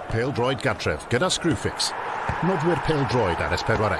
Pêl-droed gartref gyda Screwfix, noddwyr pêl-droed ar S4C.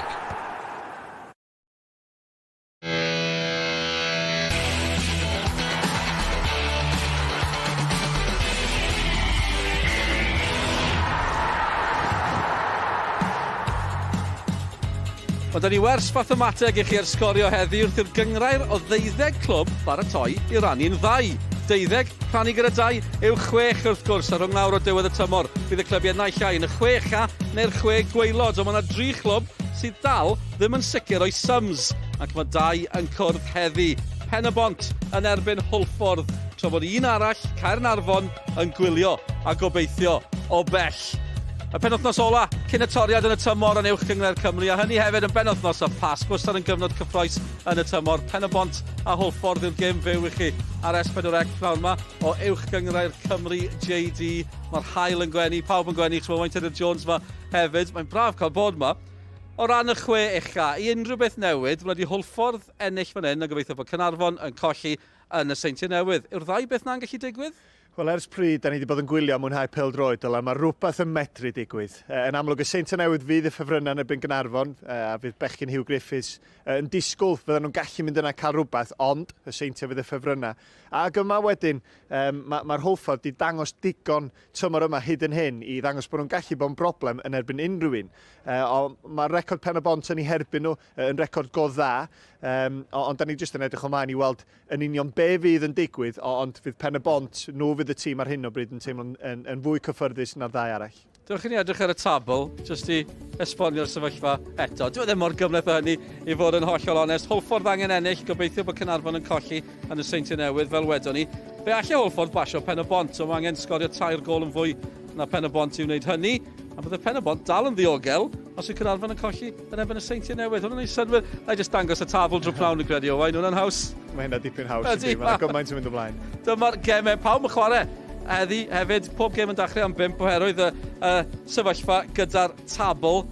Mae da ni wers fathemateg i chi ar sgorio heddi wrth i'r gynghrair o ddeuddeg clwb baratoi i rannu'n ddau. Deuddeg rhannu gyda dau yw chwech wrth gwrs, a rhwng nawr o diwedd y tymor bydd y clybiau naill ai yn y chwe ucha neu'r chwe gwaelod, ond mae yna dri chlwb sydd dal ddim yn sicr o'i sums, ac mae dau yn cwrdd heddi. Pen-y-bont yn erbyn Hwlffordd, tra bod un arall, Caernarfon, yn gwylio a gobeithio o bell. Y penwythnos ola cyn y toriad yn y tymor yn Uwch Gynghrair Cymru, a hynny hefyd yn benwythnos y Pasg, wastad yn gyfnod cyffroes yn y tymor. Pen-y-bont a Hwlffordd yw'r gêm fyw i chi ar S4C pnawn yma o Uwch Gynghrair Cymru JD. Mae'r haul yn gwenu, pawb yn gwenu, ch'mo' Wayne Tudur Jones yma hefyd. Mae'n braf cael bod yma. O ran y chwe ucha, i unrhyw beth newid, mae wedi Hwlffordd ennill fan hyn, a gobeithio bod Caernarfon yn colli yn y Seintiau Newydd. Yw'r ddau beth 'na'n gallu digwydd? Wel, ers pryd da ni wedi bod yn gwylio a mwynhau pêl-droed, Dylan, mae rhywbeth yn medru digwydd. Yn amlwg, y Seintiau Newydd fydd y ffefrynnau yn erbyn Gaernarfon, a fydd bechgyn Huw Griffiths yn disgwyl fydden nhw'n gallu mynd yna cael rhywbeth, ond y Seintiau fydd y ffefrynnau. Ac yma wedyn, um, mae'r ma Hwlffordd wedi dangos digon tymor yma hyd yn hyn i ddangos bod nhw'n gallu bod yn broblem yn erbyn unrhyw un. Uh, mae record Pen y Bont yn eu herbyn nhw yn record go dda, um, ond da ni jyst yn edrych ymlaen i weld yn union be fydd yn digwydd, ond fydd Pen y Bont, nhw fydd y tîm ar hyn o bryd yn teimlo'n yn, yn fwy cyffyrddus na'r ddau arall. Dewch i ni edrych ar y tabl, jyst i esbonio'r sefyllfa eto. Dyw e ddim mor gymhleth â hynny, i fod yn hollol onest. Hwlffordd angen ennill, gobeithio bod Caernarfon yn colli yn y Seintiau Newydd, fel wedon ni. Fe alle Hwlffordd basio Pen y Bont, ond mae angen sgorio tair gôl yn fwy na Pen y Bont i wneud hynny. A bydde Pen y Bont dal yn ddiogel os yw Caernarfon yn colli yn erbyn y Seintiau Newydd. Hwnnw'n ei synwyr. Na i jyst dangos y tabl drwy pnawn yn credu, Owain. Hwnnw'n haws. Mae hynna dipyn haws. Ydy. Mae'n gymaint yn mynd ymlaen. Dyma'r gemau. Pawb yn chwarae heddi hefyd. Pob gêm yn dechrau am bump oherwydd y, y sefyllfa gyda'r tabl.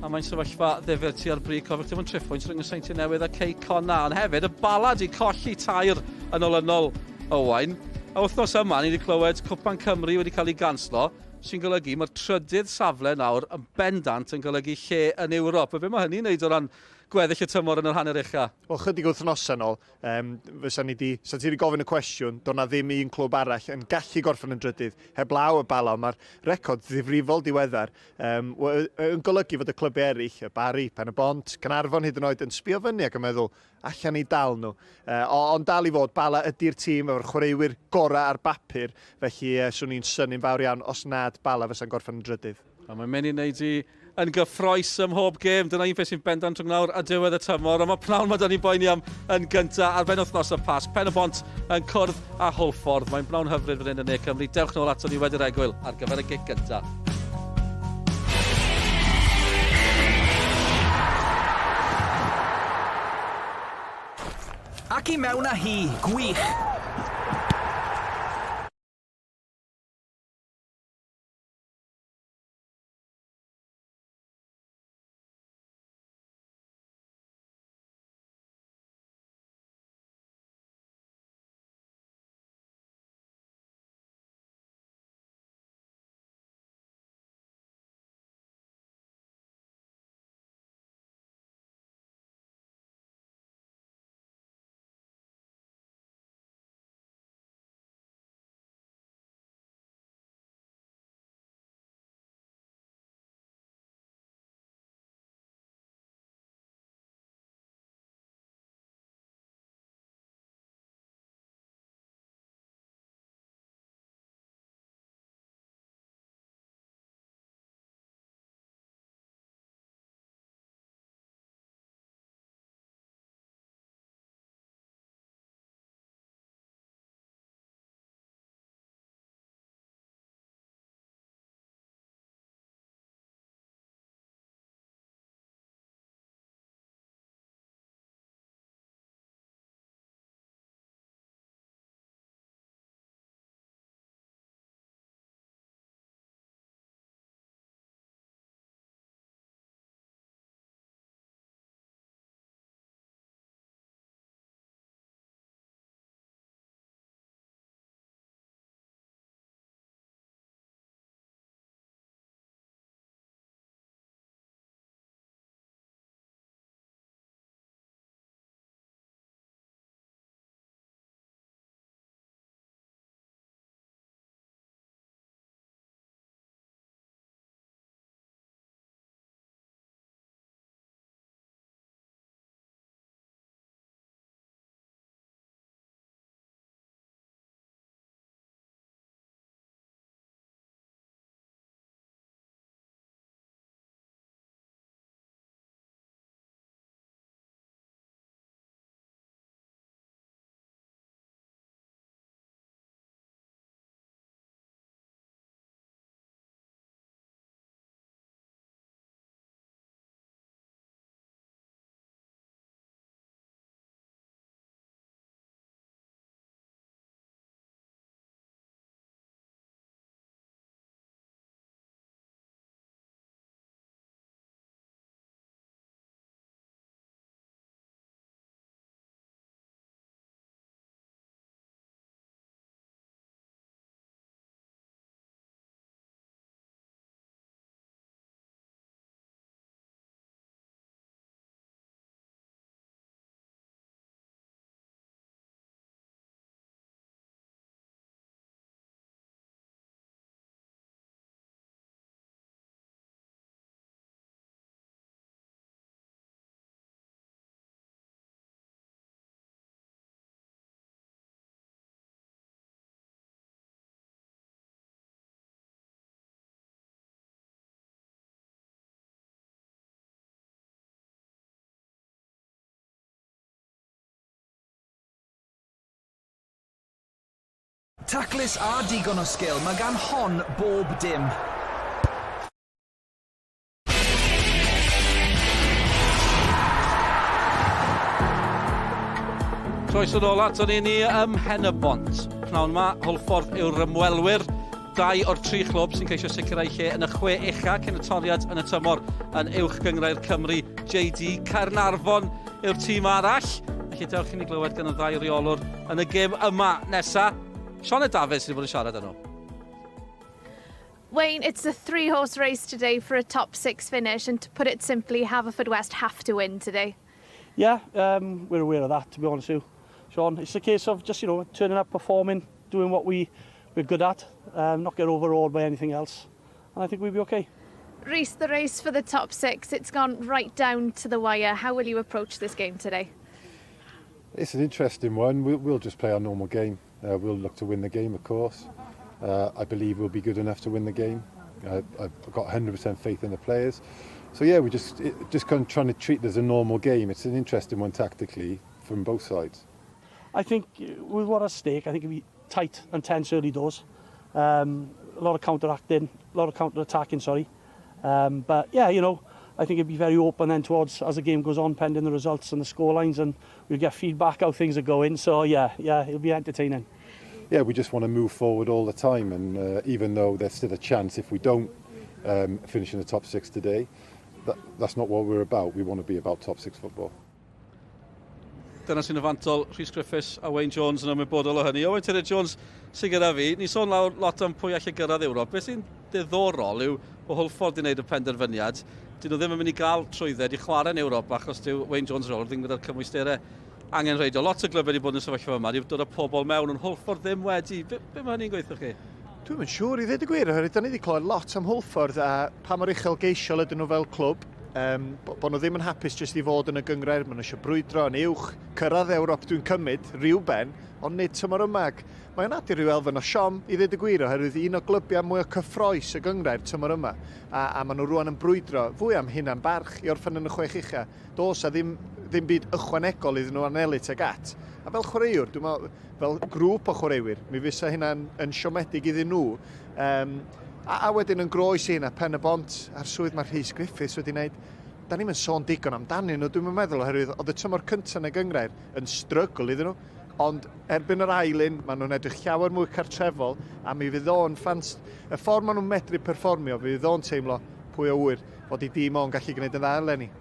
A mae'n sefyllfa ddifyr tua'r brig. Cofiwch dim ond triphwynt rhwng y Seintiau Newydd a Cei Connah. Ond hefyd y Bala 'di colli tair yn olynol, Owain. A wythnos yma ni wedi clywed Cwpan Cymru wedi cael ei ganslo, sy'n golygu mae'r trydydd safle nawr yn bendant yn golygu lle yn Ewrop. A be mae hynny'n neud o ran gweddill y tymor yn yr hanner ucha? Wel, chydig wythnosau nôl, um, fysa ni di, sa ti wedi gofyn y cwestiwn, doedd na ddim un clwb arall yn gallu gorffen yn drydydd, heblaw y Bala, ond mae'r record ddifrifol diweddar um, yn golygu fod y clybiau eraill, y Barri, Pen y Bont, Caernarfon hyd yn oed, yn sbio fyny ac yn meddwl, allan ni dal nhw. Uh, ond dal i fod, Bala ydy'r tîm efo'r chwaraewyr gorau ar bapur, felly uh, swn i'n synnu'n fawr iawn os nad Bala fysa'n gorffen yn drydydd. A mae'n mynd i wneud i yn gyffroes ym mhob gêm. Dyna un peth sy'n bendant rhwng nawr a diwedd y tymor. Ond mae pnawn mae da ni'n boeni am yn gyntaf ar benwythnos y Pasg. Pen y Bont yn cwrdd â Hwlffordd. Mae'n bnawn hyfryd fan hyn yn Ne Cymru. Dewch nôl ato ni wedi'r egwyl ar gyfer y gic gyntaf. Ac i mewn â hi, gwych! Taclus a digon o sgil, mae gan hon bob dim. Croeso nôl aton ni ni ym Mhen-y-bont. Pnawn yma, Hwlffordd yw'r ymwelwyr. Dau o'r tri chlwb sy'n ceisio sicrhau lle yn y chwe ucha cyn y toriad yn y tymor yn Uwch Gynghrair Cymru. JD Caernarfon yw'r tîm arall. Felly dewch i ni glywed gan y ddau reolwr yn y gêm yma nesa. Sioned Dafydd sydd wedi bod yn siarad â nhw. Wayne, it's a three-horse race today for a top six finish, and to put it simply, Haverfordwest have to win today. Yeah, we're aware of that, to be honest with you. Sean, it's a case of just, turning up, performing, doing what we're good at, not get overawed by anything else, and I think we'll be okay. Rhys, the race for the top six, it's gone right down to the wire. How will you approach this game today? It's an interesting one. We'll just play our normal game. We'll look to win the game, of course. I believe we'll be good enough to win the game. I've got 100% faith in the players. So yeah, we're just kind of trying to treat it as a normal game. It's an interesting one tactically from both sides. I think with what at stake, I think it'll be tight and tense early doors. A lot of counteracting, a lot of counter-attacking, sorry. But yeah, I think it'll be very open then towards as the game goes on, pending the results and the scorelines, and we'll get feedback how things are going. So yeah, it'll be entertaining. Yeah, we just want to move forward all the time, and even though there's still a chance if we don't finish in the top six today, that's not what we're about. We want to be about top six football. Dyna sy'n y fantol, Rhys Griffiths a Wayne Jones yn ymwybodol o hynny. Owen Tudur Jones sy'n gyda fi. Ni sôn lawr lot am pwy allai gyrraedd Ewrop. Beth sy'n diddorol yw bod Hwlffordd wedi gwneud y penderfyniad. Dyn nhw ddim yn mynd i gael trwydded i chwarae yn Ewrop achos dyw Wayne Jones rôl ddim gyda'r cymwysterau angenrheidiol. Lot o glybau wedi bod yn y sefyllfa yma, wedi dod â pobl mewn, ond Hwlffordd ddim wedi. Be mae hynny'n gweithio chi? Dwi'm yn siŵr i ddweud y gwir, oherwydd da ni wedi clywed lot am Hwlffordd a pa mor uchelgeisiol ydyn nhw fel clwb. Bo nhw ddim yn hapus jyst i fod yn y gynghrair, maen nhw eisiau brwydro yn uwch, cyrraedd Ewrop dwi'n cymryd, rhyw ben, ond nid tymor yma. Ac mae'n adio rhyw elfen o siom i ddweud y gwir, oherwydd un o glybiau mwy o cyffrous y gynghrair tymor yma. A maen nhw rwan yn brwydro fwy am hunan barch i orffen yn y chwech ucha. Does a ddim byd ychwanegol iddyn nhw anelu tuag at. A fel chwaraewr, dwi'n meddwl, fel grŵp o chwaraewyr, mi fysa hynna'n yn siomedig iddyn nhw. A wedyn yn groes i hynna, Pen y Bont a'r swydd mae Rhys Griffiths wedi wneud, da ni'n sôn digon amdanyn nhw, dwi'n meddwl, oherwydd oedd y tymor cyntaf yn y gynghrair yn strygl iddyn nhw. Ond erbyn yr ail un, maen nhw'n edrych llawer mwy cartrefol, a mi fydd o'n fans, y ffordd maen nhw'n medru perfformio, fydd o'n teimlo pwy o ŵyr fod i dîm o'n gallu gwneud yn dda eleni.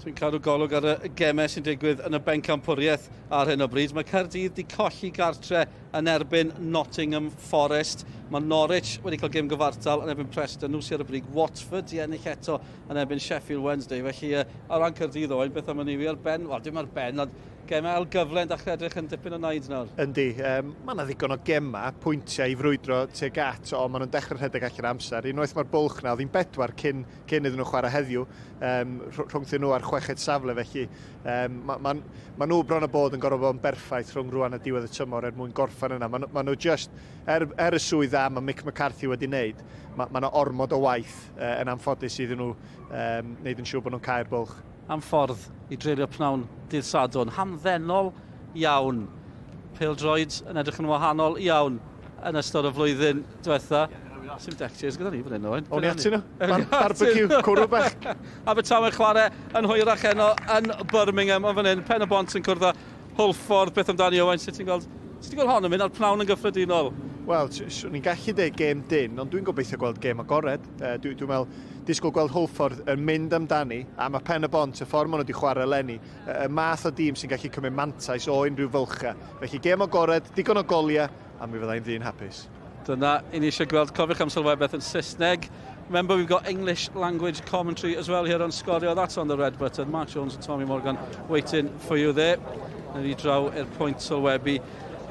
Dwi'n cadw golwg ar y gemau sy'n digwydd yn y bencampwriaeth ar hyn o bryd. Mae Caerdydd wedi colli gartre yn erbyn Nottingham Forest. Mae Norwich wedi cael gêm gyfartal yn erbyn Preston. Nhw sydd ar y brig. Watford i ennill eto yn erbyn Sheffield Wednesday. Felly, ar ran Caerdydd, Owen, beth am ni ar ben? Wel, dim ar ben, ond gemau ail gyfle yn dechrau edrych yn dipyn o naid nawr. Yndi, mae yna ddigon o gemau, pwyntiau i frwydro tuag at, ond maen nhw'n dechrau rhedeg allan amser. Unwaith mae'r bwlch na, oedd hi'n bedwar cyn iddyn nhw chwarae heddiw, rhwngthyn nhw ar chweched safle, felly ma nhw bron o bod yn gorfod bod yn berffaith rhwng rwan a diwedd y tymor er mwyn gorffen yna. Ma nhw just, er y swydd dda mae Mick McCarthy wedi wneud, mae yna ormod o waith yn anffodus iddyn nhw wneud yn siŵr bod nhw'n cau'r bwlch. Am ffordd i dreulio pnawn dydd Sadwrn. Hamddenol iawn. Pêl-droed yn edrych yn wahanol iawn yn ystod y flwyddyn diwetha. Sim deck chairs gyda ni fan hyn, Owen. O'n i atyn nhw. Barbecue, cwrw bach. Abertawe chwarae yn hwyrach heno yn Birmingham. Ond fan hyn, Pen y Bont yn cwrdd â Hwlffordd. Beth amdani, Owen? Sut ti'n gweld hon yn mynd ar pnawn yn gyffredinol? Wel, swn i'n gallu dweud gêm dyn, ond dwi'n gobeithio gweld gêm agored. Dwi'n meddwl, disgwyl gweld Hwlffordd yn mynd amdani, a mae Pen y Bont, y ffordd maen nhw wedi chwarae eleni, y math o dîm sy'n gallu cymryd mantais o unrhyw fylchau. Felly gêm agored, digon o goliau, a mi fyddai'n ddyn hapus. Dyna i ni eisiau gweld. Cofiwch am sylwebaeth yn Saesneg. Remember, we've got English language commentary as well here on Sgorio. That's on the red button. Mark Jones and Tommy Morgan waiting for you there. Na ni draw i'r pwynt sylwebu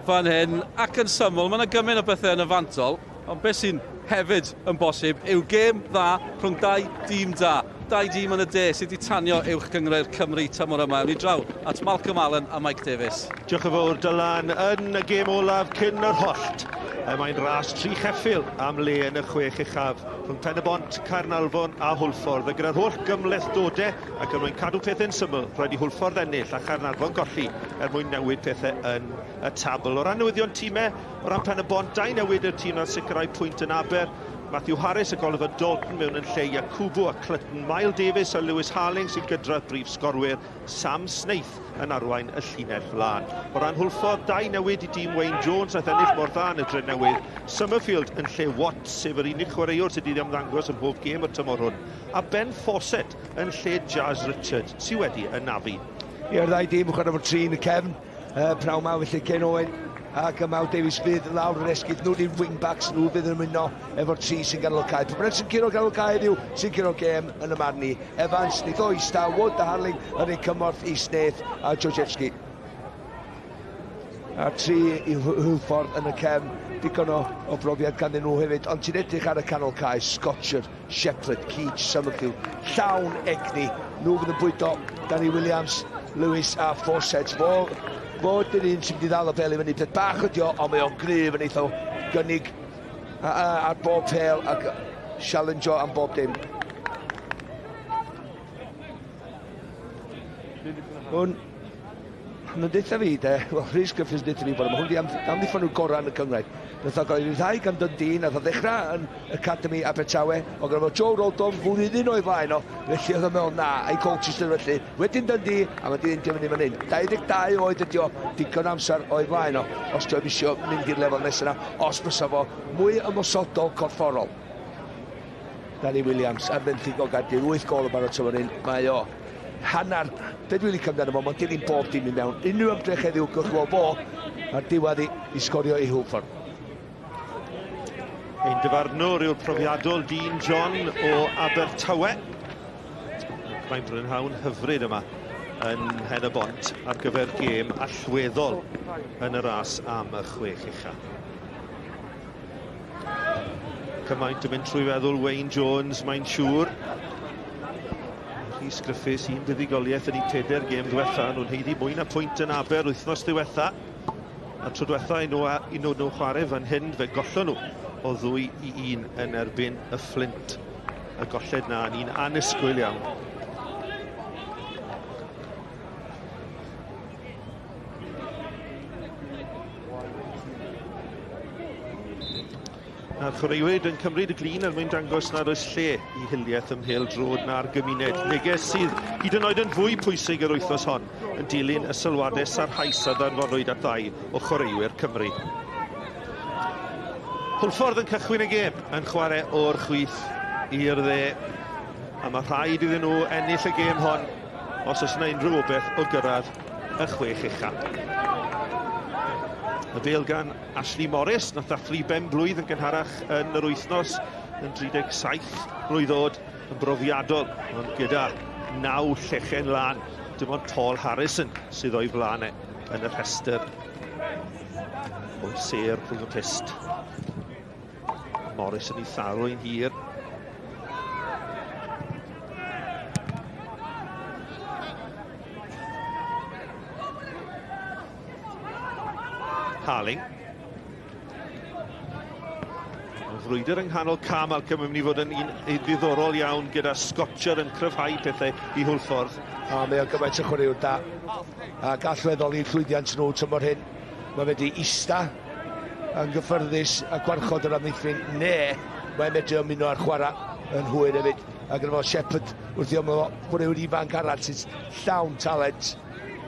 fan hyn. Ac yn syml, mae yna gymaint o bethau yn y fantol, ond beth sy'n hefyd yn bosib yw gêm dda rhwng dau dîm da. Dau dîm yn y de sydd wedi tanio Uwch Gynghrair Cymru tymor yma. Ewn ni draw at Malcolm Allen a Mike Davis. Diolch yn fawr, Dylan. Yn y gêm olaf cyn yr hollt. Mae'n ras tri cheffyl am le yn y chwech uchaf rhwng Pen-y-bont, Caernarfon a Hwlffordd. A gyda'r holl gymhlethdodau ac er mwyn cadw pethau'n syml, rhaid i Hwlffordd ennill a Chaernarfon golli er mwyn newid pethau yn y tabl. O ran newyddion timau, o ran Pen-y-bont, dau newid i'r tîm na'n sicrhau pwynt yn Aber. Matthew Harris ac Oliver Dalton mewn yn lle Yakubu a Clutton. Mael Davies a Lewis Harling sy'n gydradd brif sgorwyr. Sam Snaith yn arwain y llinell flaen. O ran Hwlffordd, dau newid i dîm Wayne Jones nath ennill mor dda yn y Drenewydd. Summerfield yn lle Watts, sef yr unig chwaraewr sydd wedi ymddangos ym mhob gêm y tymor hwn. A Ben Fawcett yn lle Jazz Richards, sydd wedi anafu. I'r ddau dîm chwarae fod tri yn y cefn. Uh, pnawn ma felly Ken Owen ac y Maw Davies fydd lawr yr esgid. Nhw di'r wing-backs, nhw fydd yn ymuno efo'r tri sy'n ganol y cae. Pwy bynnag sy'n curo ganol cae heddiw, sy'n curo gêm yn y marn i. Evans, neith o ista, Wood a Harling yn ei cymorth i Snaith a Georgievski. A'r tri i Hwlffordd yn y cefn, digon o, o brofiad ganddyn nhw hefyd, ond ti'n edrych ar y canol cae, Scotcher, Shepherd, Keach, Summerfield, llawn egni. Nhw fydd yn bwydo Danny Williams, Lewis a Fawcett. Fo, fo ydy'r un sy'n mynd i ddal y bel i fyny. Peth bach ydi o, ond mae o'n gryf yn eitha gynnig ar bob pel ac challenge am bob dim. Hwn, nhw'n deutha fi, de, wel, Rhys Griffiths yn deutha fi bod hwn di amddiffyn nhw gorau yn y cyngrair. Nath o gael ei ryddhau gan Dundee, nath o ddechrau yn Academy Abertawe, ond gyda fo Joe Rodon flwyddyn o'i flaen o, felly oedd o'n meddwl na, a'i Colchester felly. Wedyn Dundee, a mae di endio fyny fan hyn. 22 oed ydi o, digon amser o'i flaen o, os di o'n isio mynd i'r lefel nesaf yna, os fysa fo mwy ymosodol corfforol. Danny Williams ar fenthyg o Gaerdydd, 8 gol yn barod tymor hyn, mae o hanner, be dwi'n licio amdano fo, mae'n dilyn bob dim i mewn. Unrhyw ymdrech heddiw, gewch chi weld fo ar diwedd i, i sgorio i Hwlffordd. Ein dyfarnwr yw'r profiadol Dean John o Abertawe. Mae'n brynhawn hyfryd yma yn Mhen y Bont ar gyfer gêm allweddol yn y ras am y chwech ucha. Cymaint yn mynd trwy feddwl Wayne Jones, mae'n siŵr. Rhys Griffiths, un buddugoliaeth yn eu pedair gêm ddiwetha. Nhw'n haeddu mwy na pwynt yn Aber wythnos ddiwetha. A tro diwetha i nhw, i nhw, nhw chwarae fan hyn, fe gollon nhw o ddwy i un yn erbyn y Fflint. Y golled na yn un annisgwyl iawn. A'r chwaraewyr yn cymryd y glin er mwyn dangos nad oes lle i hiliaeth ym mhêl-droed na'r gymuned. Neges sydd hyd yn oed yn fwy pwysig yr wythnos hon yn dilyn y sylwadau sarhaus a ddanfonwyd at ddau o chwaraewyr Cymru. Hwlffordd yn cychwyn y gêm yn chwarae o'r chwith i'r dde a mae rhaid iddyn nhw ennill y gêm hon os oes yna unrhyw obeith o gyrraedd y chwech ucha. Y bêl gan Ashley Morris, nath ddathlu ben blwydd yn gynharach yn yr wythnos yn 37 mlwydd oed, yn brofiadol, ond gyda naw llechen lân. Dim ond Paul Harrison sydd o'i flaen e yn y rhestr o'r sêr rhwng y pyst. Morris yn ei tharo i'n hir. Harling. Y frwydr yng nghanol cam Malcolm yn mynd i fod yn un ddiddorol iawn gyda Scotcher yn cryfhau pethau i Hwlffordd. A mae o'n gymaint o chwaraewr da ac allweddol i'r llwyddiant nhw tymor hyn. Mae wedi ista yn gyffyrddus a gwarchod yr amddiffyn ne mae'n medru ymuno â'r chwarae yn hwyr hefyd. A gyda fo Shepherd wrth i ymyl chwaraewr ifanc arall sy'n llawn talent.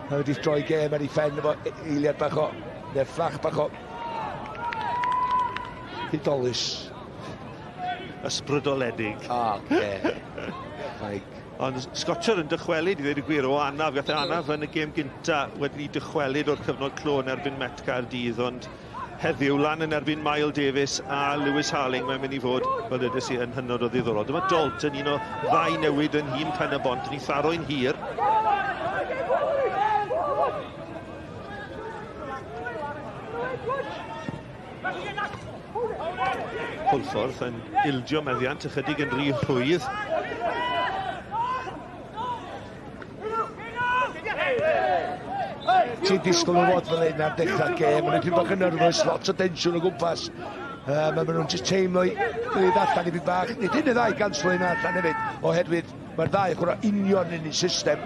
Mae wedi droi gêm ar ei phen efo e- eiliad bach o, neu fflach bach o hudolus. Ysbrydoledig. Oce. Mike. Ond Scotcher yn dychwelyd i ddweud y gwir o anaf. Gath e anaf yn y gêm gynta wedi dychwelyd o'r cyfnod clo yn erbyn Met Caerdydd, ond heddiw lan yn erbyn Mael Davies a Lewis Harling, mae'n mynd i fod, fel dwedes i, yn hynod o ddiddorol. Dyma Dolt yn un o ddau newid yn nhîm Pen-y-bont, yn ei tharo'n hir. Hwlffordd yn ildio meddiant ychydig yn rhy rhwydd. Ti'n disgwyl nhw fod fel hyn ar dechrau'r gêm, maen nhw'n bach yn nervous, lot o densiwn o gwmpas. Maen nhw'n just teimlo i gilydd allan i fi bach. Nid un y ddau ganslo hynna allan hefyd, oherwydd mae'r ddau chwarae union yn un system.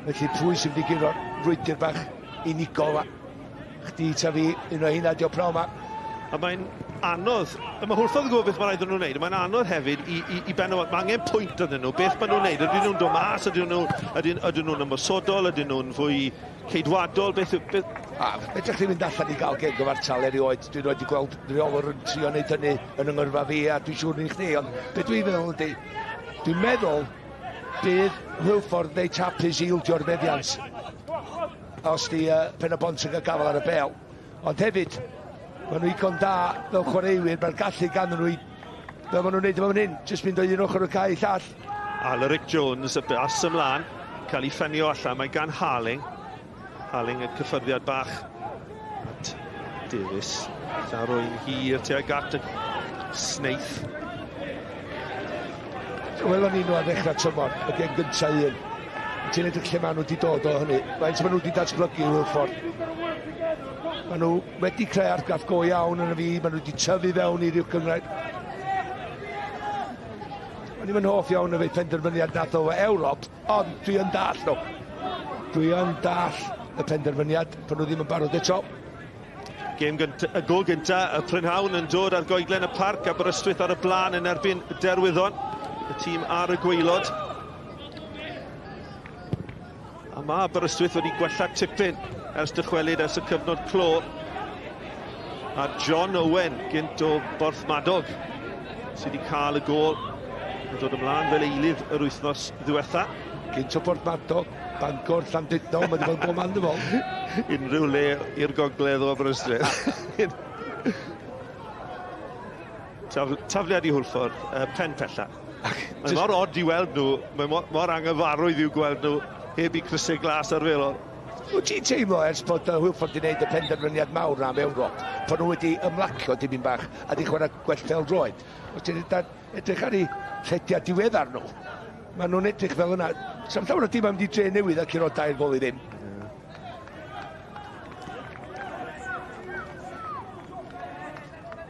Felly pwy sy'n mynd i guro'r frwydr bach unigol a chdi ta fi, un o heina 'di o pnawn 'ma. A mae'n anodd, mae Hwlffordd yn gwybod beth mae rhaid nhw'n wneud, mae'n anodd hefyd i, i, i Ben mae angen pwynt ydyn nhw, beth maen nhw'n wneud, ydyn nhw'n dod mas, ydyn nhw'n ydyn, ydyn nhw'n ymosodol, ydyn nhw'n fwy ceidwadol, beth... beth... A, fedrwch chi fynd allan i gael gêm gyfartal erioed, dwi'n rhaid i gweld rheolwr yn trio wneud hynny yn yng ngyrfa fi a dwi'n siŵr ni chdi, ond beth dwi'n meddwl ydy, dwi'n meddwl bydd Hwlffordd reit hapus i ildio'r meddiant os di uh, Pen y Bont yn cael gafael ar y bel. Ond hefyd, maen nhw igon da fel chwaraewyr, mae'r gallu ganddyn nhw i, fel maen nhw'n neud yma fan hyn, jyst mynd o un ochr o'r cae i llall. Alaric Jones, y bas ymlaen, cael ei ffenio allan, mae gan Harling. Harling y cyffyrddiad bach at Davies. Llarwy'n hir tuag at y Snaith. Welon ni nhw ar ddechrau tymor, y gêm gyntaf un. Ti'n edrych lle maen nhw wedi dod o hynny. Faint maen nhw wedi datblygu i Wilford. Maen nhw wedi creu argraff go iawn yn y fi, maen nhw wedi tyfu fewn i'r uwch gynghrair. O'n i'm yn hoff iawn o fe penderfyniad nath o Ewrop, ond dwi yn dall nhw. Dwi yn dall y penderfyniad, pan nhw ddim yn barod eto. Gêm gynta, y gol gynta, y prynhawn yn dod ar goedlen y parc, Aberystwyth ar y blaen yn erbyn Derwyddon, y tîm ar y gwaelod. A mae Aberystwyth wedi gwella tipyn ers dychwelyd ers y cyfnod clo. A John Owen, gynt o Borthmadog, sydd wedi cael y gol yn dod ymlaen fel eilydd yr wythnos ddiwetha. Gynt o Borthmadog, Bangor, Llandudno, mae wedi bod yn bob man dy Unrhyw le i'r gogledd o Aberystwyth. Taf, tafliad i Hwlffordd, uh, pen pella. Mae mor od i weld nhw, mae mor, mor anghyfarwydd i'w gweld nhw heb i crysau glas arferol. Wyt ti'n teimlo ers bod uh, Hwlffordd wedi gwneud y penderfyniad mawr na am Ewrop, bod nhw wedi ymlacio dipyn bach a wedi chwarae gwell pêl-droed? Os ti'n edrych ar eu rhediad diweddar nhw, maen nhw'n edrych fel yna. Sa'm llawer o dimau mynd i dre newydd a curo dair gol i ddim.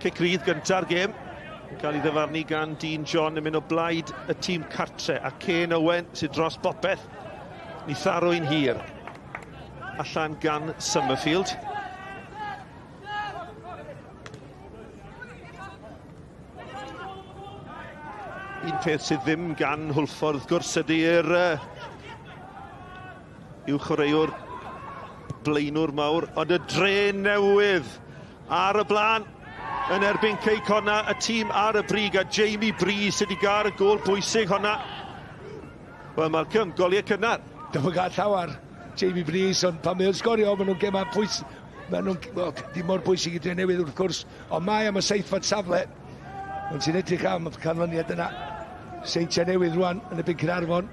Cic rydd gynta'r gêm yn cael ei ddyfarnu gan Dean John yn mynd o blaid y tîm cartre a Kane Owen sydd dros bopeth. Ni tharwy'n hir allan gan Summerfield. Un peth sydd ddim gan Hwlffordd wrth gwrs ydy'r uh, yw chwaraewr blaenwr mawr, ond y dre newydd ar y blaen yn erbyn Cei Conna, y tîm ar y brig a Jamie Bree sydd wedi gael y gol bwysig honna. Wel, Malcolm, goliau cynnar. Dwi'n gael llawer Jamie Breeze, ond pan mae o'n sgorio, maen nhw'n gemau pwys... Maen nhw'n, well, dim mor bwysig i Drenewydd wrth gwrs, ond mae am y seithfed safle. Ond ti'n edrych am y canlyniad yna. Seintiau Newydd rwan yn y Caernarfon.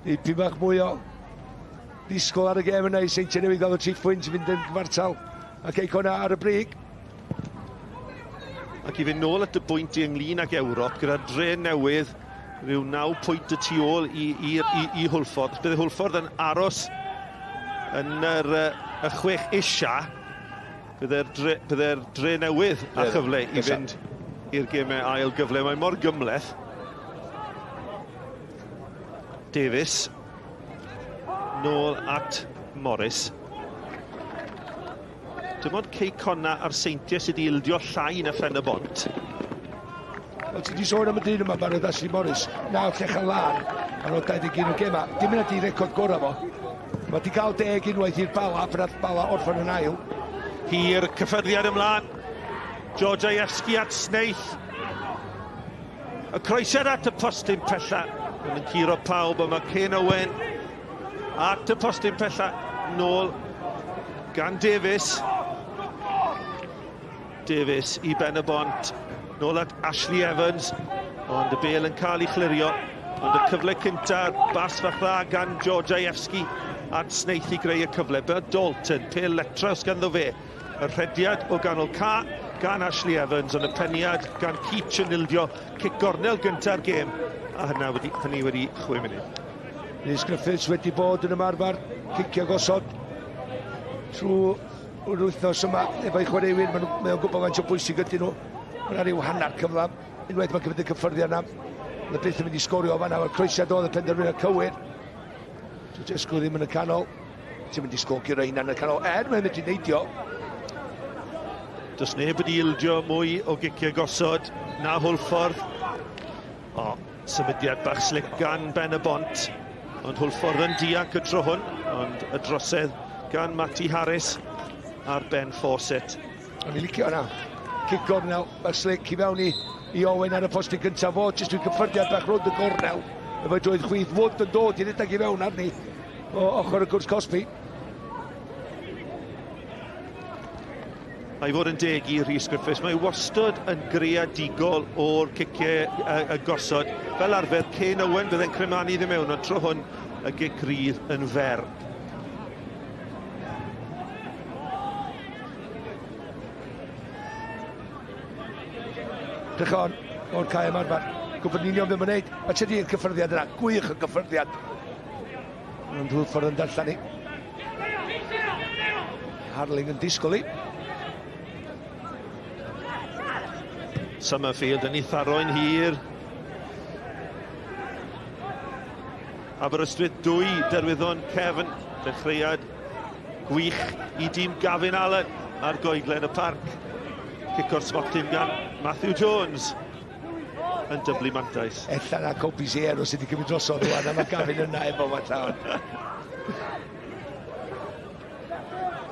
Dipyn bach mwy o ddisgwyl ar y gêm yna i Seintiau Newydd gael y tri phwynt i fynd yn gyfartal. Ac Cei Connah ar y brig. Ac i fynd nôl at y bwynt i ynglyn ag Ewrop, gyda dre newydd rhyw 9 pwynt y tu ôl i, i, i, i Hwlffordd. Bydde Hwlffordd yn aros yn yr, y chwech isha, bydde'r dre, bydde dre newydd a chyfle i fynd i'r gemau ail gyfle. Mae mor gymleth. Davies nôl at Morris. Dim ond Cei Connah a'r Seintiau sydd wedi ildio llai na Phen y Bont. Wel, ti wedi sôn am y dyn yma, barod Ashley Morris, naw llechau lân ar ôl 21 o gemau. Dim yna di record gorau fo. Mae wedi cael deg unwaith i'r Bala, pan nath Bala orffen yn ail. Hir cyffyrddiad ymlaen. George Ajewski at Snaith. Y croesiad at y postyn pella. Yn curo pawb, a mae Ken Owen At y postyn pella, nôl gan Davies. Davies i Ben y Bont. Nôl at Ashley Evans. Ond y bel yn cael ei chlirio. Ond y cyfle cynta, bas fach dda gan George Ajewski at Snaith i greu y cyfle. Bert Dalton, pel letraws ganddo fe. Y rhediad o ganol ca gan Ashley Evans, ond y peniad gan Keach yn ildio cic gornel gynta'r gêm. A hynna wedi, hynny wedi chwe munud. Rhys Griffiths wedi bod yn ymarfer cicio gosod. trwy yr wythnos yma efo'i chwaraewyr. Mae nhw'n gwybod faint o bwysig ydyn nhw. Mae yna rhyw hanner cyfle. Unwaith mae'n cymryd y cyffyrddiad yna, mae byth yn mynd i sgorio fanna. Mae'r croesiad oedd y penderfyniad cywir. Georgescu ddim yn y canol. Ti'n mynd i sgogio rhain yn y canol. Er mae'n mynd i neidio. Does neb wedi ildio mwy o giciau gosod na Hwlffordd. O, symudiad bach slic gan Ben y Bont. Ond Hwlffordd yn dianc y tro hwn, ond y drosedd gan Matty Harris ar Ben Fawcett. O'n i'n licio hwnna. Cic gornel, bach slic i fewn i, i Owen ar y postyn cyntaf fo, jyst dwi'n cyffyrddiad bach rownd y gornel. Efo'i droed chwith, Wood yn dod i redeg i fewn arni o ochr y cwrs cosbi. Mae i fod yn deg i Rhys Griffiths, mae wastad yn greadigol o'r ciciau y, y gosod. Fel arfer, Kane Owen bydde'n cremanu iddo mewn, ond tro hwn y gic rydd yn fer. Drych on, o'r cae ymarfer. Gwybod yn union beth mae'n neud. A tydi'r cyffyrddiad yna, gwych y gyffyrddiad. Ond Hwlffordd yn darllen i. Harling yn disgwyl i. Summerfield yn ei tharo'n hir. Aberystwyth 2, Derwyddon cefn. Dechreuad gwych i dîm Gavin Allen ar goedlen y parc. Cic o'r smotyn gan Matthew Jones. yn dyblu mantais. Ella na Kobe Zero sydd wedi cymryd drosodd rwan, a mae Gavin yna efo fo llawn.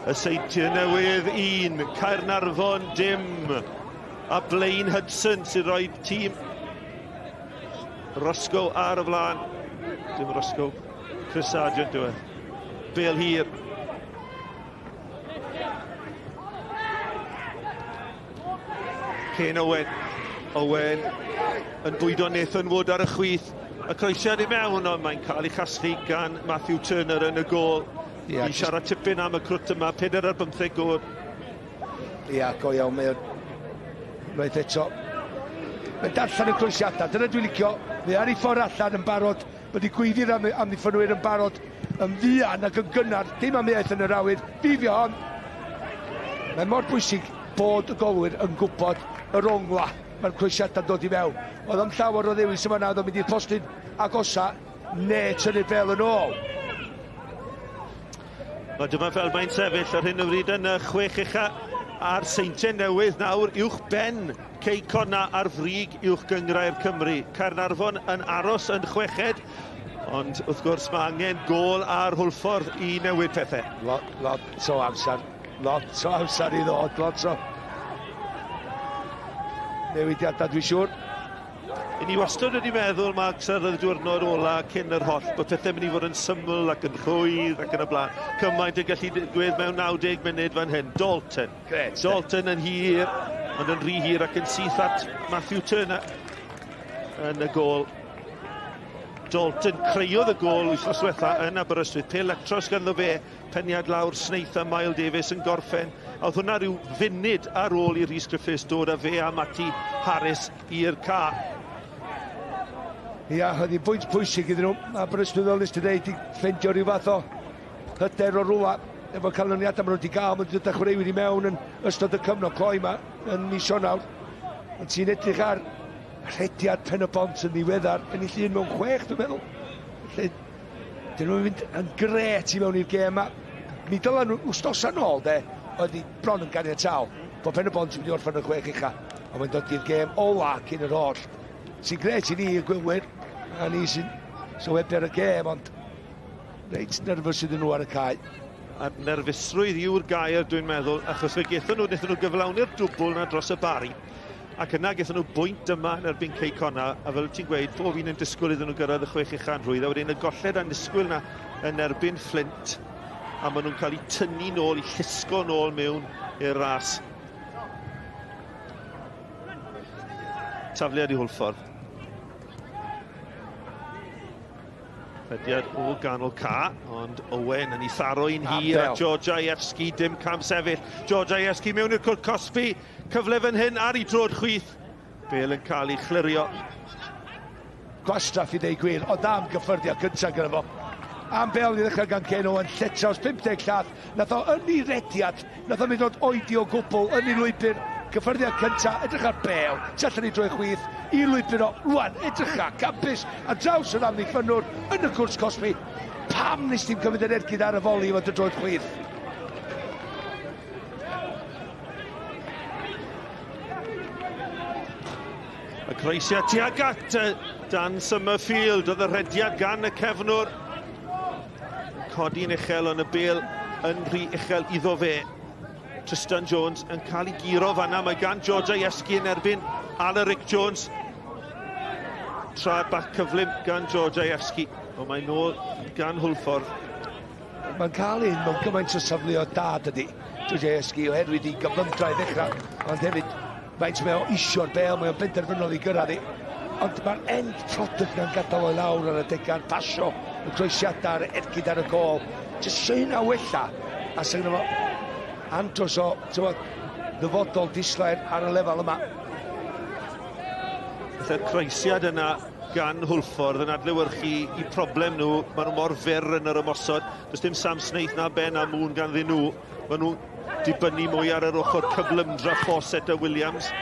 Y Seintiau Newydd 1, Caernarfon dim. A Blaine Hudson sy'n rhoi tîm Roscoe ar y flaen. Dim Roscoe, Chris Sargent yw e. Bale hir. Kane Owen. Owen yn bwydo Nathan Wood ar y chwith. Y croesiad i mewn, ond mae'n cael ei chasglu gan Matthew Turner yn y gôl. Yeah, I siarad tipyn am y crwt yma, 4 ar 15 gôl. Ia, yeah, go iawn, mae o'n... Unwaith eto. Mae'n darllen y croesiadau, dyna dwi'n licio. Mae ar ei ffordd allan yn barod. Mae wedi gweiddi'r am, amddiffynwyr yn barod yn fuan ac yn gynnar. Dim amheuaeth yn yr awyr. Fifio hon. Mae mor bwysig bod y golwyr yn gwybod yr ongla mae'r croesiadau'n dod i mewn. Oedd am llawer o ddewis yma na, oedd o'n mynd i'r postyn agosa neu tynnu'r bel yn ôl. Wel, dyma fel mae'n sefyll ar hyn o bryd yn y chwech ucha a'r Seintiau Newydd nawr uwch ben Cei Conna ar frig uwch gyngrair Cymru. Caernarfon yn aros yn chweched, ond wrth gwrs mae angen gôl ar Hwlffordd i newid pethau. Lot, lot o amser Lot o amser i ddod, lot o newidiadau dwi'n siŵr. I ni wastad wedi meddwl, Mark, ar y diwrnod ola cyn yr holl, bod pethau'n mynd i fod yn syml ac yn rhwydd ac yn y blaen. Cymaint yn gallu digwydd mewn 90 munud fan hyn. Dalton. Gret, Dalton yn hir, ond yn rhy hir ac yn syth at Matthew Turner yn y gôl. Dalton creuodd y gôl wythnos diwetha yn Aberystwyth. Pêl lectros ganddo fe Peniad lawr Snaith a Mael Davies yn gorffen. A oedd hwnna rhyw funud ar ôl i Rhys Griffiths dod â fe a Matty Harris i'r ca. Ia, oedd hi'n bwynt pwysig iddyn nhw. A Aberystwyth fel nes ti ddeud, i ffeindio rhyw fath o hyder o rwla efo canlyniadau maen nhw wedi gael. Maen nhw wedi dod â chwaraewyr i mewn yn ystod y cyfnod cloi yma yn mis Ionawr. Ond ti'n edrych ar rhediad Pen y Bont yn ddiweddar, ennill un mewn chwech, dwi'n meddwl. Felly, Dyn nhw'n mynd yn gret i mewn i'r gêm ma. Mi dyla nhw wsnosa nôl de, oedd hi bron yn ganiataol bod Pen y Bont yn mynd i orffen yn chwech ucha. Ond mae'n dod i'r gêm ola cyn yr holl. Sy'n gret i ni, y gwylwyr, a ni sy'n sylwebu ar y gêm, ond reit nerfus iddyn nhw ar y cae. A'r nerfusrwydd yw'r gair dwi'n meddwl, achos fe gethon nhw, wnaethon nhw gyflawni'r dwbl na dros y Bari. Ac yna gaethon nhw bwynt yma yn erbyn Cei Connah, a fel ti'n gweud, pob un yn disgwyl iddyn nhw gyrraedd y chwech ucha'n rhwydd, a wedyn y golled annisgwyl na yn erbyn Flint, a maen nhw'n cael eu tynnu nôl, eu llusgo nôl mewn i'r ras. Tafliad i Hwlffordd. Rhediad o ganol ca, ond Owen yn ei tharo un hir a George Ievski, dim cam sefyll. George Ievski mewn i'r cwrt cosbi, cyfle fan hyn ar ei droed chwith. Bale yn cael ei chlirio. Gwastraff i ddeud gwir, ond am gyffyrddiad cyntaf gyda fo. Am bel i ddechrau gan Ken Owen, lletraws 50 llath. Nath o yn ei rediad, nath o mynd oed oedi o gwbl yn ei lwybr. Cyffyrddiad cynta, edrych ar bel, tu allan i droi chwith, i lwybr o, rwan, edrych ar, campus, ar draws yr amddiffynnwr, yn y cwrs cosbi. Pam nes ti'n cymryd yr ergyd ar y foli efo dy droed chwith? Y croesiad tuag at Dan Summerfield, oedd y rhediad gan y cefnwr. Codi'n uchel ond y bel yn rhy uchel iddo fe. Tristan Jones yn cael ei guro fanna. Mae gan George Iescu yn erbyn Alaric Jones. Trad bach cyflym gan George Iescu. Ond mae nôl gan Hwlffordd. Mae'n cael un mewn gymaint o safleoedd da, dydy, George Iescu, oherwydd i gyflymdra i ddechrau, ond hefyd faint mae o isio'r bel, mae o'n benderfynol i gyrraedd i. Ond mae'r end product na'n gadael o'i lawr ar y dega'r pasio, y croesiadau, yr ergyd ar y gol. Jyst eisiau hynna wella, a sy'n gyda fo andros o, tywod, ddyfodol dislair ar y lefel yma. Felly'r croesiad yna gan Hwlffordd yn adlewyrchu i problem nhw. Maen nhw mor fyr yn yr ymosod. Does dim Sam Snaith na Ben a Moon ganddyn nhw. Maen nhw'n dibynnu mwy ar yr ochr cyflymdra Fawcett a Williams.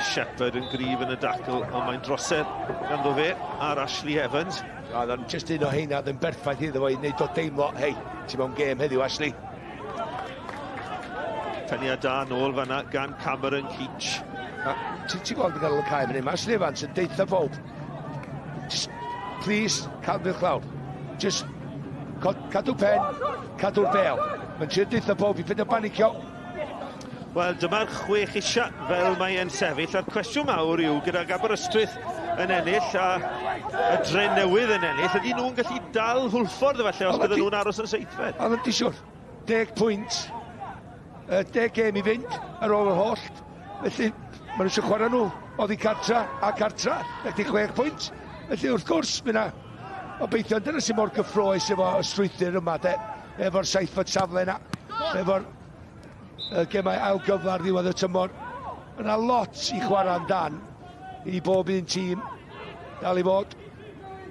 Shepherd yn gryf yn y dacl, ond mae'n drosedd ganddo fe ar Ashley Evans. Oedd o'n just un o heina oedd yn berffaith iddo fo i wneud o deimlo, hei, ti mewn gêm heddiw, Ashley. Peniad da nôl fanna gan Cameron Keach. Ti'n ti gweld yn ganol y cae fan hyn, mae Ashley Evans yn deutha pawb, just, please, cadw'ch lawr. Just, cadw pen, cadw'r bel. Mae'n trio deutha pawb i peidio banicio. Wel, dyma'r chwech isha fel mae e'n sefyll, a'r cwestiwn mawr yw, gydag Aberystwyth yn ennill a y Dre Newydd yn ennill, ydy nhw'n gallu dal Hwlffordd efallai os bydden nhw'n aros yn seithfed? Ond ydy siwr, deg pwynt, deg gêm i fynd ar ôl yr holl. Felly, maen nhw eisiau chwarae nhw oddi cartra a cartra, felly chwech pwynt. Felly, wrth gwrs, mae yna obeithio, dyna sy'n mor gyffroes efo y strwythur yma, de, efo'r seithfed safle yna, efo'r y gemau ail gyfle ar ddiwedd y tymor. Mae yna lot i chwarae amdan i bob un tîm dal i fod.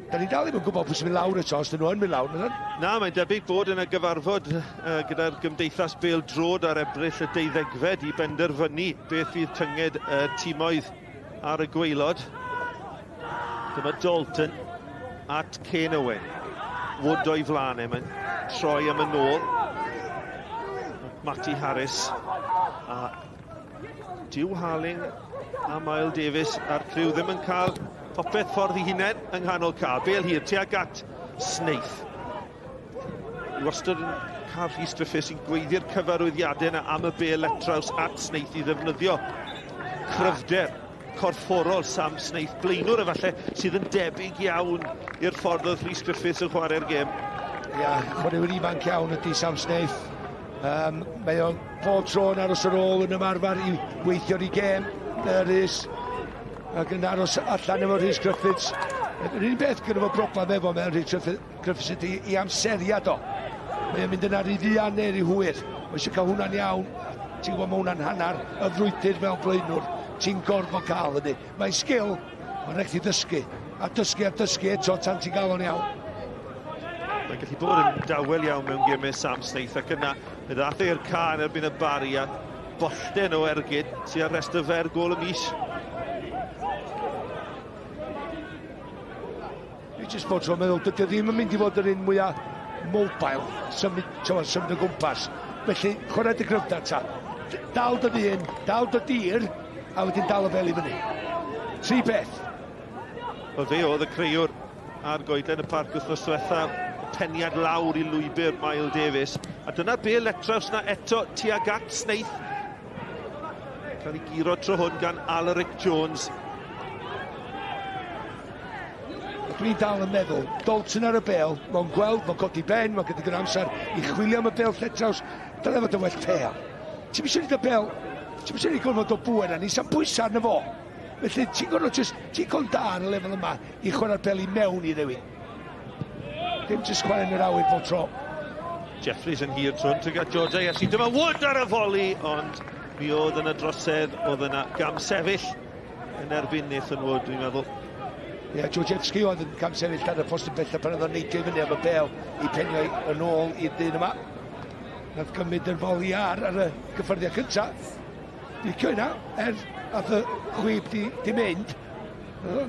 Da ni dal ddim yn gwybod pwy sy'n mynd lawr eto, os dyn nhw yn mynd lawr. Na, Na, mae'n debyg bod yna gyfarfod uh, gyda'r Gymdeithas Bêl Drod ar Ebrill y deuddegfed i benderfynu beth fydd tynged y timoedd ar y gwaelod. Dyma Dalton at Kane Owen. Wood o'i flaen e, mae'n troi am y nôl. Matty Harris a Duw Harling a Mael Davies a'r criw ddim yn cael popeth ffordd i hunain yng nghanol ca. Bel hir tuag at Snaith. I wastad yn cael Rhys Griffiths sy'n gweiddi'r cyfarwyddiadau yna am y bel letraws at Snaith i ddefnyddio cryfder corfforol Sam Snaith, blaenwr efallai sydd yn debyg iawn i'r ffordd oedd Rhys Griffiths yn chwarae'r gêm. Ia, chwaraewyr ifanc iawn ydy Sam Snaith. Um, mae o'n pob tro yn aros ar ôl yn ymarfer i weithio i gêm, Rhys, ac yn aros allan efo Rhys Griffiths. Yr unig beth gyda fo broblem efo mewn Rhys Griffiths ydy i amseriad o. Mae o'n mynd yna rhy fuan neu rhy hwyr. Mae eisiau cael hwnna'n iawn. Ti'n gwybod mae hwnna'n hanner y frwydr fel blaenwr. Ti'n gorfod cael hynny. Mae'n sgil, mae'n rhaid ti ddysgu. A dysgu a dysgu eto tan ti'n gael o'n iawn. Mae'n gallu bod yn dawel iawn mewn gemau Sam Snaith ac yna fe ddath e i'r ca yn erbyn y Bari a bollten o ergyd sy'n ar restr fer gol y mis. Dwi jyst bob tro'n meddwl, dydy o ddim yn mynd i fod yr un mwyaf mobile, symud, t'mo, symud o gwmpas. Felly, chwarae dy gryfder ta. Dal dy ddyn, dal dy dir, a wedyn dal y bel i fyny. Tri peth. Wel, fe oedd y creuwr ar goedlen y parc wythnos diwethaf, y peniad lawr i lwybr Mael Davies. A dyna'r bel letraws na eto tuag at Snaith. Cael ei guro tro hwn gan Alaric Jones. Dwi'n dal yn meddwl, Dalton ar y bel, mae'n gweld, mae'n codi ben, mae'n gyda gyda amser i chwilio am y bel lletraws, dylai fod yn well pel. Ti'n eisiau neud y bel, ti'n eisiau neud gorfod o bŵer arni, sa'n bwysau arno fo. Felly ti'n gorfod just, ti'n con da ar y lefel yma i chwarae'r bel i mewn i rywun. Dim just chwarae yn yr awyr bob tro. Jeffries yn hir trwn tuag at George Iesu. Dyma Wood ar y foli, ond mi oedd yna drosedd, oedd yna gamsefyll yn erbyn Nathan Wood, dwi'n meddwl. Ie, yeah, Georgievski oedd yn camsefyll ar y postyn bellaf pan oedd o'n neidio i fyny am y bel i penio yn ôl i'r dyn yma. Nath gymryd yr foli ar ar y gyffyrddiad cyntaf. Licio hynna, er nath y chwib di, di mynd.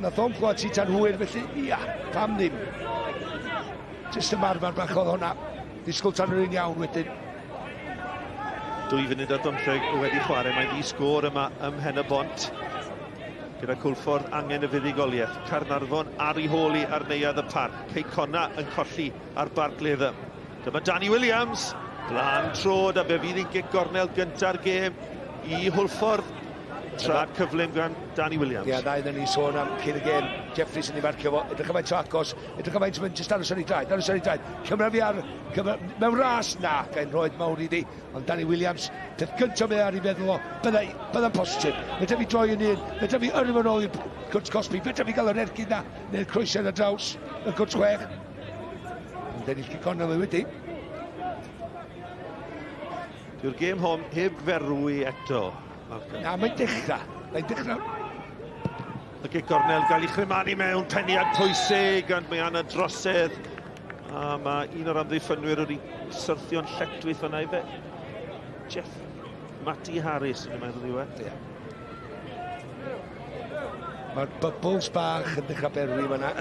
Nath o'n clywed ti tan hwyr, felly ia, pam ddim. Jyst ymarfer bach oedd hwnna. Disgwyl tan yr un iawn wedyn. 2 funud ar bymtheg wedi chwarae, mae'n ddi sgôr yma ym Mhen y Bont. Gyda Cwlffordd angen y fuddugoliaeth. Caernarfon ar ei hôl i ar neuadd y parc. Cei Connah yn colli ar Barc Latham. Dyma Danny Williams, blaen trod a fe fydd hi'n gic gornel gynta'r gêm i Hwlffordd. Trad cyflym gan Danny Williams. Ie, ddau ddyn ni sôn am cyn y gêm. Jeffries yn ei farcio fo. Edrych am faint o agos. Edrych am faint mae'n jyst aros ar ei draed. Aros ar ei draed. Cymra fi ar... Cymra, mewn ras! Na, gael rhoed mawr iddi. Ond Danny Williams, peth gyntaf mae ar ei feddwl o, byddai, byddai'n positif. Fedra fi droi yn un, fedra fi yrru fo'n ôl i'r cwrt cosbi, fedra fi gael yr ergyd na, neu'r croesiad ar draws y cwrt chwech. Ond ennill cic cornel mae wedi. Dyw'r gêm hon heb ferwi eto. Malcolm. Na, mae'n dechrau. Mae'n dechrau. Y gic gornel gael ei chrymanu mewn, peniad pwysig, ond mae yna drosedd. A mae un o'r amddiffynwyr wedi syrthio'n lletchwith fan'na ife. Jeff Matty Harris yn y meddwl yw e. Yeah. Mae'r bubbles bach yn dechrau berwi fan'na. A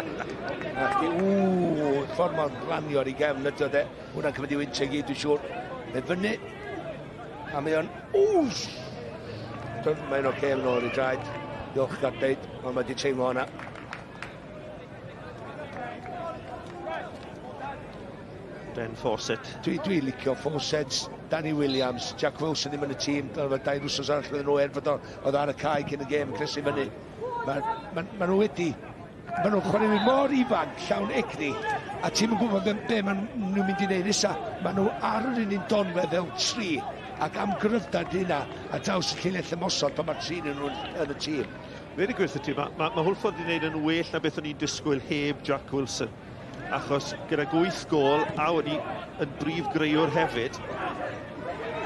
chdi, ww, ffordd mae'n glanio ar ei gefn ydy o de. Hwna'n cymryd i wynt i gyd, dwi'n siŵr. Mae fyny, a mae o'n, ww! Mae'n oce, okay, mae'n ôl i draed. Diolch gael deud, ond mae wedi teimlo hwnna. Ben Fawcett. Dwi, dwi licio Fawcett, Danny Williams, Jack Wilson ddim yn y tîm, dyna dair wsos arall fydden nhw er fod oedd ar y cae cyn y gêm yn cresu fyny. Mae ma, ma nhw wedi, mae nhw'n chwaraewyr mor ifanc, llawn egni, a ti'n yn gwybod be, be maen nhw'n mynd i wneud nesaf. Maen nhw ar yr un un donfedd fel tri, ac am gryfder di hynna, a draws y llinell ymosod pan mae'r tri nhw'n yn y tîm. Fe di gweithio ti, mae ma, ma Hwlffordd wedi gwneud yn well na beth o'n i'n disgwyl heb Jack Wilson. Achos gyda 8 gôl a wedi yn brif greuwr hefyd.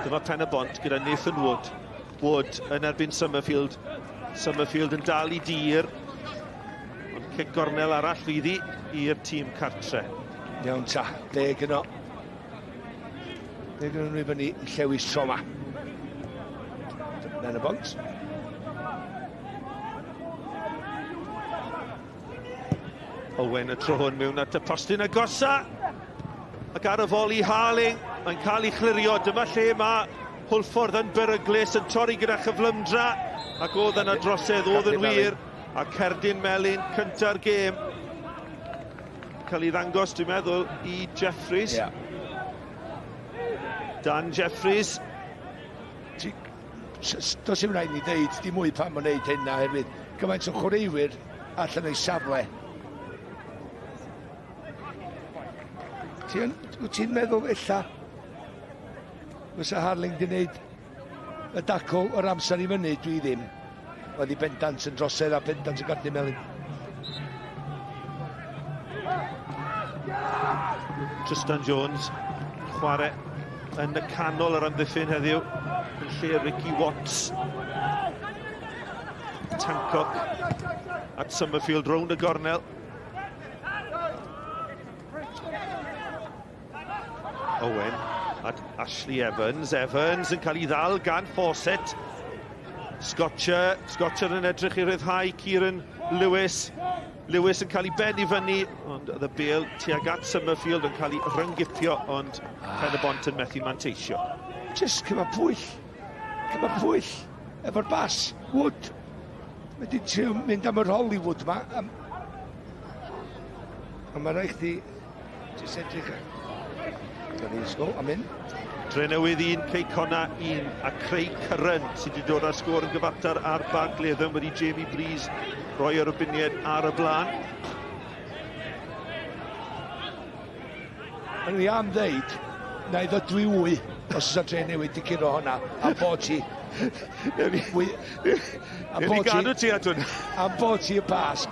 Dyma Pen y Bont gyda Nathan Wood. Wood yn erbyn Summerfield. Summerfield yn dal i dir. Ond cic gornel arall fydd hi i'r tîm cartre. Iawn ta, deg yno. Deg yno nhw i fyny i llewis tro ma. Pen y Bont. Owen y tro hwn mewn at y postyn agosa. Ac ar y foli Harling, mae'n cael ei chlirio. Dyma lle mae Hwlffordd yn beryglus, yn torri gyda chyflymdra. Ac oedd yna drosedd, oedd yn wir. A cerdyn melyn cynta'r gêm. Cael ei ddangos, dwi'n meddwl, i Jeffries. Yeah. Dan Jeffries. Does dim rhaid ni ddeud dim mwy pam mae'n neud hyn oherwydd gymaint o chwaraewyr allan o'i safle. Ti'n ti meddwl ella fysa Harling di wneud y dacl o'r amser i fyny, dwi ddim. Oedd hi bendant yn drosedd a bendant yn gardyn melyn. Tristan Jones chwarae yn y canol yr amddiffyn heddiw yn lle Ricky Watts. Tancock at Summerfield rownd y gornel. Owen at Ashley Evans. Evans yn cael ei ddal gan Fawcett. Scotcher, Scotcher yn edrych i ryddhau Kieran Lewis. Lewis yn cael ei ben i fyny, ond oedd y bel tuag at Summerfield yn cael ei rhyngipio, ond Pen y Bont yn methu manteisio. Just cyma pwyll, cyma pwyll, efo'r bas, Wood. Mae di trio mynd am yr Hollywood ma. Am... A mae rhaid chdi jyst edrych ar... Dyna ni ysgol, am hyn. Drenewydd 1, Cei Connah 1, a Craig Curran sydd wedi dod â'r sgôr yn gyfartal ar Barc Latham wedi Jamie Breeze roi yr obyniad ar y blaen. O'n i am ddeud, na i ddod dwi wy, os oes dre newid di curo hwnna, a bod ti... A bod ti... gadw ti at hwnna. A bod ti y Pasg.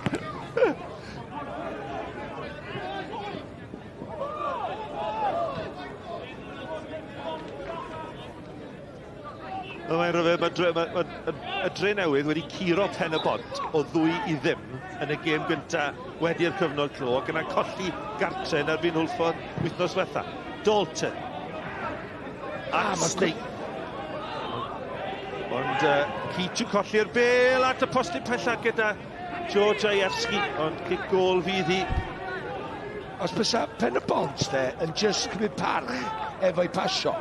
Mae'n rhyfedd, mae, dre, mae, mae, y dre newydd wedi curo pen y bont o ddwy i ddim yn y gêm gyntaf wedi'r cyfnod clo ac yna colli gartre yn erbyn Hwlffordd wythnos diwetha. Dalton. At ah, Snape. Ond uh, Keach yn colli'r bel at y postyn pellaf gyda Georgievski, ond cic gol fydd hi. Os bysa Pen y Bont de, yn just cymryd parch efo'i pasio,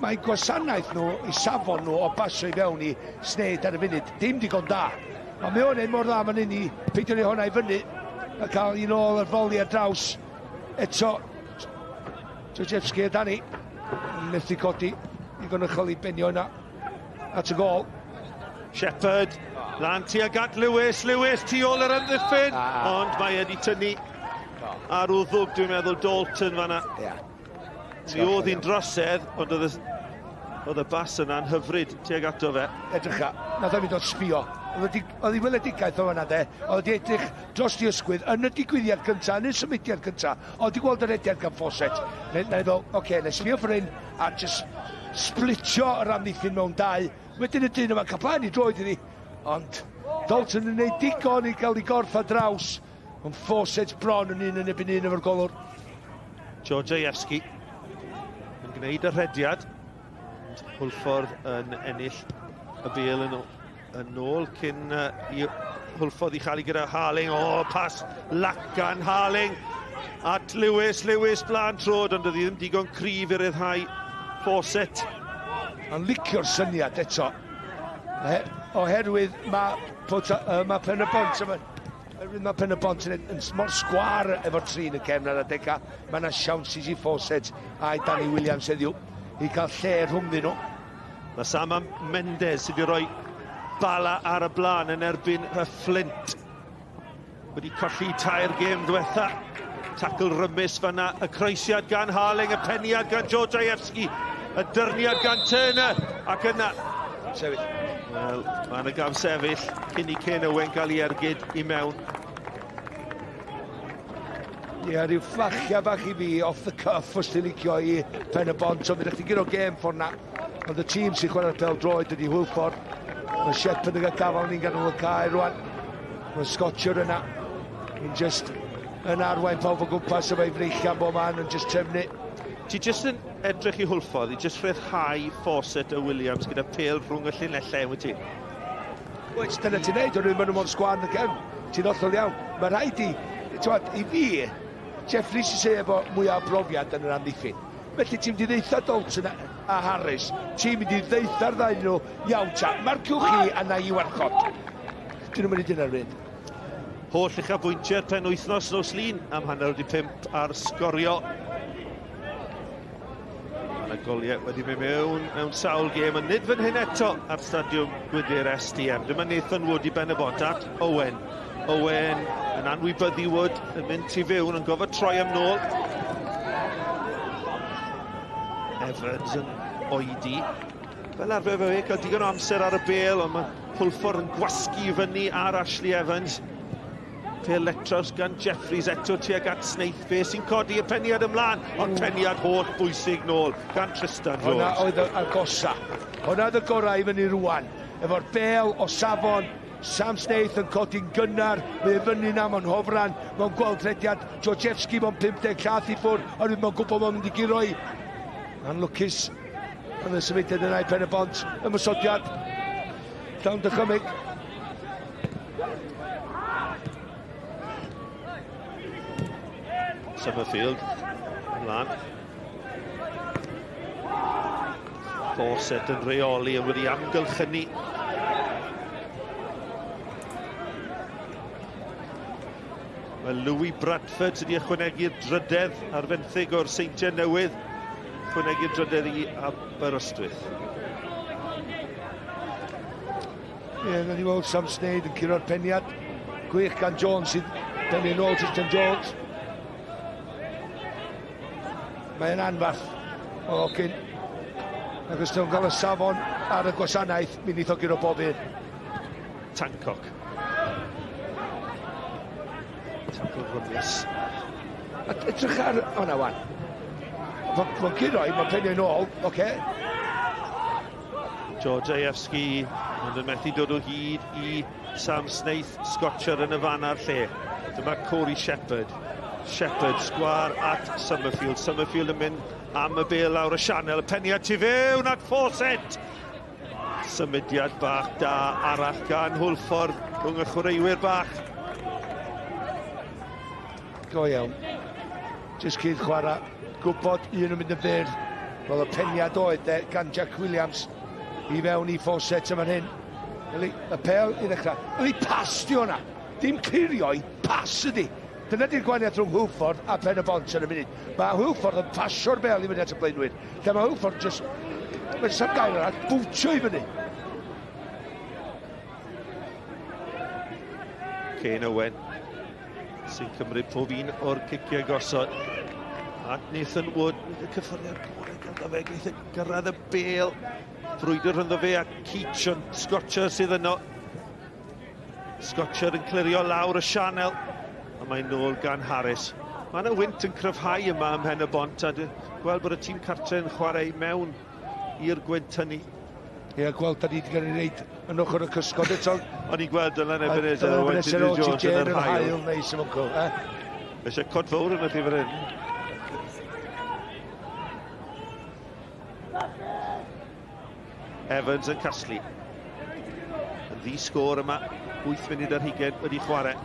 mae gwasanaeth nhw, i safon nhw o basio i fewn i Sneyd ar y funud, dim digon da. Ond mae o'n ei mor dda fan hyn i peidio neu hwnna i fyny a cael un ôl ar foli ar draws. Eto, Georgievski a Dani yn methu codi digon uchel i benio yna at y gol. Shepherd, lan tuag at Lewis, Lewis tu ôl yr amddiffyn, ah. ond mae wedi tynnu ar wddwg, dwi'n meddwl, Dalton fanna. Yeah. Mi oedd hi'n drosedd, ond oedd y, oedd y bas yna'n hyfryd tuag ato fe. Edrycha, nath o'n i dod sbio. Oedd hi weledigaeth o fanna de, oedd wedi edrych dros di ysgwydd yn y digwyddiad cyntaf, yn y symudiad cyntaf, oedd wedi gweld yr rediad gan Fawcett. Na i fel, oce, okay, na i sbio ffor hyn a just splitio yr amddiffyn mewn dau. Wedyn y dyn yma'n cael blaen i droed iddi, ond Dalton yn gwneud digon i gael ei gorff ar draws. Ond Fawcett bron yn un yn ebyn un efo'r golwr. Georgievski yn gwneud y rhediad. Hwlffordd yn ennill y bel yn, yn ôl cyn uh, i Hwlffordd i chael ei gyda Harling. O, oh, pas lacan Harling at Lewis. Lewis blaen trod, ond oedd hi ddim digon cryf i ryddhau Fawcett. Mae'n licio'r syniad eto. Oherwydd mae, uh, mae Pen y Bont yma. Oherwydd mae Pen y Bont yn, yn mor sgwar efo'r trin y cefn ar adega, mae yna siawns i Fawcett a i Danny Williams heddiw i gael lle rhwngddyn nhw. Mae Sam Mendes sydd wedi rhoi bala ar y blaen yn erbyn y Flint. Wedi colli tair gêm ddiwetha. Tacl rymus fanna, y croesiad gan Harling, y peniad gan Georgievski, y dyrniad gan Turner, ac yna... Sefyll. Wel, mae yna gam sefyll cyn i Ken Owen gael ei ergyd i mewn. Ie, yeah, rhyw fflachia bach i fi off the cuff os ti'n licio i Pen y Bont, ond fydd chdi'n gyro gêm ffordd na. Ond y tîm sy'n chwarae'r pel droed ydy Hwlffordd. Mae Shepard yn cael gafael ni'n ganol y cae rwan. Mae Scotcher yna. Yn just yn arwain pawb o gwmpas efo'i freichiau bob man yn just trefnu. Ti jyst yn edrych i Hwlffordd i jyst rhyddhau Fawcett a Williams gyda pêl rhwng y llinellau, wyt ti? Wyt, dyna ti'n neud, oherwydd maen nhw mor sgwâr yn y cefn. Ti'n hollol iawn. Mae rhaid i, ti'n i fi, Jeffries sy'n efo mwyaf o brofiad yn yr amddiffyn. Felly ti'n mynd i ddeutha Dalton a Harris, ti'n mynd i ddeutha'r ddau nhw, iawn ta, marciwch chi a na i warchod. Dyn nhw'n mynd i dyna'r bryd. Holl uchafbwyntiau'r penwythnos nos Lun am hanner wedi pump ar sgorio. Mae yna goliau wedi mynd mewn mewn sawl gêm, ond nid fan hyn eto ar stadiwm Gwydir STM. Dyma Nathan Wood i Ben y Bont at Owen. Owen yn anwybyddu Wood, yn mynd tu fewn, yn gofod troi am nôl. Evans yn oedi. Fel arfer fe cael digon o amser ar y bel, ond mae Hwlffordd yn gwasgu i fyny ar Ashley Evans. Pel letraws gan Jeffries eto tuag at Snaith. Fe sy'n codi y peniad ymlaen, ond peniad holl bwysig nôl gan Tristan Jones. Hwna oedd y agosa. Hwna oedd y gorau i fyny rwan. Efo'r bel o safon, Sam Snaith yn codi'n gynnar, mae e fyny na mewn hofran, mae'n gweld rhediad Georgievski mewn 50 llath i ffwrdd, oherwydd mae'n gwybod mae'n mynd i guro i. Anlwcus Yn y symudiad yna i Pen y Bont, ymosodiad llawn dychymyg. Summerfield, ymlaen. Fawcett yn rheoli yn wedi amgylchynu. Mae Louis Bradford sydd wedi ychwanegu'r drydedd ar fenthyg o'r Seintiau Newydd. Ychwanegu'r drydedd i Aberystwyth. Ie, yeah, ni weld Sam Sneyd yn curo'r peniad. Gwych gan Jones sydd bennu yn ôl Tristan Jones. Mae'n anfarth o Hocyn. Ac os nhw'n cael y safon ar y gwasanaeth, mi wneith o guro bob un. Tancock. Tackle rymus. A edrych ar hwnna wan. Mae'n curo i, mae'n penio'n ôl, oce. Okay. George Ajewski, ond yn methu dod o hyd i Sam Snaith, Scotcher yn y fan a'r lle. Dyma Corey Shepherd. Shepherd, sgwar at Summerfield. Summerfield yn mynd am y bel lawr y sianel. Y peniad tu fewn at Fawcett. Symudiad bach da arall gan Hwlffordd rhwng y chwaraewyr bach. Go iawn. Jyst cyn chwarae, gwybod un yn mynd yn fyr. Roedd y peniad oedd de gan Jack Williams i fewn i Fawcett yma'n hyn. Eli, y pel i ddechrau. Eli, pas di hwnna. Dim clirio i, pas ydi. Dyna di'r gwahaniaeth rhwng Hwlffordd a Pen y Bont yn y munud. Mae Hwlffordd yn pasio'r bel i fyny at y blaenwyr. Lle mae Hwlffordd jyst... Mae'n sam gair arall, bwtio i fyny. Kane Owen sy'n cymryd pob un o'r ciciau gosod. At Nathan Wood, y cyffyrddiad gorau ganddo fe, geith e gyrraedd y bel. Frwydr rhynddo fe a Keach, ond Scotcher sydd yno. Scotcher yn clirio lawr y sianel, a mae'n nôl gan Harris. Mae yna wynt yn cryfhau yma ym Mhen y Bont, a dwi'n gweld bod y tîm cartre yn chwarae mewn i'r gwynt hynny. Ie, gweld da ni wedi cael ei wneud yn ochr y cysgod eto. O'n i'n gweld Dylan Ebenezer o Owain Tudur Jones yn yr haul. Neis yn fwncw, eh? Eisiau cod fawr yn y chi fan hyn. Evans yn casglu. Yn ddi sgôr yma, 8 munud ar hugain wedi chwarae.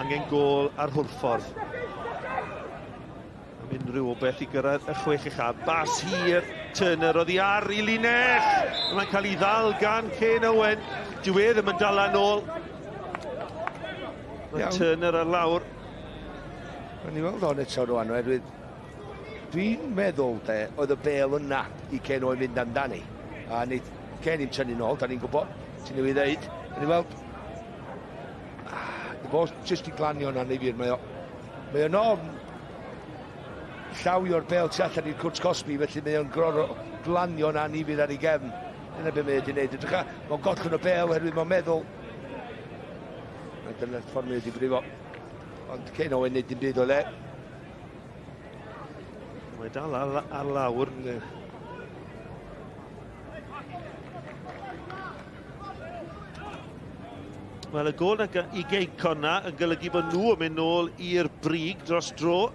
Angen gôl ar Hwlffordd. Am unrhyw o beth i gyrraedd y chwech ucha. Bas hir, Turner oddi ar i linell. Mae'n cael ei ddal gan Kane Owen. Dyw e ddim yn dala nôl. Mae Turner ar lawr. Rwy'n i weld hon eto rwan, oherwydd Dwi'n meddwl de, oedd y bêl yna i Ken Owen mynd amdani. A wneud Ken i'm tynnu nôl, da ni'n gwybod, ti'n newydd ddeud. A ni weld, ah, fo jyst i glanio yna neu fyr, mae o, mae o'n ofn llawio'r bêl tu allan i'r cwrt cosbi, felly mae o'n groro glanio yna nifyr ar ei gefn. Dyna beth mae wedi gwneud. Edrych mae'n gollwng y bêl oherwydd mae'n meddwl. A dyna'r ffordd mae wedi brifo. Ond Ken Owen wneud dim byd o le. Mae dal ar, ar lawr. Wel, y gol na i Geicon na yn golygu bod nhw yn mynd nôl i'r brig dros dro.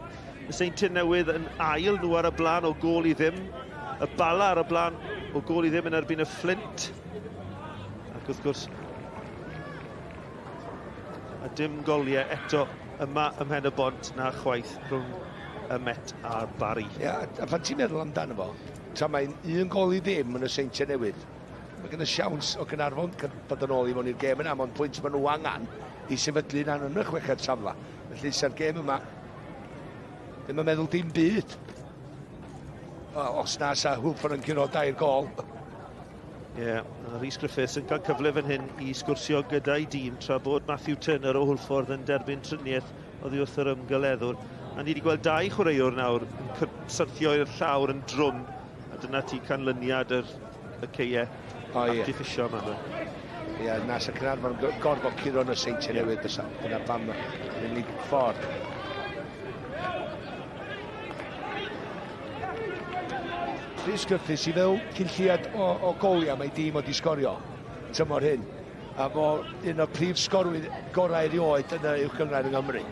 Y Seintiau Newydd yn ail, nhw ar y blaen o gol i ddim. Y Bala ar y blaen o gol i ddim yn erbyn y Flint. Ac wrth gwrs, a dim goliau eto yma ym Mhen y Bont na chwaith rhwng y Met a'r Barri. Ia, a pan ti'n meddwl amdano fo, tra mae'n un gol i ddim yn y Seintiau Newydd, mae gen y siawns o Gaernarfon dod yn ôl i mewn i'r gêm yna, ond pwynt maen nhw angen i sefydlu yna yn y chweched safle. Felly, sa'r gêm yma ddim yn meddwl dim byd. Os na, sa Hwlffordd yn curo dair gol. Ie, yeah, Rhys Griffiths yn cael cyfle fan hyn i sgwrsio gyda'i dîm tra bod Matthew Turner o Hwlffordd yn derbyn triniaeth oddi wrth yr ymgeleddwr. A ni wedi gweld dau chwaraewr nawr yn syrthio i'r llawr yn drwm, a dyna ti canlyniad yr, y ceie oh, yeah. artiffisio yma. Ie, yeah, na, sa Caernarfon gorfod curo yn y Seintiau yeah. Newydd, bysa. Dyna pam yr unig ffordd. Rhys Griffiths i fel cyn lleiad o, o goliau mae dîm wedi sgorio tymor hyn. A fo un o'r prif sgorwyr gorau erioed yn y Uwch Gynghrair yng Nghymru.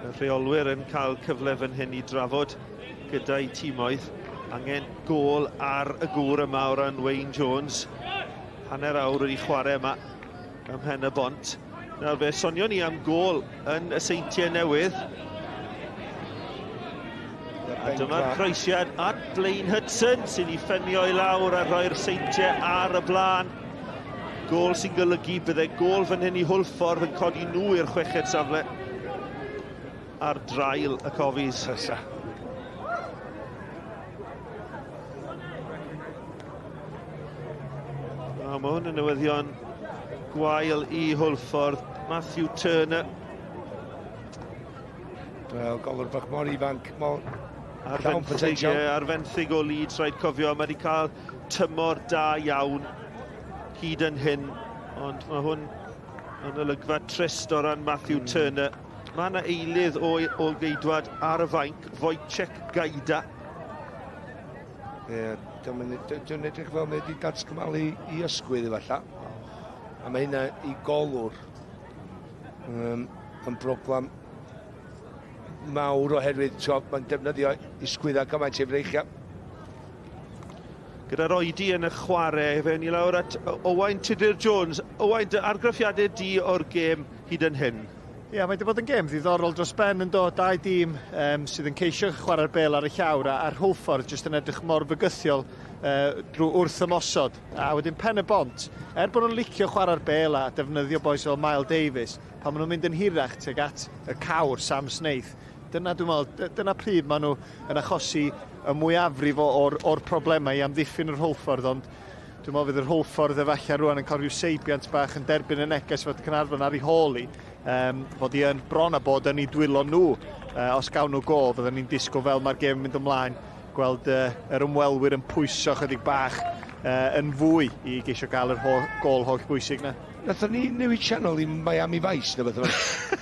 Y rheolwyr yn cael cyfle fan hyn i drafod gyda'i tîmoedd. Angen gôl ar y gŵr yma o ran Wayne Jones. Hanner awr wedi chwarae yma ym Mhen y Bont. Nawr fe sonion ni am gôl yn y Seintiau Newydd. A dyma'r croesiad at Blaine Hudson sy'n ei ffenio i lawr a rhoi'r Seintiau ar y blaen. Gôl sy'n golygu bydde gôl fan hyn i Hwlffordd yn codi nhw i'r chweched safle ar draul y Cofis. Fysa. O, mae hwn yn newyddion gwael i Hwlffordd. Matthew Turner. Wel, golwr bach mor ifanc, mor ar fenthyg, ar fenthyg o Leeds, rhaid cofio, mae wedi cael tymor da iawn hyd yn hyn, ond mae hwn yn olygfa trist o ran Matthew Turner. Mae yna eilydd o ôl-geidwad ar y fainc, Wojciech Gaida. Ie, yeah, dwi'n edrych fel mae wedi datgymalu i ysgwydd efallai. A mae hynna i golwr um, yn broblem mawr oherwydd mae'n defnyddio i sgwydda gymaint ei freichiau. Gyda'r oedi yn y chwarae, fe ni lawr at Owain Tudur Jones. Owain, dy argraffiadau di o'r gêm hyd yn hyn? Ie, yeah, mae wedi bod yn gêm ddiddorol dros ben yn dod. Dau dîm um, sydd yn ceisio chwarae'r bel ar y llawr a, a'r Hwlffordd jyst yn edrych mor fygythiol uh, drwy wrth ymosod. A wedyn Pen y Bont, er bod nhw'n licio chwarae'r bel a defnyddio bois fel Mile Davies, pan maen nhw'n mynd yn hirach tuag at y cawr Sam Snaith, dyna dwi'n meddwl, dyna pryd maen nhw yn achosi y mwyafrif o'r, or problemau i amddiffyn yr Hwlffordd, ond Dwi'n meddwl fydd yr Hwlffordd efallai rwan yn cael rhyw seibiant bach yn derbyn y neges fod Caernarfon ar ei hôl i, um, fod i yn bron a bod yn ei dwylo nhw. Uh, os gawn nhw gol, fydden ni'n disgwyl fel mae'r gêm yn mynd ymlaen, gweld uh, yr ymwelwyr yn pwyso chydig bach uh, yn fwy i geisio gael yr ho gol holl bwysig na. Nathon ni newid channel i Miami Vice neu beth fel.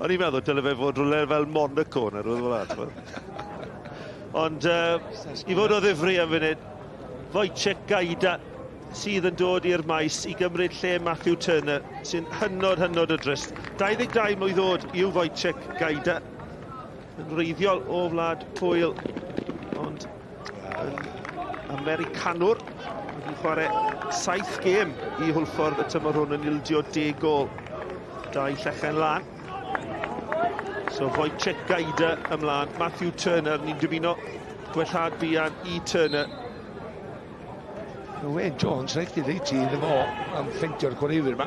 O'n i'n meddwl dyle fe fod rhywle fel Monaco neu rhywbeth fel 'na. Ond uh, i fod o ddifri am funud, Wojciech Gaida sydd yn dod i'r maes i gymryd lle Matthew Turner, sy'n hynod, hynod o drist. 22 mlwydd oed yw Wojciech Gaida, yn wreiddiol o wlad Pwyl, ond yn Americanwr. Wedi chwarae saith gêm i Hwlffordd y tymor hwn yn ildio deg gol. Dau llechen lan. So Wojciech Gaida ymlaen. Matthew Turner, ni'n dymuno gwellhad buan i Turner. Wayne Jones, rhaid i ddeud ti iddo fo am ffeindio'r chwaraewyr yma.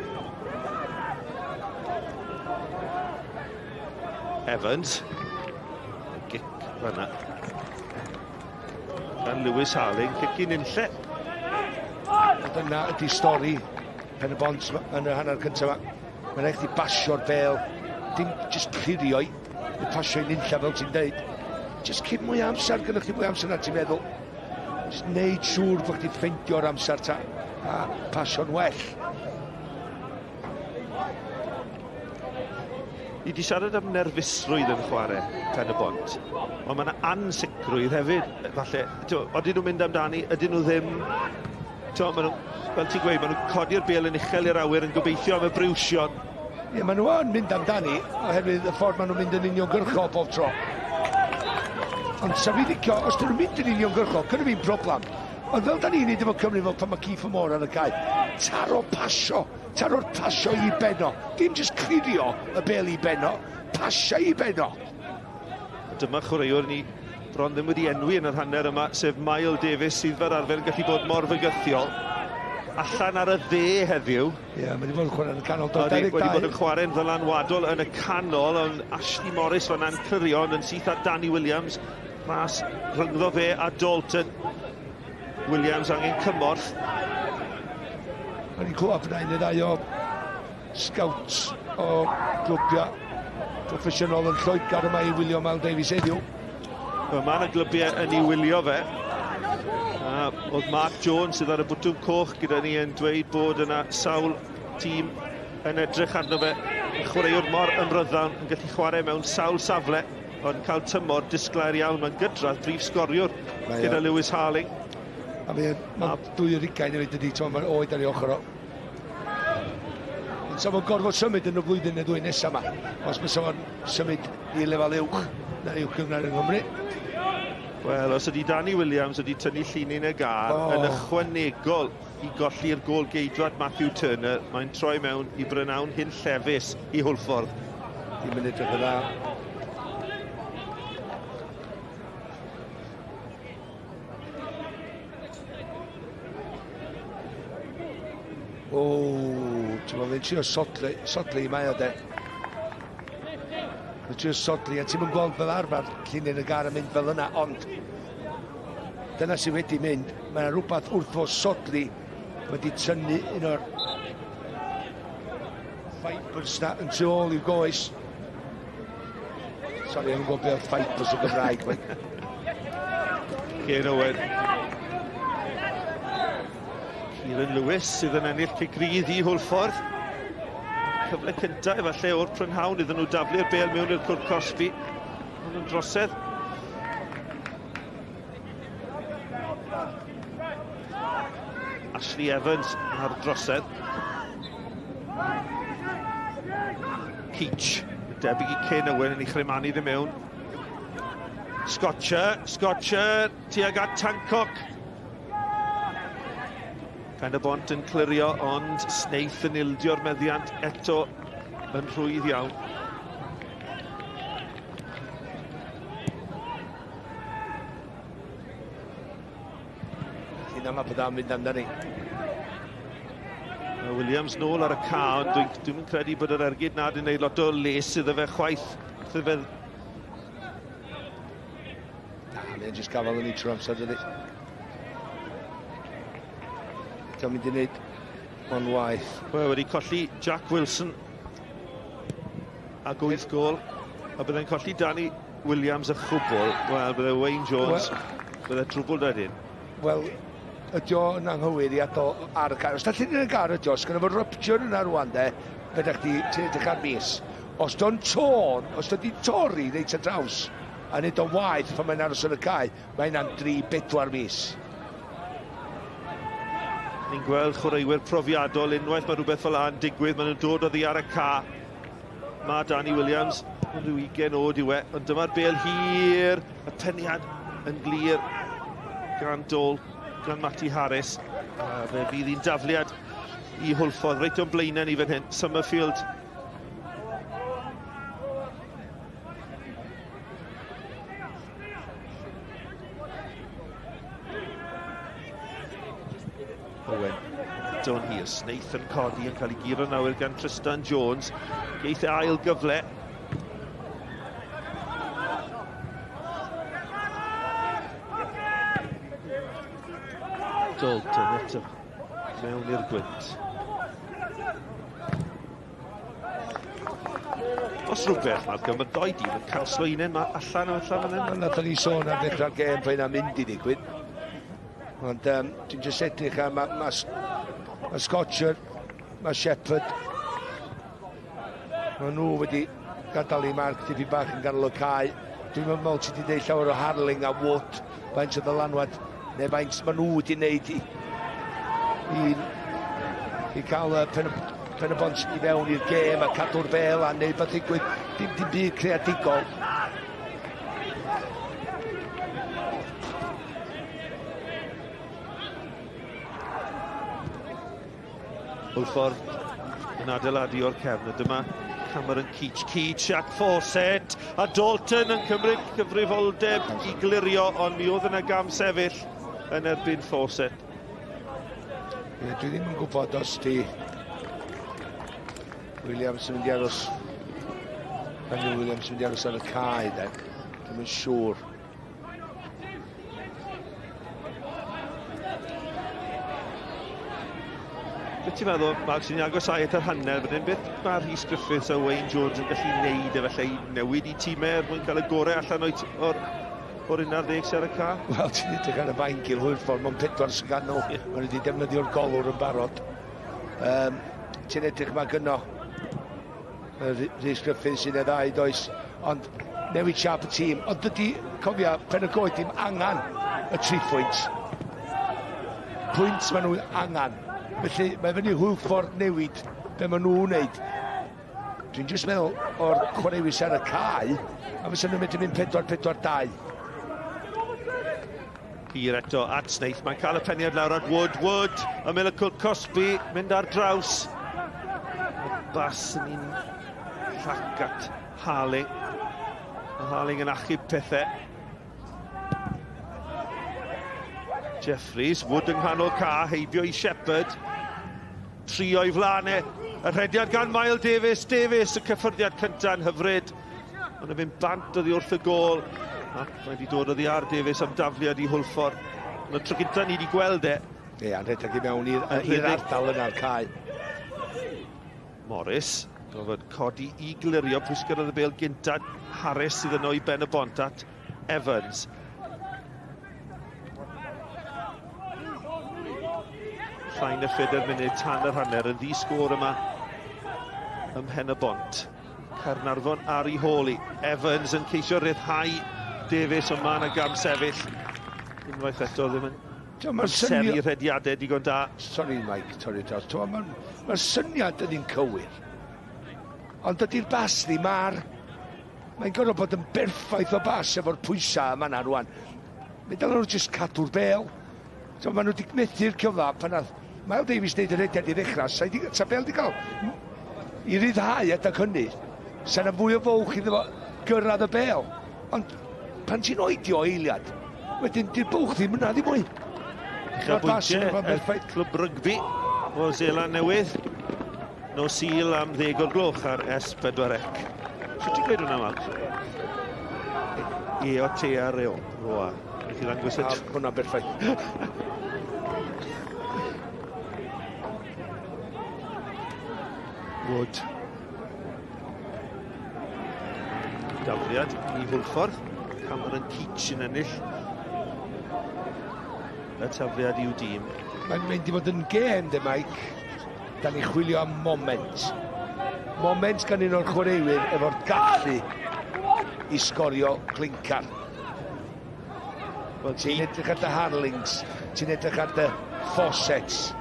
Evans. Gic fanna. Gan Lewis Harling, cic i'n unlle. Dyna ydy stori Pen y Bont yn y hanner cyntaf yma. Mae'n rhaid chdi basio'r bel, dim just clirio i, neu pasio i'n unlla fel ti'n deud. Just cyn mwy o amser, gynnwch chi mwy o amser na ti'n meddwl. Just neud siŵr bod chdi'n ffeindio'r amser ta, a pasio'n well. Ni wedi siarad am nerfusrwydd yn chwarae Pen y Bont, ond mae yna ansicrwydd hefyd, falle. Odyn nhw'n mynd amdani, ydyn nhw ddim? T'mo, maen nhw, fel ti'n gweud, maen nhw'n codi'r bêl yn uchel i'r awyr yn gobeithio am y briwsion. Ie, maen nhw yn mynd amdani, oherwydd y ffordd maen nhw'n mynd yn uniongyrchol bob tro. Ond sa fi licio, os dyn nhw'n mynd yn uniongyrchol, gynnu fi'n broblem. Ond fel da ni'n neud efo Cymru, fel pan mae Keith Moore ar y cae, taro pasio Taro'r pasio i Benno. Dim jyst clirio y bel i Benno, pasio i Benno. Dyma chwaraewr ni bron ddim wedi enwi yn yr hanner yma, sef Mael Davies, sydd fel arfer yn gallu bod mor fygythiol. Allan ar y dde heddiw. Ie, yeah, mae wedi bod yn chwarae yn y canol. Wedi, wedi bod yn chwarae'n ddylanwadol yn y canol, ond Ashley Morris fanna'n clirio, ond yn syth at Danny Williams. Mas rhyngddo fe a Dalton. Williams angen cymorth. O'n i'n clywed bod un neu ddau o scouts o glwbiau proffesiynol yn Lloegr yma i wylio Miles Davies heddiw. Wel, mae yna glybiau yn ei wylio fe. A oedd Mark Jones sydd ar y bwtwm coch gyda ni yn dweud bod yna sawl tîm yn edrych arno fe. Y chwaraewr mor ymryddawn yn gallu chwarae mewn sawl safle. Ond cael tymor disglair iawn, mae'n gydradd brif sgoriwr gyda Lewis Harling. A mae ma dwy o'r ugain hefyd dydy, ti'n mae'n oed ar ei ochr o. Ond sa fo'n gorfod symud yn y flwyddyn neu ddwy nesaf yma, os bysa fo'n symud i lefel uwch na'r uwch gynghrair yng Nghymru. Wel, os ydy Danny Williams wedi tynnu llinyn y gar oh. yn ychwanegol i golli'r gôl geidwad Matthew Turner, mae'n troi mewn i brynawn hunllefus i Hwlffordd. Dim yn edrych yn dda. O, ti'n meddwl, fe'n trio sodli, sodli mae o de. Mae'n trio sodli, a ti'n mynd gweld fel arfer llinyn y gar yn mynd fel yna, ond dyna sydd wedi mynd. Mae yna rhywbeth wrth fo sodli wedi tynnu un o'r fibers na yn tu ôl i'w goes. Sorry, I'm gwybod beth fibers yn Gymraeg. Kieran Owen. Kieran Lewis sydd yn ennill cic rydd i Hwlffordd. Cyfle cyntaf efallai o'r prynhawn iddyn nhw daflu'r bel mewn i'r cwrt cosbi. Ond yn drosedd. Ashley Evans ar drosedd. Keach, debyg i Ken Owen yn ei chremanu ddim mewn. Scotcher, Scotcher, tuag at Tancock. Pen y Bont yn clirio, ond Snaith yn ildio'r meddiant eto yn rhwydd iawn. Hynna mae pethau'n mynd amdani. Mae Williams nôl ar y ca, ond dwi'n dwi, dwi credu bod yr ergyd na wedi gwneud lot o les iddo fe chwaith. Iddo fe Na, mae'n jyst gafael yn ei trwy amser, dydy. Eto mynd i wneud o'n waith. Wel, wedi colli Jack Wilson ag 8 gol. A byddai'n colli Danny Williams a chwbl. Wel, bydde Wayne Jones, well, bydde trwbl da dyn. Wel, ydy o yn anghywir i adael ar y car. Os da chi'n y gar ydy o, os gynno fo rupture yna rwan de, fe da chdi, ti'n edrych ar mis. Os do'n tôn, os do di torri reit ar draws, a neud o'n waeth pan mae'n aros yn y cae, mae hynna'n 3-4 mis. Ni'n gweld chwaraewyr profiadol unwaith mae rhywbeth fel yna'n digwydd, maen nhw'n dod oddi ar y ca. Mae Danny Williams yn rhyw 20 oed yw e, ond dyma'r bel hir, y peniad yn glir gan Dol, gan Matty Harris. A fe fydd hi'n dafliad i Hwlffordd, reit o'n blaenau ni fan hyn, Summerfield. Owen. Eto'n hir. Snaith yn codi yn cael ei guro nawr gan Tristan Jones. Geith e ail gyfle. Dalton eto mewn i'r gwynt. Os rhywbeth, Malcolm, mae doi dîm yn canslo un yma allan o allan fan hyn. Wel, nathon ni sôn am ddechrau'r gêm pa hynna'n mynd i ddigwydd. Ond um, dwi'n jyst edrych ar, mae ma, ma Scotcher, mae Shepherd, mae nhw wedi gadael i marc dipyn bach yn ganol y cae. Dwi'n meddwl ti wedi dweud llawer o Harling a Wood, faint o ddylanwad, neu faint maen nhw wedi wneud i, i, i cael y pen, pen y bont i fewn i'r gêm a cadw'r bel a wneud beth ddigwydd. Dim, dim byd creadigol. Hwlffordd yn adeiladu o'r cefn, a dyma Cameron Keach. Keach at Fawcett, a Dalton yn cymryd cyfrifoldeb i glirio, ond mi oedd yna gam sefyll yn erbyn Fawcett. Ie, dwi ddim yn gwybod os di Williams yn mynd i aros Daniel Williams yn mynd i aros ar y cae, de. Dwi'm yn siŵr. Beth ti'n meddwl, Mark, sy'n agosau at yr hanner fan hyn, beth mae Rhys Griffiths a Wayne Jones yn gallu neud efallai i newid i tîmau er mwyn cael y gorau allan o'i o'r, o'r 11 sy'n ar y ca? Wel, ti'n edrych ar y fainc i'r hwyrffordd, mae'n pedwar sy'n ganol. Yeah. Maen nhw wedi defnyddio'r golwr yn barod. Um, ti'n edrych mae gynno Rhys Griffiths sy'n ei ddau, does? Ond newid siap y tîm. Ond dydy, cofia, Pen y Coed ddim angen y tri phwynt. Pwynt maen nhw angen. Felly mae fyny Hwlffordd newid be maen nhw'n wneud. Dwi'n jyst meddwl o'r chwaraewyr sy'n ar y cae, a fysa nhw'n medru mynd 4-4-2. Hir eto at Snaith, mae'n cael y peniad lawr at Wood, Wood, ymyl y cwlt cosbi, mynd ar draws. Y bas yn un llac at Harling. Mae Harling yn achub pethau. Jeffries, Wood yng nghanol ca, heibio i Shepherd. Tri o'i flaen e. Y rhediad gan Mael Davies, Davies, y cyffyrddiad cyntaf yn hyfryd. Ond yn mynd bant oddi wrth y gôl. Ac mae wedi dod oddi ar Davies am dafliad i Hwlffordd. Ond y tro gyntaf ni wedi gweld e. Ie, a'n rhedeg i mewn i'r ardal yna'r cae. Morris, gofod codi i glirio pwy sy'n gyrraedd y bêl gynta. Harris sydd yno i ben y bont at Evans. Llai na phedair munud tan yr hanner yn ddi-sgôr yma. ym Mhen-y-bont. Caernarfon ar ei hôl hi. Evans yn ceisio rhyddhau Davies, ond mae yna gam sefyll. Unwaith eto ddim yn amseru rhediadau digon da. Sorry Mike, torri dros. Mae'r ma syniad yn un cywir. Ond dydy'r bas ddim ar. Mae'n gorfod bod yn berffaith o bas efo'r pwysau yma na rwan. Mi dylen nhw jyst cadw'r bel. So, maen nhw wedi methu'r cyfle pan nath Miles Davies wneud y rhediad i ddechrau. Sa, di, sa bel wedi cael i ryddhau adag hynny. Sa yna fwy o fwlch iddo fo gyrraedd y bel. Ond pan ti'n oedio eiliad, wedyn di'r bwlch ddim yna ddim mwy. Uchafbwyntiau y clwb rygbi o Seland Newydd. Nos Sul am ddeg o'r gloch ar S4C. Sut ti'n gweud hwnna, Mark? E o T A R O. Roa. Wnes i ddangos e. Hwnna'n berffaith. Wood. Dafliad i Hwlffordd. Cameron Keach yn ennill y tafliad i'w dîm. Mae'n mynd i fod yn gêm, de Mike. Da ni'n chwilio am moment. Moment gan un o'r chwaraewyr efo'r gallu i sgorio clincar. Wel, ti'n edrych ar dy Harlings, ti'n edrych ar dy Fawcetts.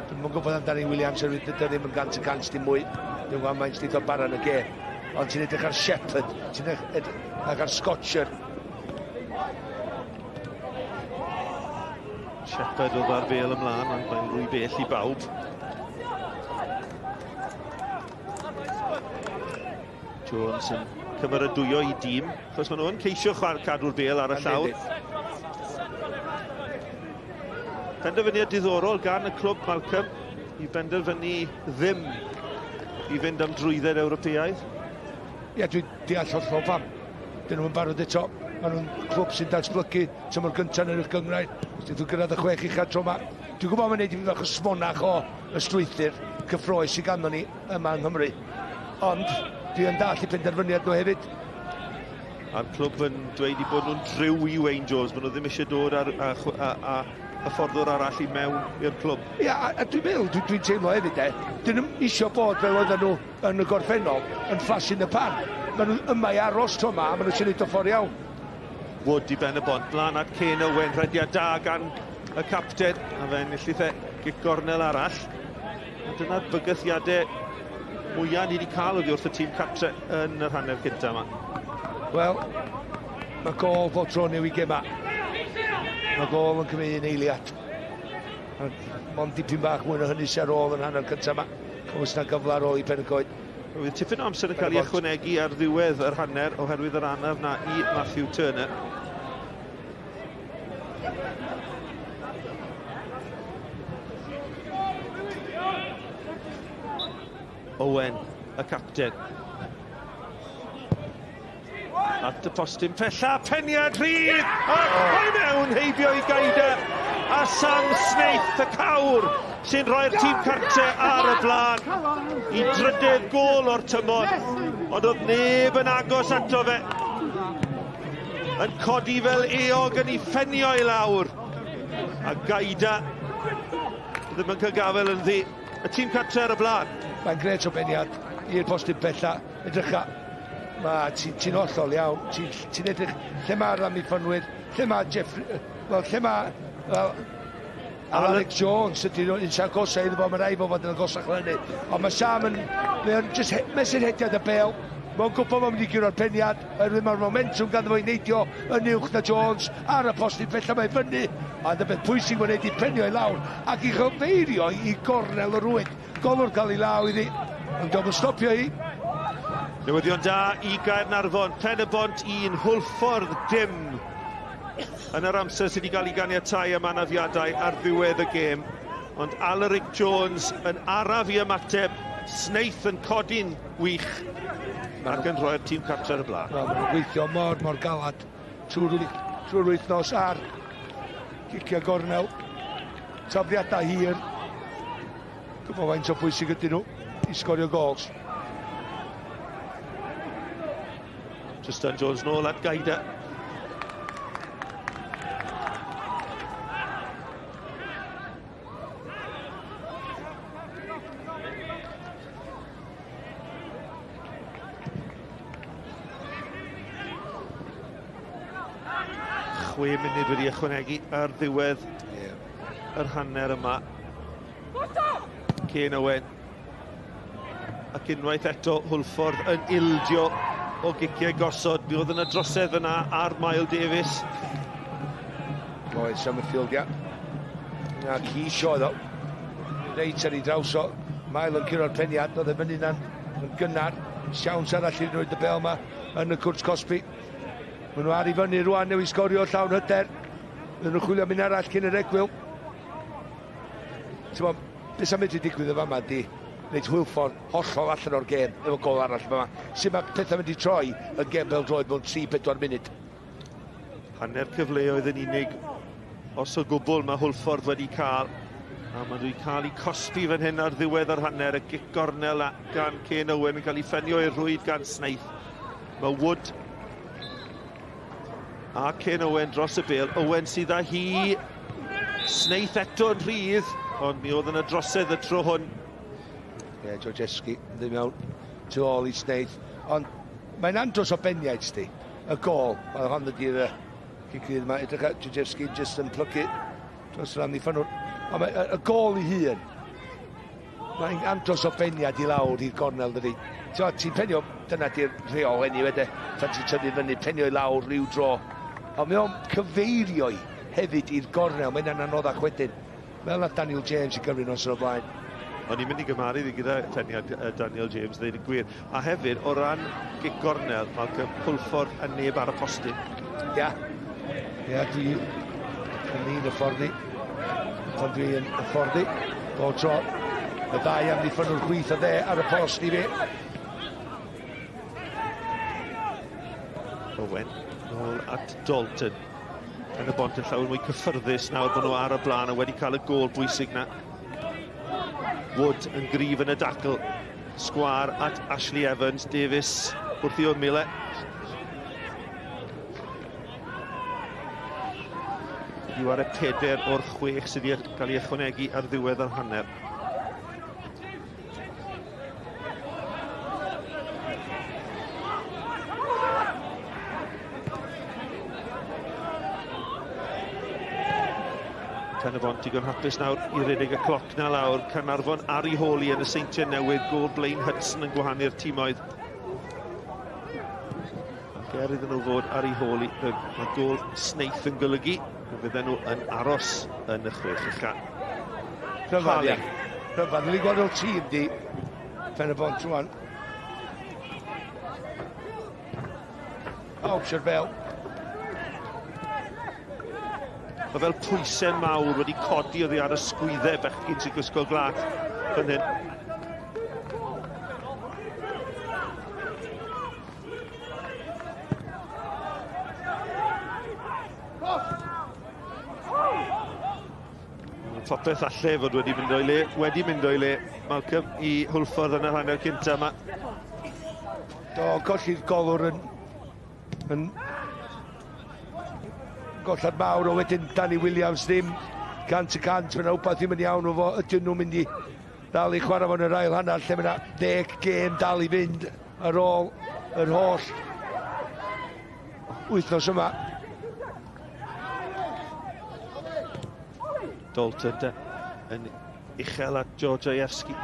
Dwi'm yn gwybod amdani Williams, oherwydd dydy o ddim yn 100% dim mwy. Dwi'n gwybod maint wneud o bara yn y gêm. Ond ti'n edrych ar Shepherd, ti'n edrych ar Scotcher. Shepherd oedd ar bêl ymlaen, ond mae'n rwy bell i bawb. Jones yn cymeradwyo i dîm, achos maen nhw'n ceisio chwarae cadw'r bêl ar y llawr. Penderfyniad diddorol gan y clwb Malcolm i benderfynu ddim i fynd am drwydded Ewropeaidd. Ie, dwi'n deall hollol pam. Dyn nhw'n barod eto. Maen nhw'n clwb sy'n datblygu tymor gyntaf yn yr uwch gynghrair. Os nhw'n gyrraedd y chwech uchaf tro yma. Dwi'n gwybod mae'n neud i fi fach o smonach o y strwythur cyffroes sydd ganddo ni yma yng Nghymru. Ond dwi yn dallt i penderfyniad nhw hefyd. A'r clwb yn dweud i bod nhw'n driw i Wayne Jones, maen nhw ddim eisiau dod ar, a, a, a hyfforddwr arall i mewn i'r clwb. Ia, a, a dwi'n meddwl, dwi'n dwi teimlo hefyd e, dyn nhw'n eisiau bod fel oedden nhw yn y gorffennol, yn flash in the pan. Maen nhw yma i aros tro yma, a maen nhw eisiau gwneud o ffordd iawn. Wood i ben y bont, lan at Kane Owen, rhediad da gan y capten, a fe enillith e gic gornel arall. A dyna'r bygythiadau mwyaf ni wedi cael oddi wrth y tîm cartre yn yr hanner cyntaf yma. Wel, mae gol bob tro newid gema. Mae gol yn cymryd un eiliad. Ond dipyn bach mwy na hynny sy'n ar ôl yn hanner cyntaf yma. Oes na gyfle ar ôl i Pen y Coed. Roedd tipyn o amser yn cael ei ychwanegu ar ddiwedd yr hanner oherwydd yr anaf na i Matthew Turner. Owen, y capten. At y postyn pella, peniad rhydd, ac mae mewn heibio i Gaida. A Sam Snaith, y cawr, sy'n rhoi'r tîm cartre ar y blaen i drydydd gôl o'r tymor. Ond oedd neb yn agos ato fe. Yn codi fel eog yn ei phenio i lawr. A Gaida ddim yn cael gafael ynddi. Y tîm cartre ar y blaen. Mae'n gret o beniad i'r postyn pella. Edrycha, mae ti'n ti hollol iawn. Ti'n ti edrych lle mae'r amddiffynwyr, lle mae Jeffrey, wel, lle mae, wel, Alec Jones ydy'r un sy'n agosau iddo fo, mae'n rhaid fo fod yn agosach na hynny. Ond mae Sam yn, mae o'n just mesur hediad y bel, mae'n gwybod mae'n mynd i guro'r peniad, oherwydd mae'r momentum ganddo fo i neidio yn uwch na Jones ar y postyn pella mae fyny. Ond y beth pwysig mae'n neud i penio i lawr ac i chyfeirio i gornel y rwyd. Golwr cael ei law iddi, ond diolch yn stopio hi. Newyddion da i Gaernarfon, Pen-y-bont 1, Hwlffordd dim. Yn yr amser sydd wedi cael ei ganiatau am anafiadau ar ddiwedd y gêm. Ond Alaric Jones yn araf i ymateb, Snaith yn codi'n wych ac yn rhoi'r tîm cartre ar y blaen. Wel, maen nhw'n gweithio mor, mor galad trwy'r trwy wythnos ar gicio gornel, tafliadau hir. Gwybod faint o bwysig ydyn nhw i sgorio gols. Tristan Jones nôl at Gaida. 6 munud wedi ychwanegu ar ddiwedd yr hanner yma. Kane Owen. Ac unwaith eto Hwlffordd yn ildio o giciau gosod. Mi oedd yna drosedd fyna ar Mael Davies. Lloyd Summerfield, ia. Na, Keys oedd o. Reit ar ei draws o. Mael yn curo'r peniad, oedd e fyny na'n yn gynnar. Siawns arall i'n rhoi y bel yma yn y cwrt cosbi. Maen nhw ar i fyny rwan, newid sgorio llawn hyder. Fydden nhw'n chwilio am un arall cyn yr egwyl. Ti'n bod, beth sy'n medru digwydd yn fama di wneud Hwlffordd hollol allan o'r gêm efo gol arall fama. Sut mae pethau mynd i troi yn gêm bêl-droed mewn 3-4 munud. Hanner cyfleoedd yn unig os o gwbl mae Hwlffordd wedi cael. A maen nhw wedi cael eu cosbi fan hyn ar ddiwedd yr hanner. Y gic gornel gan Kane Owen yn cael ei ffenio i'r rhwyd gan Snaith. Mae Wood a Ken Owen dros y bel. Owen sydd â hi. Snaith eto yn rhydd, ond mi oedd yna drosedd y tro hwn. Ie, yeah, Georgeski yn dod mewn tu ôl i Snaith. Ond mae'n andros o beniaid, sti. Y gol, mae hon ydy'r cic rydd yma. Edrych ar Georgievski jyst yn plygu dros yr amddiffynnwr. Ond mae y gol i hun, Mae'n andros o beniad i lawr i'r gornel, dydi. Ti'n penio, dyna di'r rheol anyway, de. Pan ti'n tynnu fyny, penio i lawr rhyw dro. Ond mae o'n cyfeirio i hefyd i'r gornel, mae'n anoddach wedyn. Fel nath Daniel James i Gymru nos o'r blaen. O'n i'n mynd i gymharu fi gyda peniad Daniel James, dweud y gwir. A hefyd, o ran gic gornel, Malcolm, Hwlffordd a neb ar y postyn. Ia. Ia, dwi yn un hyfforddi. Pan dwi yn hyfforddi, bob tro, y ddau amddiffynnwr chwith a dde ar y post i fi. Owen, nôl at Dalton. Yn y bont yn llawer mwy cyffyrddus nawr bod nhw ar y blaen a wedi cael y gôl bwysig na. Wood yn gryf yn y dacl. Sgwâr at Ashley Evans, Davies wrth i ymyl e. Yw ar y peder o'r chwech sydd wedi cael ei ychwanegu ar ddiwedd yr hanner. Pen-y-bont digon hapus nawr i redeg y cloc na lawr. Caernarfon ar ei hôl i yn y Seintiau Newydd. Gôl Blaine Hudson yn gwahanu'r timoedd. Ac er iddyn nhw fod ar ei hôl i, mae gôl Snaith yn golygu y fydden nhw yn aros yn y chwech ucha. Rhyfedd, ie. Rhyfedd. Ni'n gweld o'r tîm di Pen-y-bont rwan. Pawb eisiau'r bel. Mae fel pwysau mawr wedi codi oddi ar y sgwyddau bechgyn sy'n gwisgo glas fan hyn. Mae popeth alle fod wedi mynd o'i le, wedi mynd o'i le, Malcolm, i Hwlffordd yn yr hanner cynta yma. Do, colli'r golwr yn, yn gollad mawr o wedyn Danny Williams ddim 100%, mae yna wbath ddim yn iawn o fo, ydyn nhw'n mynd i ddal i chwarae fo'n yr ail hanner lle mae yna 10 gêm dal i fynd ar ôl yr holl wythnos yma. Dalton de, yn uchel at George Ojewski.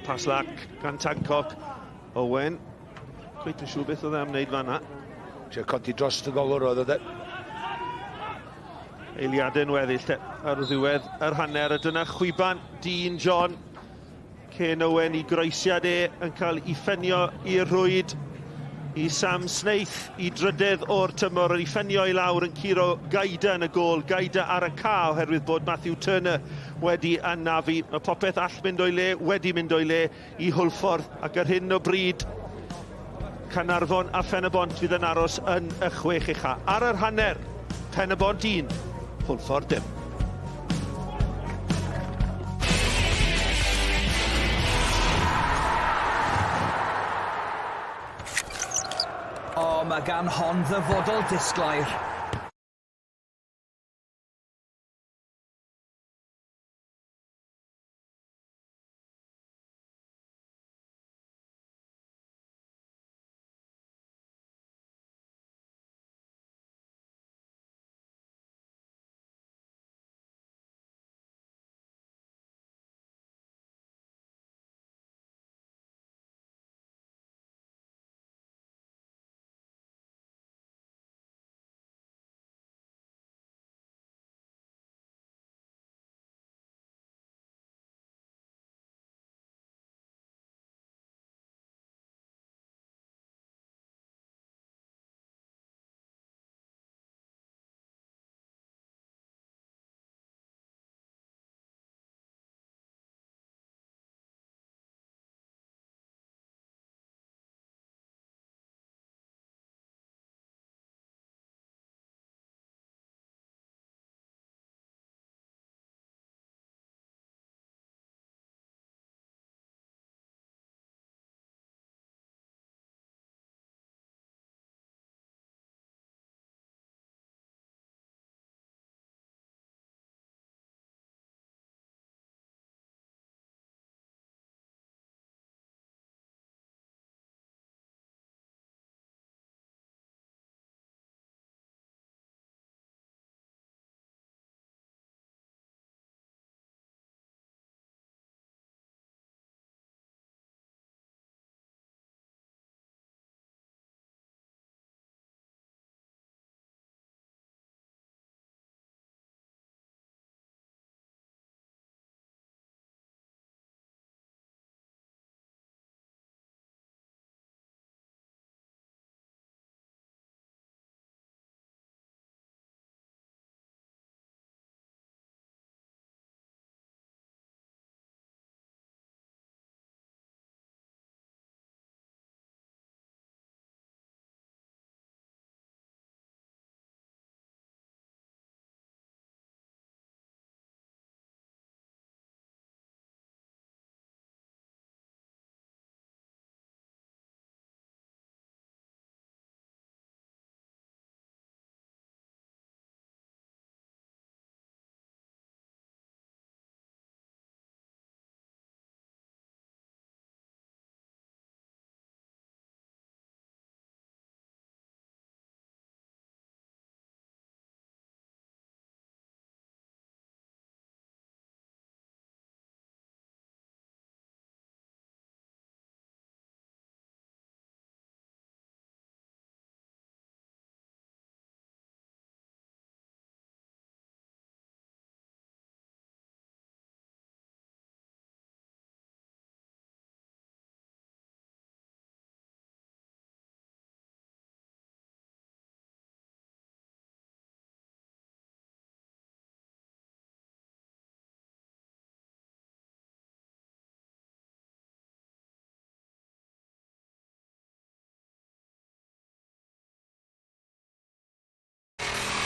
Pas lac gan Tancock. Owen, cweit yn siŵr beth oedd e am wneud fanna. Trio codi dros y golwr oedd o de. Eiliadau'n weddill te ar ddiwedd yr hanner. A dyna chwiban Dean John. Ken Owen i groesiad e yn cael ei ffenio i'r rhwyd i Sam Snaith i drydedd o'r tymor yn ei ffenio i lawr yn curo Gaida yn y gôl. Gaida ar y ca oherwydd bod Matthew Turner wedi anafu. Mae popeth all mynd o'i le wedi mynd o'i le i Hwlffordd ac ar hyn o bryd Caernarfon a Phen-y-bont fydd yn aros yn y chwech ucha. Ar yr hanner, Pen-y-bont 1, Hwlffordd dim. O, mae gan hon ddyfodol disglair.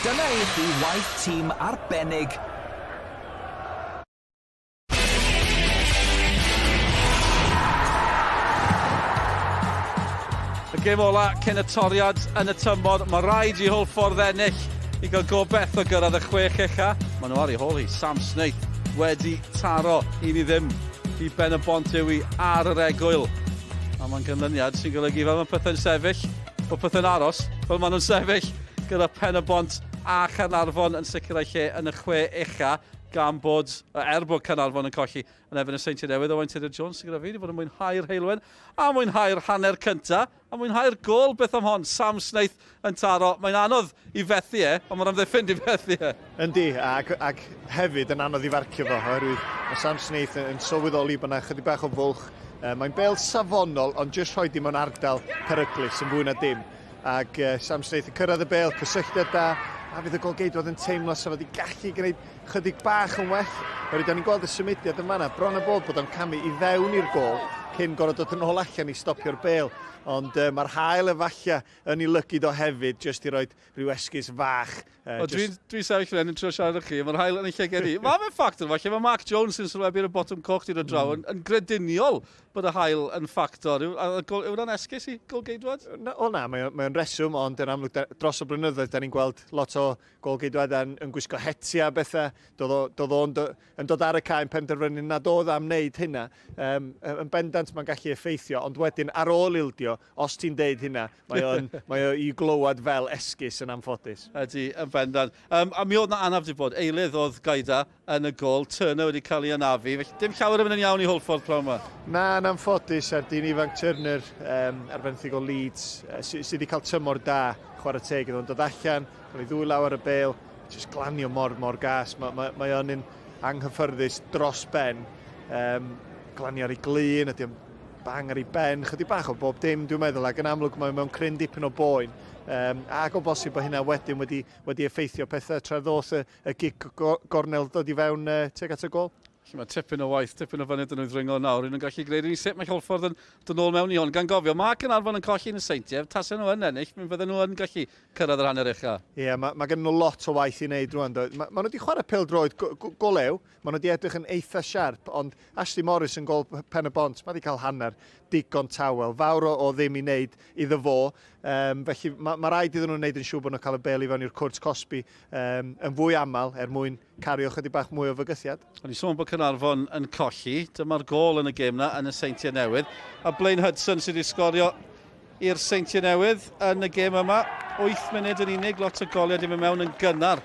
Dyna i chi waith tîm arbennig. Y gêm ola cyn y toriad yn y tymor, mae rhaid i Hwlffordd ennill i gael gobeith o gyrraedd y chwech ucha. Maen nhw ar ei hôl hi, Sam Snaith wedi taro 1-0 i Ben y Bont Ewi ar yr egwyl. A mae'n ganlyniad sy'n golygu fel mae pethau'n sefyll, bod pethau'n aros fel maen nhw'n sefyll gyda Pen y Bont a Chaernarfon yn sicrhau lle yn y chwe ucha gan bod, er bod Caernarfon yn colli yn erbyn y Seintiau Newydd, Owain Tudur Jones sy'n gyda fi wedi bod yn mwynhau'r heulwen a mwynhau'r hanner cynta a mwynhau'r gôl beth am hon, Sam Snaith yn taro. Mae'n anodd i fethu e, ond mae'r amddiffyn di fethu e. Yndi, ac, ac hefyd yn anodd i farcio fo, oherwydd mae Sam Snaith yn, yn sylweddoli bod yna chydig bach o fwlch. Mae'n bel safonol, ond jyst rhoi dim ond ardal peryglus yn fwy na dim. Ac Sam Snaith yn cyrraedd y bel, cysylltiad da, a fydd y golgeidwad yn teimlo sa fo wedi gallu gwneud chydig bach yn well. Oherwydd da ni'n gweld y symudiad yn fanna, bron a bod bod o'n camu i fewn i'r gol cyn gorfod dod yn ôl allan i stopio'r bel. Ond mae'r hael efalla yn ei lygid o hefyd, jyst i roed rhyw esgus fach. Wel, dwi'n dwi sefyll fan hyn yn trio siarad â chi, mae'r haul yn ei llygad i. Mae fe'n ffactor, falle, mae Mark Jones sy'n sylwebu ar y botwm coch di dod draw yn, yn grediniol bod y haul yn ffactor. Yw, yw hwnna'n esgus i golgeidwad? O na, mae o'n reswm, ond yn amlwg dros y blynyddoedd, da ni'n gweld lot o golgeidwadau yn, yn gwisgo hetiau a bethau. Doedd o'n yn dod ar y cae yn penderfynu nad oedd am wneud hynna. Um, yn bendant mae'n gallu effeithio, ond wedyn ar ôl ildio, os ti'n deud hynna, mae o'n mae o i glywed fel esgus yn anffodus. Ydy, yn bendant. Um, a mi oedd na anaf di bod. Eilydd oedd Gaida yn y gol, Turner wedi cael ei anafu, felly dim llawer yn mynd yn iawn i Hwlffordd pnawn yma. Na, yn anffodus, a'r dyn ifanc Turner um, ar fenthyg o Leeds, sydd sy wedi cael tymor da, chwarae teg iddo fo'n dod allan, cael ei ddwy law ar y bel, jyst glanio mor, mor gas. Mae, mae, mae o'n un anghyffyrddus dros ben. Um, glanio ar ei glun, ydy o'n bang ar ei ben, chydig bach o bob dim dwi'n meddwl, ac yn amlwg mae mewn cryn dipyn o boen. Um, ac o bosib bod hynna wedyn wedi, wedi effeithio pethau tra ddoth y, y gic gornel dod i fewn uh, tuag at y gol. Felly mae tipyn o waith, tipyn o fynydd yn nhw'n ddringo nawr. Yn nhw'n gallu gwneud i ni sut mae Hwlffordd yn dod nôl mewn i hwn. Gan gofio, mae Caernarfon yn colli yn y Seintiau. Tasen nhw yn ennill, mi fydden nhw yn gallu cyrraedd yr hanner ucha. Ie, yeah, mae, mae gen nhw lot o waith i wneud rwan. Mae, ma nhw wedi chwarae pêl-droed go, go, go lew, mae nhw wedi edrych yn eitha siarp, ond Ashley Morris yn gol Pen y Bont, mae wedi cael hanner digon tawel, fawr o, o ddim i wneud iddo fo. Um, felly mae, mae rhaid iddyn nhw wneud yn siŵr bod nhw'n cael y bel i fewn i'r cwrt cosbi um, yn fwy aml er mwyn cario chydig bach mwy o fygythiad. O'n i sôn bod Caernarfon yn colli, dyma'r gôl yn y gêm na yn y Seintiau Newydd. A Blaine Hudson sydd wedi sgorio i'r Seintiau Newydd yn y gêm yma. 8 munud yn unig, lot o goliau di mynd mewn yn gynnar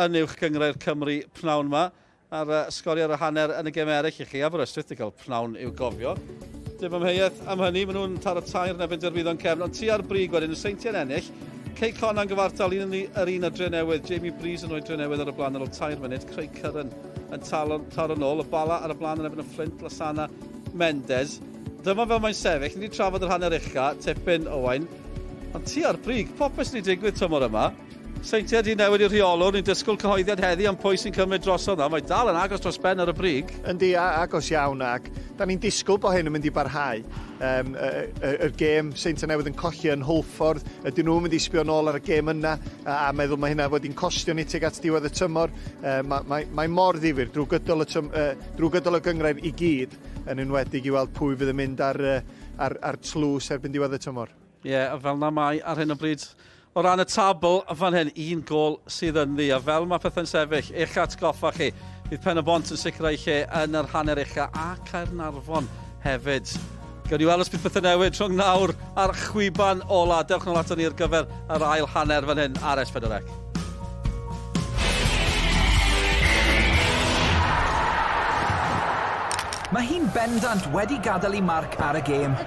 yn uwch gynghrair Cymru pnawn yma. A'r uh, sgorio ar y hanner yn y gem eraill i chi. Aberystwyth wedi cael pnawn i'w gofio. Dim amheuaeth am hynny, maen nhw'n taro tair yn erbyn Derwyddon Cefn, ond ti ar brig wedyn, y Seintiau'n ennill. Cei Connah'n gyfartal, un yn yr un ar Drenewydd, Jamie Breeze yn rhoi Drenewydd ar y blaen ar ôl tair munud, Craig Curran yn taro, taro nôl, y Bala ar y blaen yn erbyn y Fflint, Lasana Mendes. Dyma fel mae'n sefyll, ni wedi trafod yr hanner ucha, tipyn Owain, ond ti ar brig, popeth sydd wedi digwydd tymor yma. Seintiau 'di newid i'r rheolwr, ni'n disgwyl cyhoeddiad heddi am pwy sy'n cymryd drosodd nawr, mae dal yn agos dros ben ar y brig. Yndi, agos iawn, ac da ni'n disgwyl bod hyn yn mynd i barhau. Um, y, y, y gêm Seintiau Newydd yn colli yn Hwlffordd, ydyn nhw'n mynd i sbio nôl ar y gêm yna a, a meddwl mae hynna wedi'n costio ni tuag at diwedd y tymor. Uh, mae, mae, mae mor ddifyr drwy gydol y, tym, uh, drwy gydol y gynghrair i gyd, yn enwedig i weld pwy fydd yn mynd ar, ar, ar tlws erbyn diwedd y tymor. Ie, a fel 'na mae ar hyn o bryd. O ran y tabl, fan hyn, un gôl sydd ynddi, a fel mae pethau'n sefyll, eich atgoffa chi, bydd Pen-y-bont yn sicrhau lle yn yr hanner ucha, a Caernarfon hefyd. Gawn ni weld os bydd pethau newid rhwng nawr a'r chwiban ola. Dewch nôl ato ni ar gyfer yr ail hanner fan hyn ar S4C. Mae hi'n bendant wedi gadael ei marc ar y gêm.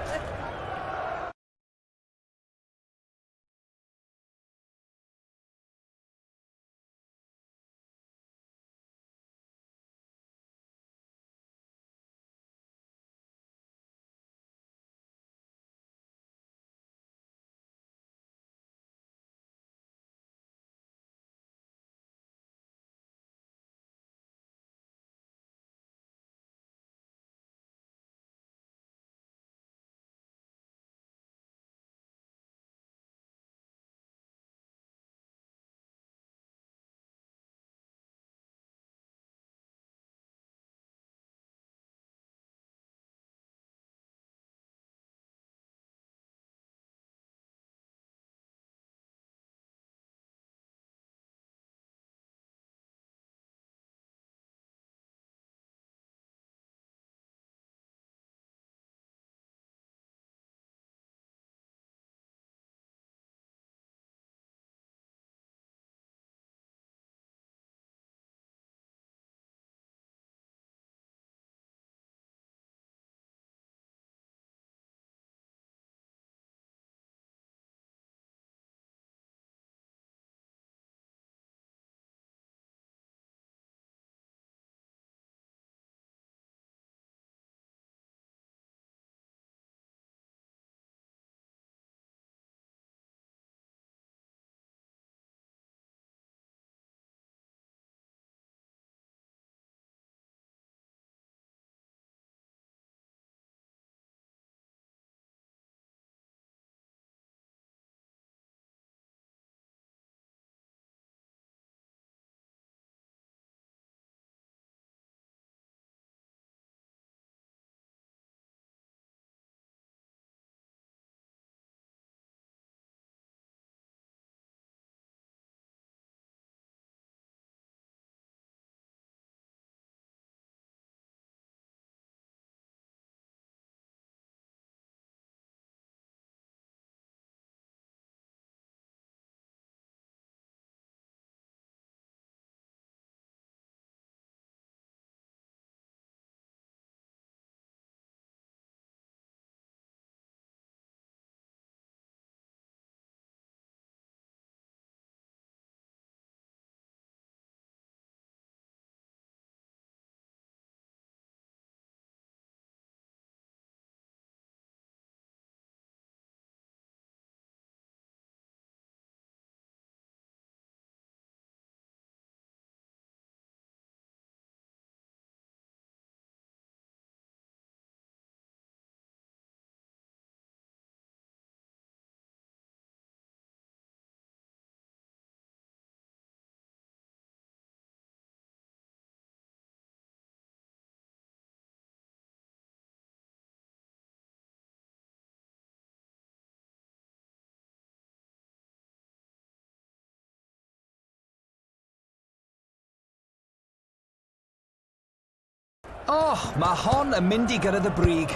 Oh, mae hon yn mynd i gyrraedd y brig.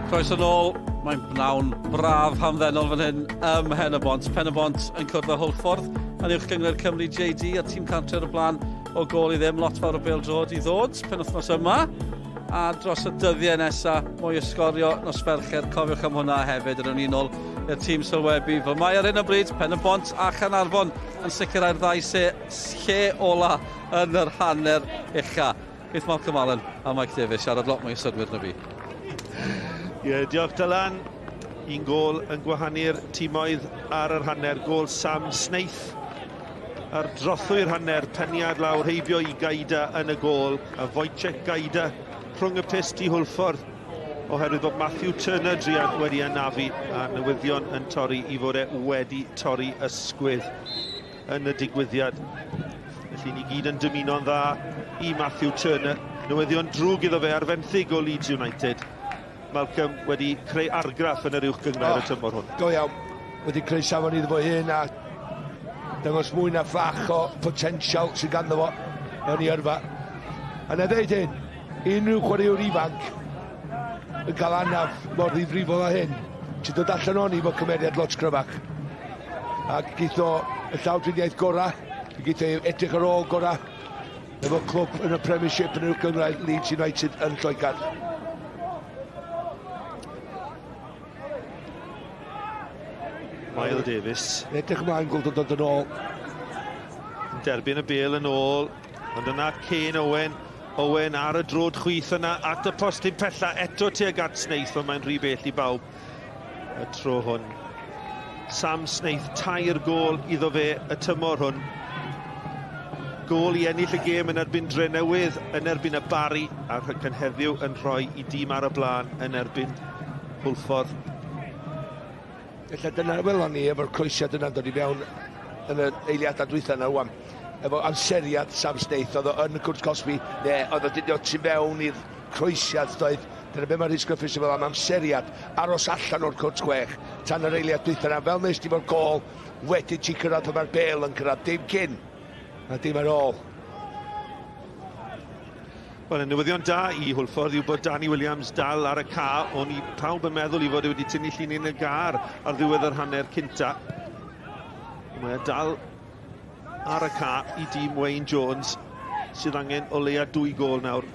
Croeso nôl, mae'n bnawn braf hamddenol fan hyn ym Mhen-y-bont. Pen-y-bont yn cwrdd â Hwlffordd yn uwch gynghrair Cymru JD a tîm cartre ar y blaen o gôl i ddim. Lot fawr o bêl-droed i ddod penwythnos yma a dros y dyddiau nesa mwy o sgorio nos Fercher. Cofiwch am hwnna hefyd yn unol i'r tîm sylwebu. Fel mae ar hyn o bryd, Pen-y-bont a Chaernarfon yn sicrhau'r ddau se lle ola yn yr hanner ucha. Geith Malcolm Allen a Mike Davies siarad lot mwy o synnwyr na fi. Ie, yeah, diolch Dylan. Un gôl yn gwahanu'r timoedd ar yr hanner. Gôl Sam Snaith ar drothwy'r hanner. Peniad lawr heibio i Gaida yn y gôl. A Wojciech Gaida rhwng y pyst i Hwlffordd oherwydd bod Matthew Turner druan wedi anafu a newyddion yn torri i fod e wedi torri ysgwydd yn y digwyddiad. Felly ni gyd yn dymuno'n dda i Matthew Turner. Newyddion drwg iddo fe ar fenthyg o Leeds United. Malcolm wedi creu argraff yn yr uwch gynghrair oh, y tymor hwn. Go iawn. Wedi creu safon iddo fo hun a dangos mwy na ffach o potensial sydd ganddo fo yn ei yrfa. A na ddeud hyn, unrhyw chwaraewr ifanc yn cael anaf mor ddifrifol â hyn, ti'n dod allan o'n i fo cymeriad lot cryfach. Ac geith o y llawdriniaeth gorau, geith o edrych ar ôl gorau efo clwb yn y Premiership yn yr Gynghrair Leeds United yn Lloegr. Mael Davies. Edrych ymlaen gweld o'n dod yn ôl. Derbyn y bêl yn ôl, ond yna Kane Owen Owen ar y drod chwith yna at y postyn pella eto tuag at Snaith, ond mae'n rhy bell i bawb y tro hwn. Sam Snaith, tair gôl iddo fe y tymor hwn. Gôl i ennill y gêm yn erbyn Drenewydd, yn erbyn y Barri, a rhaglen heddiw yn rhoi i dîm ar y blaen yn erbyn Hwlffordd. Ella dyna welon ni efo'r croesiad yna'n dod i fewn yn y eiliadau dwytha yna rwan. Efo amseriad Sam Snaith, oedd o yn y cwrt cosbi, ne, oedd o dydio tu fewn i'r croesiad doedd. Dyna be mae Rhys Griffiths yn fel am amseriad, aros allan o'r cwrt chwech tan yr eiliad dwytha yna, fel nes di fo'r gôl, wedyn ti'n cyrraedd pan mae'r bêl yn cyrraedd, dim cyn a dim ar ôl. Wel, y newyddion da i Hwlffordd yw bod Danny Williams dal ar y ca. O'n i pawb yn meddwl i fod e wedi tynnu llinyn y gar ar ddiwedd yr hanner cynta. Mae e dal ar y ca i dîm Wayne Jones, sydd angen o leia dwy gôl nawr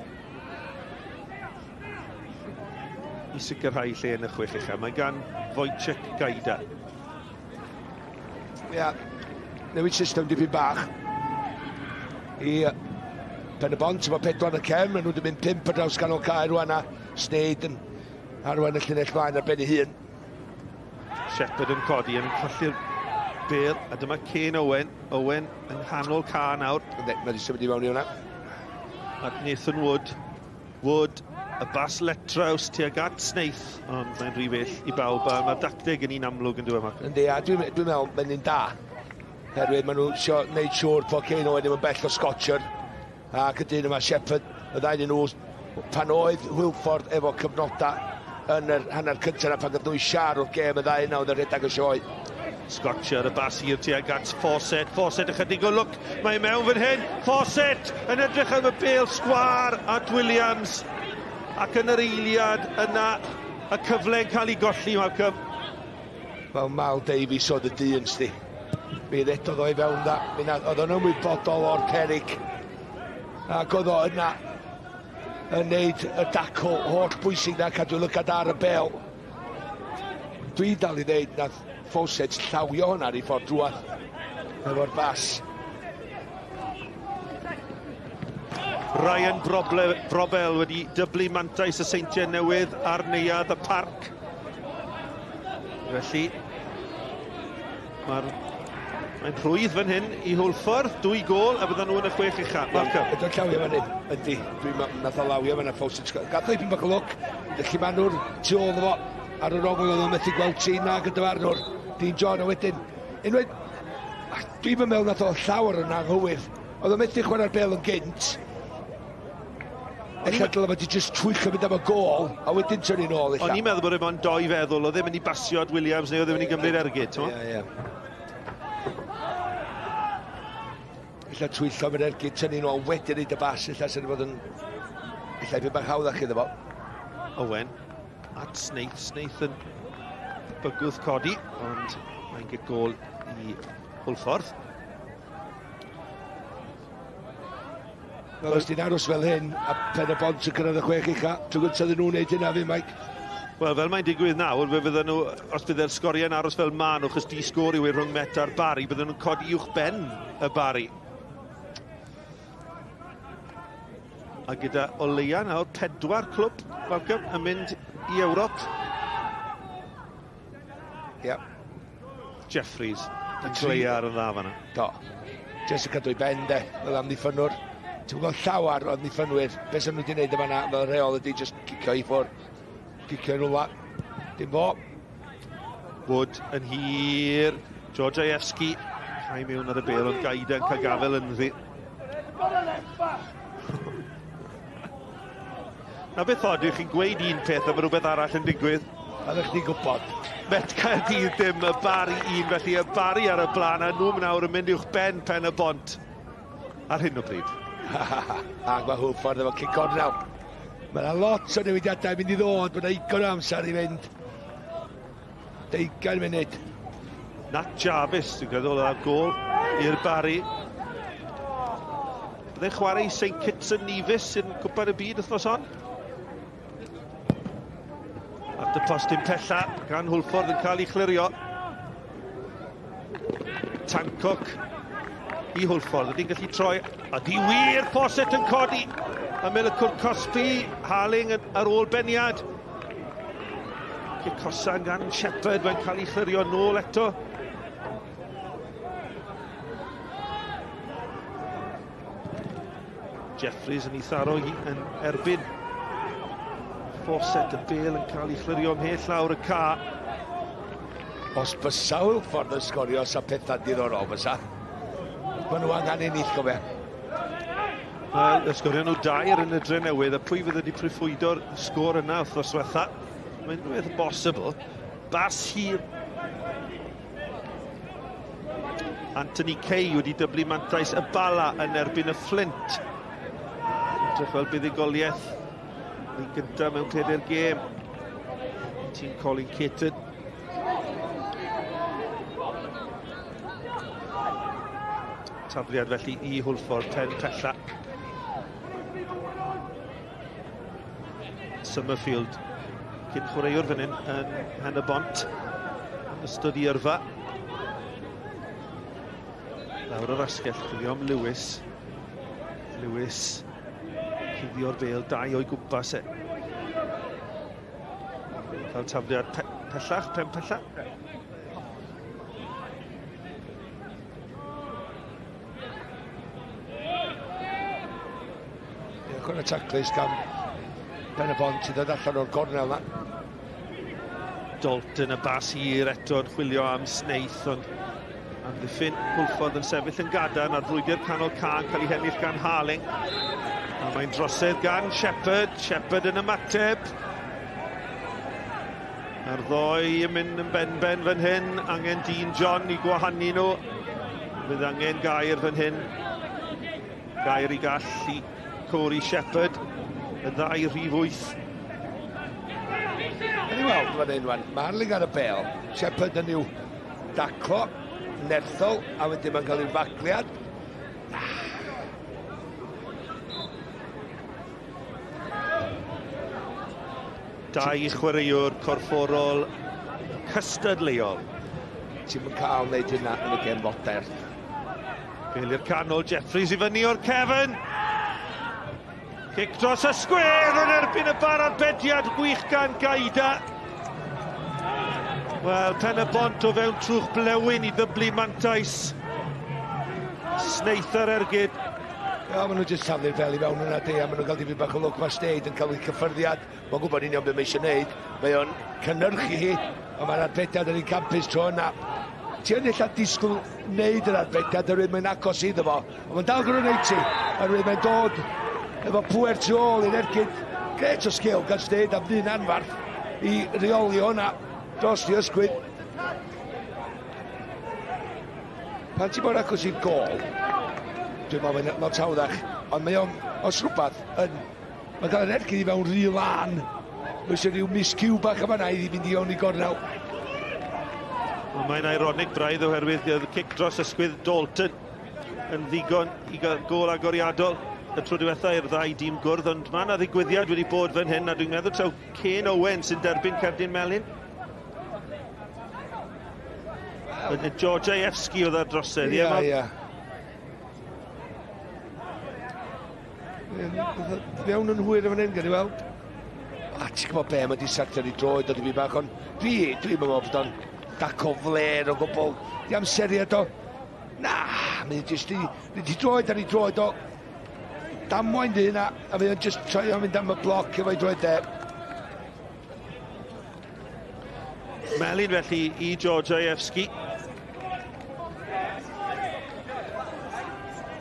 i sicrhau lle yn y chwech uchaf. Mae gan Wojciech Gaida. Ia, newid system dipyn bach i Pen y Bont, efo pedwar yn y cefn, maen nhw wedi mynd pump ar draws ganol cae rwan a Sneyd yn arwain y llinell flaen ar ben ei hun. Shepherd yn codi yn colli'r bel, a dyma Kane Owen. Owen yng nghanol ca nawr. Ynddi, mae wedi symud i mewn i hwnna. Ac Nathan Wood. Wood, y bas letraws tuag at Snaith, ond mae'n rhy bell i bawb, a mae'r dacteg yn un amlwg yn dweud, Mark. Yndi, a dwi'n dwi meddwl mae'n un da. Herwydd maen nhw eisiau gwneud siŵr bod Kane Owen ddim yn bell o Scotcher. Ac y dyn yma, Shepherd, y ddau nhw, pan oedd Hwlffordd efo cyfnodau yn yr hanner cyntaf na pan gath nhw i siar o'r gêm y ddau yna oedd yn rhedeg y sioe. Scotcher, y bas hir tuag at Fawcett. Fawcett ychydig o lwc, mae mewn fan hyn. Fawcett yn edrych am y bêl sgwâr at Williams. Ac yn yr eiliad yna, y cyfle yn cael ei golli, Malcolm. Wel, Mal Davies oedd y dyn, sti. Mi ddedodd o i fewn da. Mi na, oedd o'n ymwybodol o'r perig. Ac oedd o yna yn neud y dacl holl bwysig na cadw lygad ar y bêl. Dwi'n dal i ddeud nath Fawcett llawio hwnna ar ei ffordd drwadd efo'r bas. Ryan Broble, Brobel wedi dyblu mantais y Seintiau Newydd ar neuadd y parc. Felly, mae'r Mae'n rhwydd fan hyn i Hwlffordd, dwy gôl a byddan nhw yn y chwech ucha. Malcolm. Ydy'n llawio fan hyn? Ydy. Dwi'n meddwl nath o lawio fan Fawcett. Gath o ipyn bach o lwc. Felly maen nhw'r tu ôl fo ar yr ongl oedd o'n methu gweld ti nag y dyfarnwr. Dean John a wedyn unwaith dwi'n meddwl nath o llawer yn anghywir. Oedd o'n methu chwarae'r bel yn gynt. Ella dyle fo 'di jyst twyllo mynd am y gôl a wedyn tynnu nôl ella. O'n i'n meddwl bod e mond doi feddwl, oedd e'n mynd i basio at Williams neu oedd e'n mynd i gymryd ergyd, t'mo'? Ie, ie. Ella twyllo am yr ergyd, tynnu nôl, wedyn neud y bas, ella sy'n fod yn... Ella i bach hawddach iddo fo. Owen at Snaith, Snaith yn bygwth codi, ond mae'n gic gôl i Hwlffordd. Wel, os ti'n aros fel hyn, a Pen y Bont yn cyrraedd y chwech ucha, tro gyntaf iddyn nhw wneud hynna fi, Mike. Wel, fel mae'n digwydd nawr, fe fydden nhw, os bydde'r sgoriau'n aros fel maen nhw, chos di sgôr yw e rhwng Met a'r Barri, bydden nhw'n codi uwch ben y Barri. A gyda o leia nawr pedwar clwb, Malcolm, yn mynd i Ewrop. Ie. Yeah. Jeffries yn gleiar yn dda fanna. Do. Jyst yn cadw i ben de, fel amddiffynnwr. Ti'n gwybod llawer o amddiffynwyr, beth sy'n nhw wedi gwneud yma na, fel rheol ydy jyst cicio i ffwrdd. Cicio i rwla. Dim fo. Wood yn hir. George Ajewski. Cae mewn ar y bel, ond Gaida yn cael gafel ynddi. Na beth od yw chi'n gweud un peth a mae rhywbeth arall yn digwydd. A ddech chi'n gwybod. Met Caerdydd dim, y Bari un, felly y Bari ar y blaen a nhw nawr yn mynd uwch ben pen y bont ar hyn o bryd. Ac mae Hwlffordd efo cic gornel. Mae yna lot o newidiadau yn mynd i ddod, mae yna igon o amser i fynd. Deugain munud. Nat Jarvis, dwi'n credu, oedd ar gôl i'r Barry. Byddai'n chwarae i St Kitts and Nevis yn Cwpan y Byd wythnos hon. At y postyn pella, gan Hwlffordd yn cael ei chlirio. Tancock i Hwlffordd. Ydy'n gallu troi. A di wir, Fawcett yn codi. Ymyl y cwrt cosbi, Harling ar ôl beniad. Cic hosan gan Shepherd, mae'n cael ei chlirio nôl eto. Jeffries yn ei tharo hi yn erbyn. Fawcett, y bel yn cael ei chlirio ymhell lawr y ca. Os bysa Hwlffordd yn sgorio, sa pethau diddorol fysa. Maen nhw angen ennill, gofia. Wel, y sgorio nhw dair yn y Drenewydd, a pwy fydd wedi proffwydo'r sgôr yna wrthnos diwetha? Mae'n rhywbeth bosibl. Bas hir. Anthony Kay wedi dyblu mantais y Bala yn erbyn y Flint. Edrych fel buddugoliaeth yn gyntaf mewn pedair gêm. Tîm Colin Caton. Tafliad felly i Hwlffordd, pen pella. Summerfield, cyn chwaraewr fan hyn yn Mhen y Bont, yn ystod i yrfa. Lawr yr asgell, chwilio am Lewis. Lewis, cuddio'r bel, dau o'i gwmpas e. Cael tafliad pe pellach, pen pellach. Ie, cwrdd y taclus gan Ben y Bont i ddod allan o'r gornel na. Dalton y bas hir eto yn chwilio am Snaith, ond amddiffyn Hwlffordd yn sefyll yn gadarn a'r frwydr canol ca'n cael ei hennill gan Harling. A mae'n drosedd gan Shepherd, Shepherd yn ymateb. A'r ddoi yn mynd yn ben-ben fan hyn, angen Dean John i gwahanu nhw. Bydd angen gair fan hyn. Gair i gall i Corey Shepherd, y ddau rhif wyth. Yn i weld fan hyn wan, mae Harling ar y bel, Shepherd yn i'w daclo, nerthol, a wedyn mae'n cael ei fagliad. Dau chwaraewr corfforol cystadleuol. Ti'm yn cael wneud hynna yn y gêm fodern. Bel i'r canol, Jeffries i fyny o'r cefn. Cic dros y sgwêr yn erbyn y bar arbediad gwych gan Gaida. Wel, Pen y Bont o fewn trwch blewyn i ddyblu mantais. Snaith ar ergyd. Ia, maen nhw jyst taflu'r bel i fewn yna, de, a maen nhw'n cael dipyn bach o lwc. Mae Steid yn cael ei cyffyrddiad. Mae'n gwybod union beth mae eisiau gwneud. Mae o'n cynhyrchu hi, ond mae'r arbediad yn un campus tro yna. Ti yn ella disgwyl wneud yr arbediad, oherwydd mae'n agos iddo fo. Ond mae'n dal gwneud ti, oherwydd mae'n dod Efo pwer tu ôl i'r ergyd. Gret o sgil gan Steed am ddyn anfarth i reoli hwnna dros i ysgwydd. Pan ti mor agos i'r gol, dwi'n meddwl mae'n lot hawddach, ond mae o'n, os rhywbeth, yn, mae'n cael yr ergyd i fewn rhy lân. Mae eisiau rhyw miscue bach yma na iddi fynd i fewn i gornel. Wel, mae'n ironic braidd oherwydd oedd cic dros ysgwydd Dalton yn ddigon i gael gol agoriadol y tro diwetha i'r ddau dîm gwrdd, ond mae yna ddigwyddiad wedi bod fan hyn, a dwi'n meddwl taw Ken Owen sy'n derbyn cerdyn melyn. Wel, George Ievski oedd ar drosedd. Ie, ie. Fewn yn hwyr yn fan hyn, gan i weld. A ti'n gwybod be, mae di sartio i droed o dipyn bach, ond dwi, dwi'n meddwl bod o'n daco fler o gwbl. Di amseriad o. Na, mae jyst di, di droed ar ei droed o. Damwain di hynna, a fydd o'n jyst trio mynd am y bloc efo'i droed de. Melin felly i George Ievski.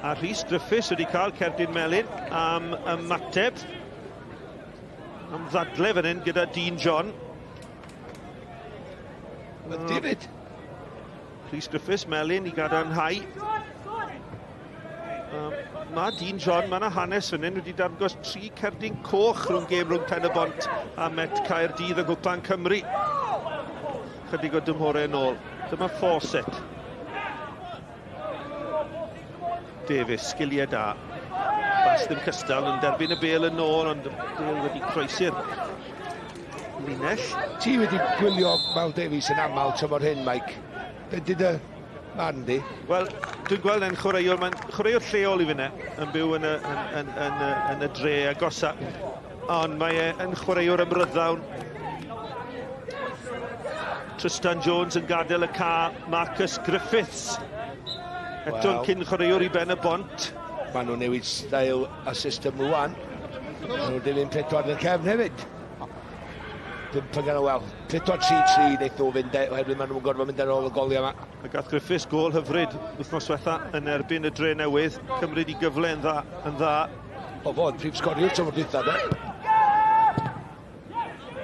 A Rhys Griffiths wedi cael cerdyn melyn am ymateb. Am ddadle fan hyn gyda Dean John. David. Rhys Griffiths, melyn i gadarnhau. Um, mae Dean John, mae yna hanes fan hyn, wedi dangos tri cerdyn coch rhwng gêm rhwng Pen y Bont a Met Caerdydd yng Nghwpan Cymru. Chydig o dymhorau yn ôl. Dyma Fawcett. Davies, sgiliau da. Bas ddim cystal yn derbyn y bel yn ôl, ond y bel wedi croesi'r linell. Ti wedi gwylio Mal Davies yn aml tymor hyn, Mike. Be di dy barn di? Wel, dwi'n gweld e'n chwaraewr, mae'n chwaraewr lleol i finne, yn byw yn y, yn, yn, yn, yn, yn y dre agosa. Ond mae e yn chwaraewr ymryddawn. Tristan Jones yn gadael y ca, Marcus Griffiths. Eto'n well, cyn chwaraewr i ben y bont. Maen nhw'n newid stael a system rwan. Maen nhw'n dilyn pedwar yn y cefn hefyd. 5 yn ganol, wel, 4-3-3 wneith nhw fynd, e, oherwydd maen nhw'n gorfod mynd ar ôl y goliau yma. A gath Griffiths gol hyfryd wythnos diwetha yn erbyn y Dre Newydd, cymryd i gyfle yn dda. Yn dda. O fod, prif sgoriwr tymor dwytha, de.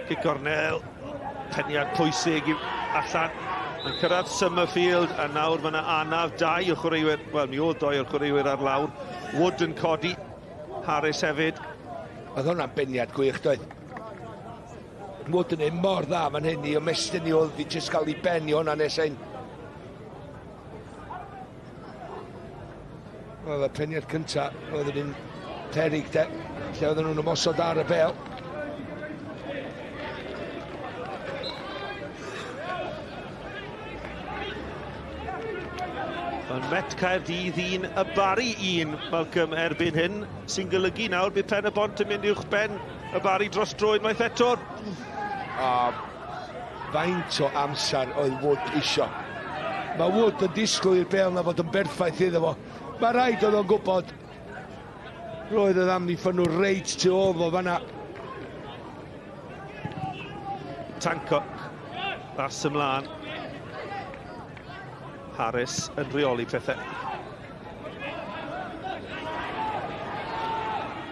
Cic gornel, peniad pwysig i allan. Mae'n cyrraedd Summerfield a nawr mae yna anaf dau o chwaraewyr, wel mi oedd dau o'r chwaraewyr ar lawr. Wood yn codi, Harris hefyd. Oedd hwnna'n beniad gwych, doedd? Wood yn ei mor dda fan hyn i ymestyn i oedd i jyst gael ei ben i hwnna nes ein. Wel, y peniad cynta oedd yn un perig de, lle oedden nhw'n ymosod ar y bel. Mae'n Met Caerdydd un, y Bari un, Malcolm, erbyn hyn, sy'n golygu nawr bydd Pen y Bont yn mynd uwch ben y Bari dros dro unwaith eto. A faint o amser oedd Wood isio. Mae Wood yn disgwyl i'r bel na fod yn berffaith iddo fo. Mae rhaid oedd o'n gwybod. Roedd yr amddiffynnwr reit tu ôl fo fanna. Tancock, bas ymlaen. Harris yn rheoli pethau.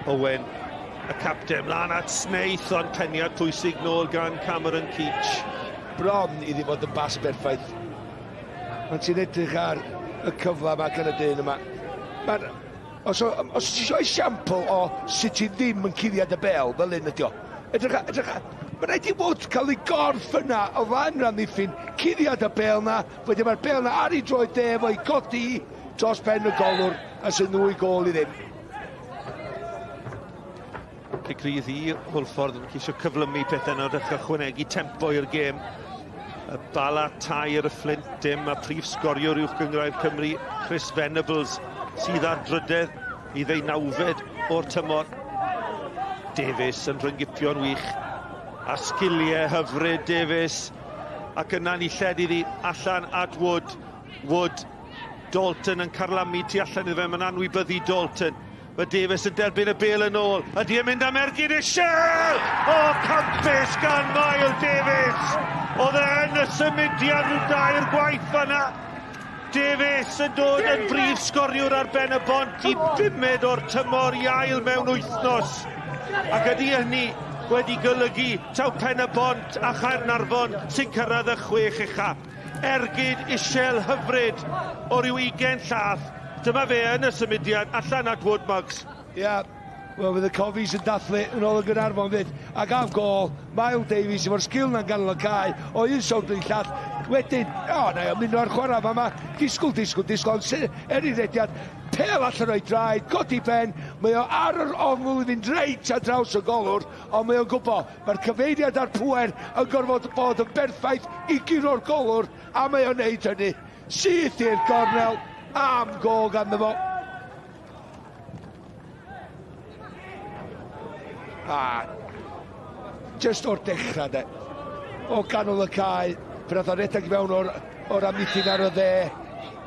Owen, y capten, mlaen at Snaith, ond peniad pwysig nôl gan Cameron Keach. Bron iddi fod yn bas berffaith. Pan ti'n edrych ar y cyfle yma gan y dyn yma. Mae'r Os, os ti eisiau esiampl o sut ti ddim yn cuddiad y bel, fel un ydi o. Edrych, edrych, mae rhaid i Wood cael ei gorff yna o flaen yr amddiffyn, cuddiad y bel na, wedyn mae'r bel na ar ei droed de efo'i godi dros ben y golwr a sy'n ddwy gol i ddim. Cic rydd i Hwlffordd yn ceisio cyflymu pethau nawr, dechrau chwanegu tempo i'r gêm. Y Bala tair, y Fflint dim, a prif sgoriwr uwch gynghrair Cymru, Chris Venables, sydd ar drydedd i ddeunawfed o'r tymor. Davies yn rhyngipio'n wych, a sgiliau hyfryd Davies, ac yna'n i lled iddi allan at Wood. Wood, Dalton yn carlamu tu allan iddo fe, mae'n anwybyddu Dalton. Mae Davies yn derbyn y bel yn ôl. Ydy e'n mynd am ergyd Ishel? O, campus gan Mael Davies! Oedd e yn y symudiad rhyw dair gwaith fanna. Davies yn dod yn brif sgoriwr ar ben y bont i bumed o'r tymor i ail mewn wythnos. Ac ydy hynny wedi golygu taw pen y bont a Chaernarfon sy'n cyrraedd y chwech ucha. Ergyd isel hyfryd o ryw ugain llath. Dyma fe yn y symudiad allan at Wood Muggs. Ia, wel fydd y Cofis yn dathlu yn ôl yn Gaernarfon fyd. Ac am gôl, Mael Davies efo'r sgil na'n ganol y cae, o un sownd i'r llall. Wedyn, o, na i ymuno â'r chwarae fama. Disgwyl, disgwyl, disgwyl, ond er i rediad, pêl allan o'i draed, codi ben, mae o ar yr ongl i fynd reit ar draws y golwr, ond mae o'n gwybod, mae'r cyfeiriad a'r pŵer yn gorfod bod yn berffaith i guro'r golwr, a mae o'n neud hynny. Syth i'r gornel, am gôl ganddo fo. A jyst o'r dechrau de. O ganol y cae, pan nath o redeg i fewn o'r, or amddiffyn ar y dde,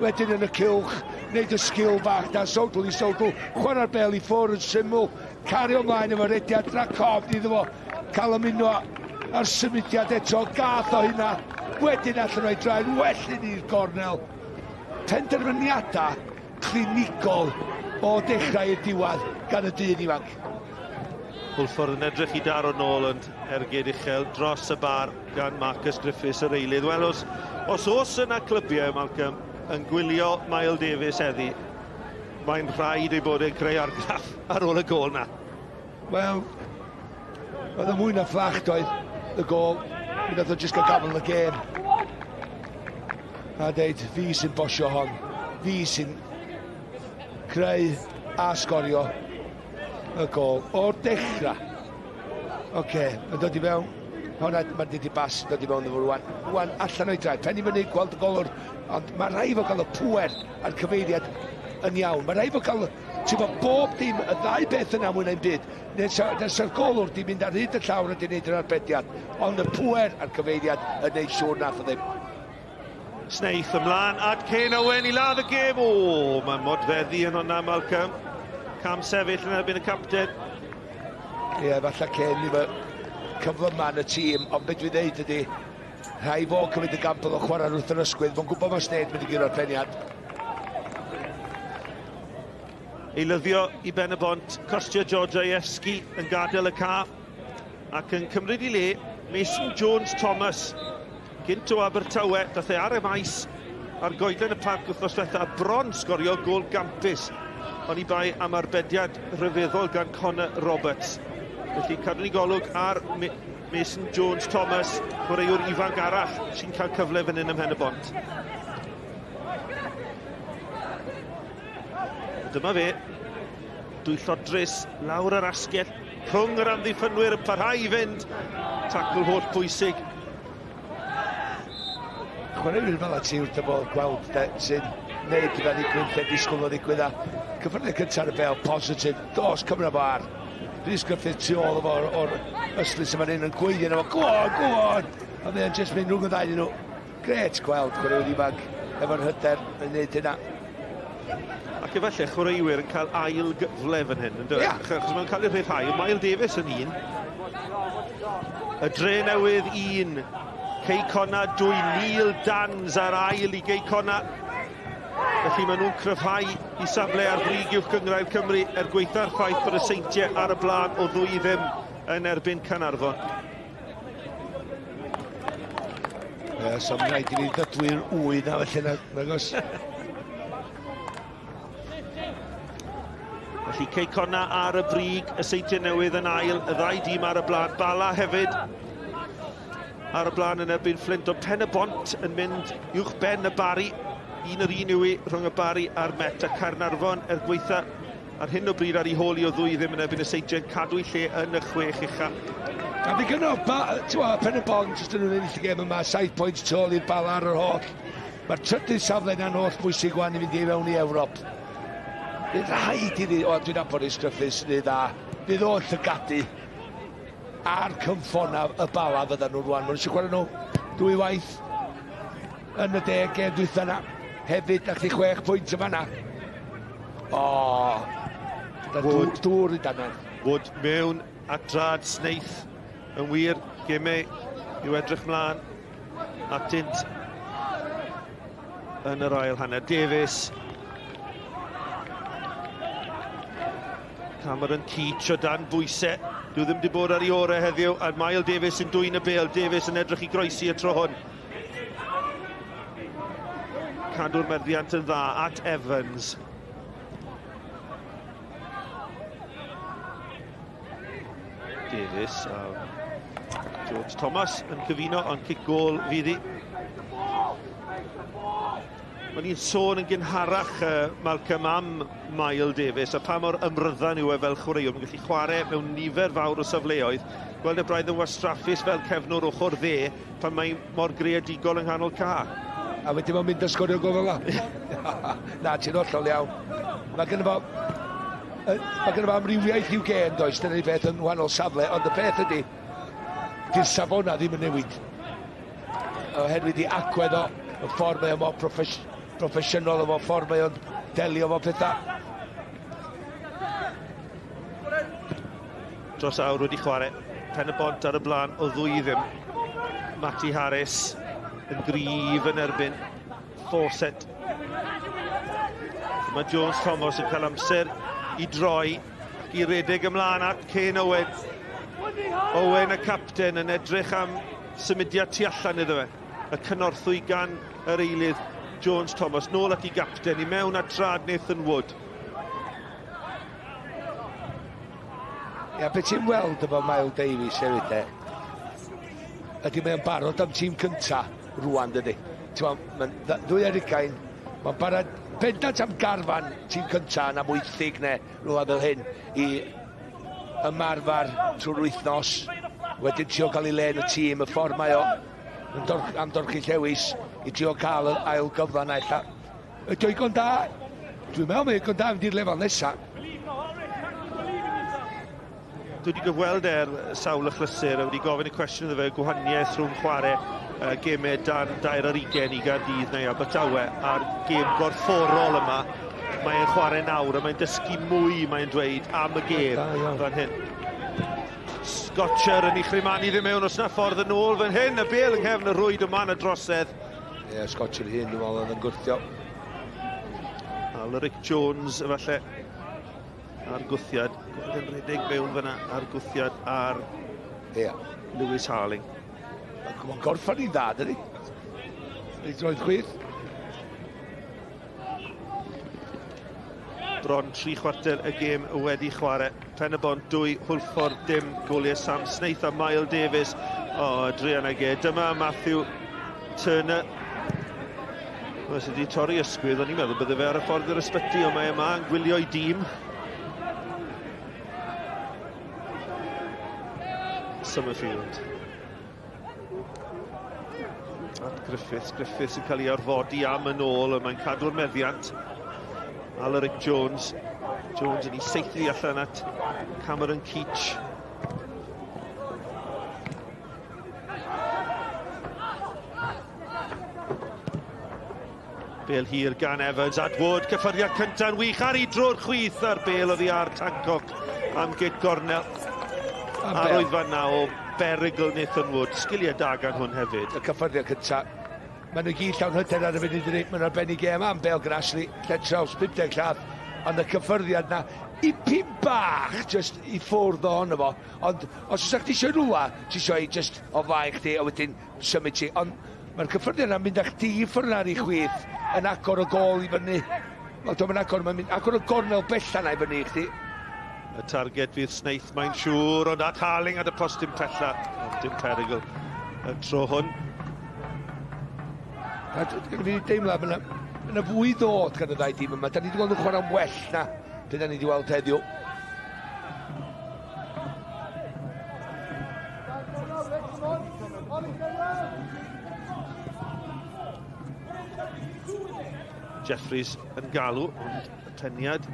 wedyn yn y cylch, wneud y sgil bach da, sowdl i sowdl, chwarae'r bel i ffwrdd yn syml, cario ymlaen efo rediad dracofn iddo fo, cael ymuno a'r symudiad eto, gath o hynna, wedyn allan o'i draed, well i'r gornel. Penderfyniadau clinigol o dechrau i'r diwedd gan y dyn ifanc. Hwlffordd yn edrych i daro nôl ond ergyd uchel dros y bar gan Marcus Griffiths yr eilydd. Wel, os, os oes yna clybiau, Malcolm, yn gwylio Mael Davies heddi, mae'n rhaid ei bod e'n creu argraff ar ôl y gôl na. Wel, oedd y mwy na fflach doedd y gôl. Mi nath o jyst gael gafel yn y gêm. A deud, fi sy'n bosio hon. Fi sy'n creu a sgorio y gôl. O'r dechrau. Oce, okay, mae'n dod i fewn. Hwna, mae'n dod i bas, dod i fewn efo rwan. Rwan, allan o'i draed. Pen i fyny, gweld y golwr. Ond mae rhaid fo gael y pŵer a'r cyfeiriad yn iawn. Mae rhaid fo gael, ti'n bod, bob dim, y ddau beth yna mwy na'n byd. Nesa'r golwr di mynd ar hyd y llawr a di wneud yr arbediad, ond y pŵer a'r cyfeiriad yn neud siŵr nath o ddim. Snaith ymlaen at Kane Owen i ladd y gêm. O, mae modfeddi yn hwnna, Malcolm. Cam sefyll yn erbyn y capten. Ie, yeah, falle Kane efo cyflyma yn y tîm, ond beth dwi'n dweud ydy, rhaid fo cymryd y gambl o chwarae wrth yr ysgwydd. Fo'n gwybod mae Snaith mynd i guro'r peniad. Eilyddio i Ben y Bont, Kostya Georgievski yn gadael y ca ac yn cymryd i le Mason Jones Thomas, gynt o Abertawe, dath e ar y maes ar goedlen y parc wythnos diwetha a bron sgorio gôl gampus, oni bai am arbediad rhyfeddol gan Connor Roberts. Felly cadwn ni golwg ar Mason Jones Thomas, chwaraewr ifanc arall sy'n cael cyfle fan hyn ym Mhen y Bont. Dyma fe, dwyllodrus lawr yr asgell, rhwng yr amddiffynwyr yn parhau i fynd. Tacl holl bwysig. Chwaraewyr fel ti wrth y bodd gweld de, sy'n neud pethau ddigwydd lle disgwyl o ddigwydd a cyffyrddiad cyntaf ar y bel positif, dos cymra fo ar. Rhys Griffith tu ôl efo o'r, or ystlys yma hyn yn gweiddi efo, go on, go on! A mae o'n just mynd rhwng y ddau nhw. Grêt gweld chwaraewyr ifanc efo'r hyder yn neud hynna. Ac efallai chwaraewyr yn cael ail gyfle fan hyn, yn dweud? Yeah. Achos mae'n cael ei rhyddhau. Mael Davies yn un. Y dre newydd un. Cei Conna 2, Neil Dans ar ail i Gei Conna. Felly maen nhw'n cryfhau i safle ar frig uwch gynghrair Cymru er gwaetha'r ffaith bod y Seintiau ar y blaen o ddwy i ddim yn erbyn Caernarfon. Ie, so mae'n rhaid i ni ddydwy'r wy na felly na, nagos. Felly Cei Conna ar y brig, y Seintiau Newydd yn ail, y ddau dîm ar y blaen, Bala hefyd ar y blaen yn erbyn Flint, ond Pen y Bont yn mynd uwch ben y Bari, un yr un yw i rhwng y Bari a'r Met a Caernarfon er gweitha Ar hyn o bryd ar ei hôl i o ddwy ddim yn erbyn y Seintiau yn cadw'i lle yn y chwech ucha. A fi gynno, Pen y Bont, os dyn nhw'n ennill y gêm yma, 7 pwynt tu ôl i'r Bala ar yr holl. Mae'r trydydd safle yna'n holl bwysig wan i fynd i fewn i Ewrop. Bydd rhaid iddi, o dwi'n nabod Rhys Griffiths, neu dda, fydd o'n llygadu a'r cynffona y Bala fyddan nhw rwan. Maen nhw eisiau chwarae nhw dwy waith yn y deg gêm dwytha yna. Hefyd, na chdi 6 pwynt yn fanna. O, Wood. Dŵr i dan. Wood mewn at drad Snaith yn wir, gemau i'w edrych mlaen atynt yn yr ail hanner. Davies. Cameron Keach o dan bwysau. Dwi ddim wedi bod ar ei orau heddiw, a Mael Davies yn dwyn y bel. Davies yn edrych i groesi y tro hwn. Cadw'r meddiant yn dda at Evans. Davies a George Thomas yn cyfuno, ond cic gôl fydd hi. O'n i'n sôn yn gynharach, uh, Malcolm, am Mael Davies a pa mor ymryddan yw e fel chwaraewr. Mae'n gallu chwarae mewn nifer fawr o safleoedd. Gweld e braidd yn wastraffus fel cefnwr ochr dde pan mae mor greadigol yng nghanol ca. A wedyn mae'n mynd a sgorio gol fel 'na. Na, ti'n hollol iawn. Mae gynno fo... Mae gynno fo amrywiaeth i'w gêm, does? Dyna'r peth yn wahanol safle, ond y peth ydy, di'r safona ddim yn newid. Oherwydd i agwedd o, y ffordd mae o mor proffes proffesiynol, efo ffordd mae o'n delio efo pethau. Dros awr wedi chwarae. Pen y bont ar y blaen o ddwy i ddim. Matty Harris yn gryf yn erbyn Fawcett. Mae Jones Thomas yn cael amser i droi ac i redeg ymlaen at Kane Owen. Owen y capten yn edrych am symudiad tu allan iddo fe. Y cynorthwy gan yr eilydd Jones Thomas. Nôl at ei gapten, i mewn at trad Nathan Wood. Ia, beth ti'n weld efo Miles Davies hefyd de, ydy mae'n barod am tîm cynta rwan dydy. Ti'n mae'n ddwy ar ugain, mae'n barod bendant am garfan tîm cynta yn amwythig neu rhywle fel hyn i ymarfer trwy'r wythnos, wedyn trio cael ei le yn y tîm, y ffordd mae o yn dor am dorchi llewis i trio cael yr ail gyfle na ella. Ydy o igon da? Dwi'n meddwl mae igon da mynd i'r lefel nesaf. Dwi wedi gyfweld er sawl achlysur a wedi gofyn y cwestiwn iddo fe gwahaniaeth rhwng chwarae uh, gemau dan dair ar ugain i Gaerdydd neu Abertawe a'r gêm gorfforol yma. Mae'n chwarae nawr a mae'n dysgu mwy, mae'n dweud, am y gêm fan hyn. Scotcher yn ei chrymanu ddim mewn os na ffordd yn ôl fan hyn, y bel yng nghefn y rwyd yma yn y drosedd. Ie, yeah, Scotcher hyn, dwi'n meddwl, oedd yn gwrthio. Alaric Jones, efallai, A'r gwthiad, gweld yn rhedeg mewn fyna, a'r gwthiad ar yeah. Lewis Harling. Mae'n gorffen i'n dda, dydy? Ei droed chwith. Bron tri chwarter y gêm wedi chwarae. Pen y bont dwy, Hwlffordd dim, goliau Sam Snaith a Mael Davies. O, oh, druan ag e. Dyma Matthew Turner. Wel, sydd wedi torri ysgwydd, o'n i'n meddwl bydde fe ar y ffordd i'r ysbyty, ond mae yma yn gwylio ei dîm. Summerfield. At Griffiths, Griffiths yn cael ei orfodi am yn ôl, ond mae'n cadw'r meddiant. Alaric Jones. Jones yn ei saethu allan at Cameron Keach. Bel hir gan Evans at Wood, cyffyrddiad cynta'n wych ar ei dro'r chwith a'r bel oddi ar Tancock am gyd gornel. Arwydd fan na o berygl Nathan Wood, sgiliau da gan hwn hefyd. Y cyffyrddiad cynta. Maen nhw gyd llawn hyder ar y funud ydy. Maen nhw'n arbennig gêm am bel gan Ashley, Lletraws, 50 llath. Ond y cyffyrddiad na, ipyn bach, just i ffwrdd ohono fo. Ond os oes chdi eisiau rhywle, ti eisiau i just o flaen chdi a wedyn symud ti. Ond mae'r cyffyrddiad yna'n mynd â chdi i ffwrdd ar ei chwith yn agor y gôl i fyny. Wel, dwi'n agor, mae'n mynd agor y gornel bella na i fyny i chdi. Y targed fydd Snaith, mae'n siŵr, ond at Harling at y postyn pella. Ond dim perygl y tro hwn. A dwi'n fi deimlo, mae yna fwy ddod gan y ddau dîm yma. Da ni wedi gweld nhw'n chwarae'n well na be da ni wedi weld heddiw. Jeffries yn galw, ond y peniad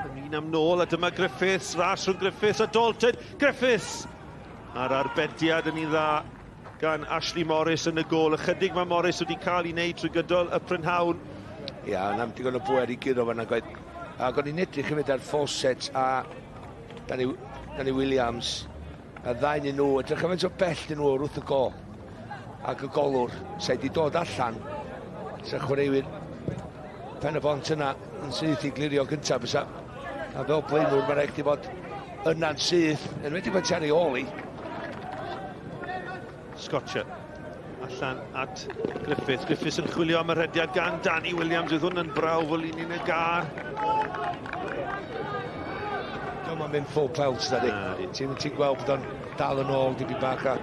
yn un am nôl, a dyma Griffiths, ras rhwng Griffiths a Dalton. Griffiths! A'r arbediad yn un dda gan Ashley Morris yn y gôl. Ychydig mae Morris wedi cael ei wneud trwy gydol y prynhawn. Ia, yna digon o bwer i guro fan'na gwaith. Ac o'n i'n edrych hefyd ar Fawcett a Danny, Danny Williams. A ddau yn nhw, edrych am faint o bell dyn nhw wrth y gol. Ac y golwr, sa'i di dod allan. Sa chwaraewyr Pen y Bont yna yn syth i glirio gyntaf fysa. A fel blaenwr mae'n rhaid chdi fod yna'n syth, enwedig pan ti ar ei ôl i. Scotcher allan at Griffiths. Griffiths yn chwilio am y rhediad gan Danny Williams. Oedd hwn yn brawf o linyn y gar. Diolch yn mynd full pelt, na di. Ti'n ti gweld bod o'n dal yn ôl dipyn bach a...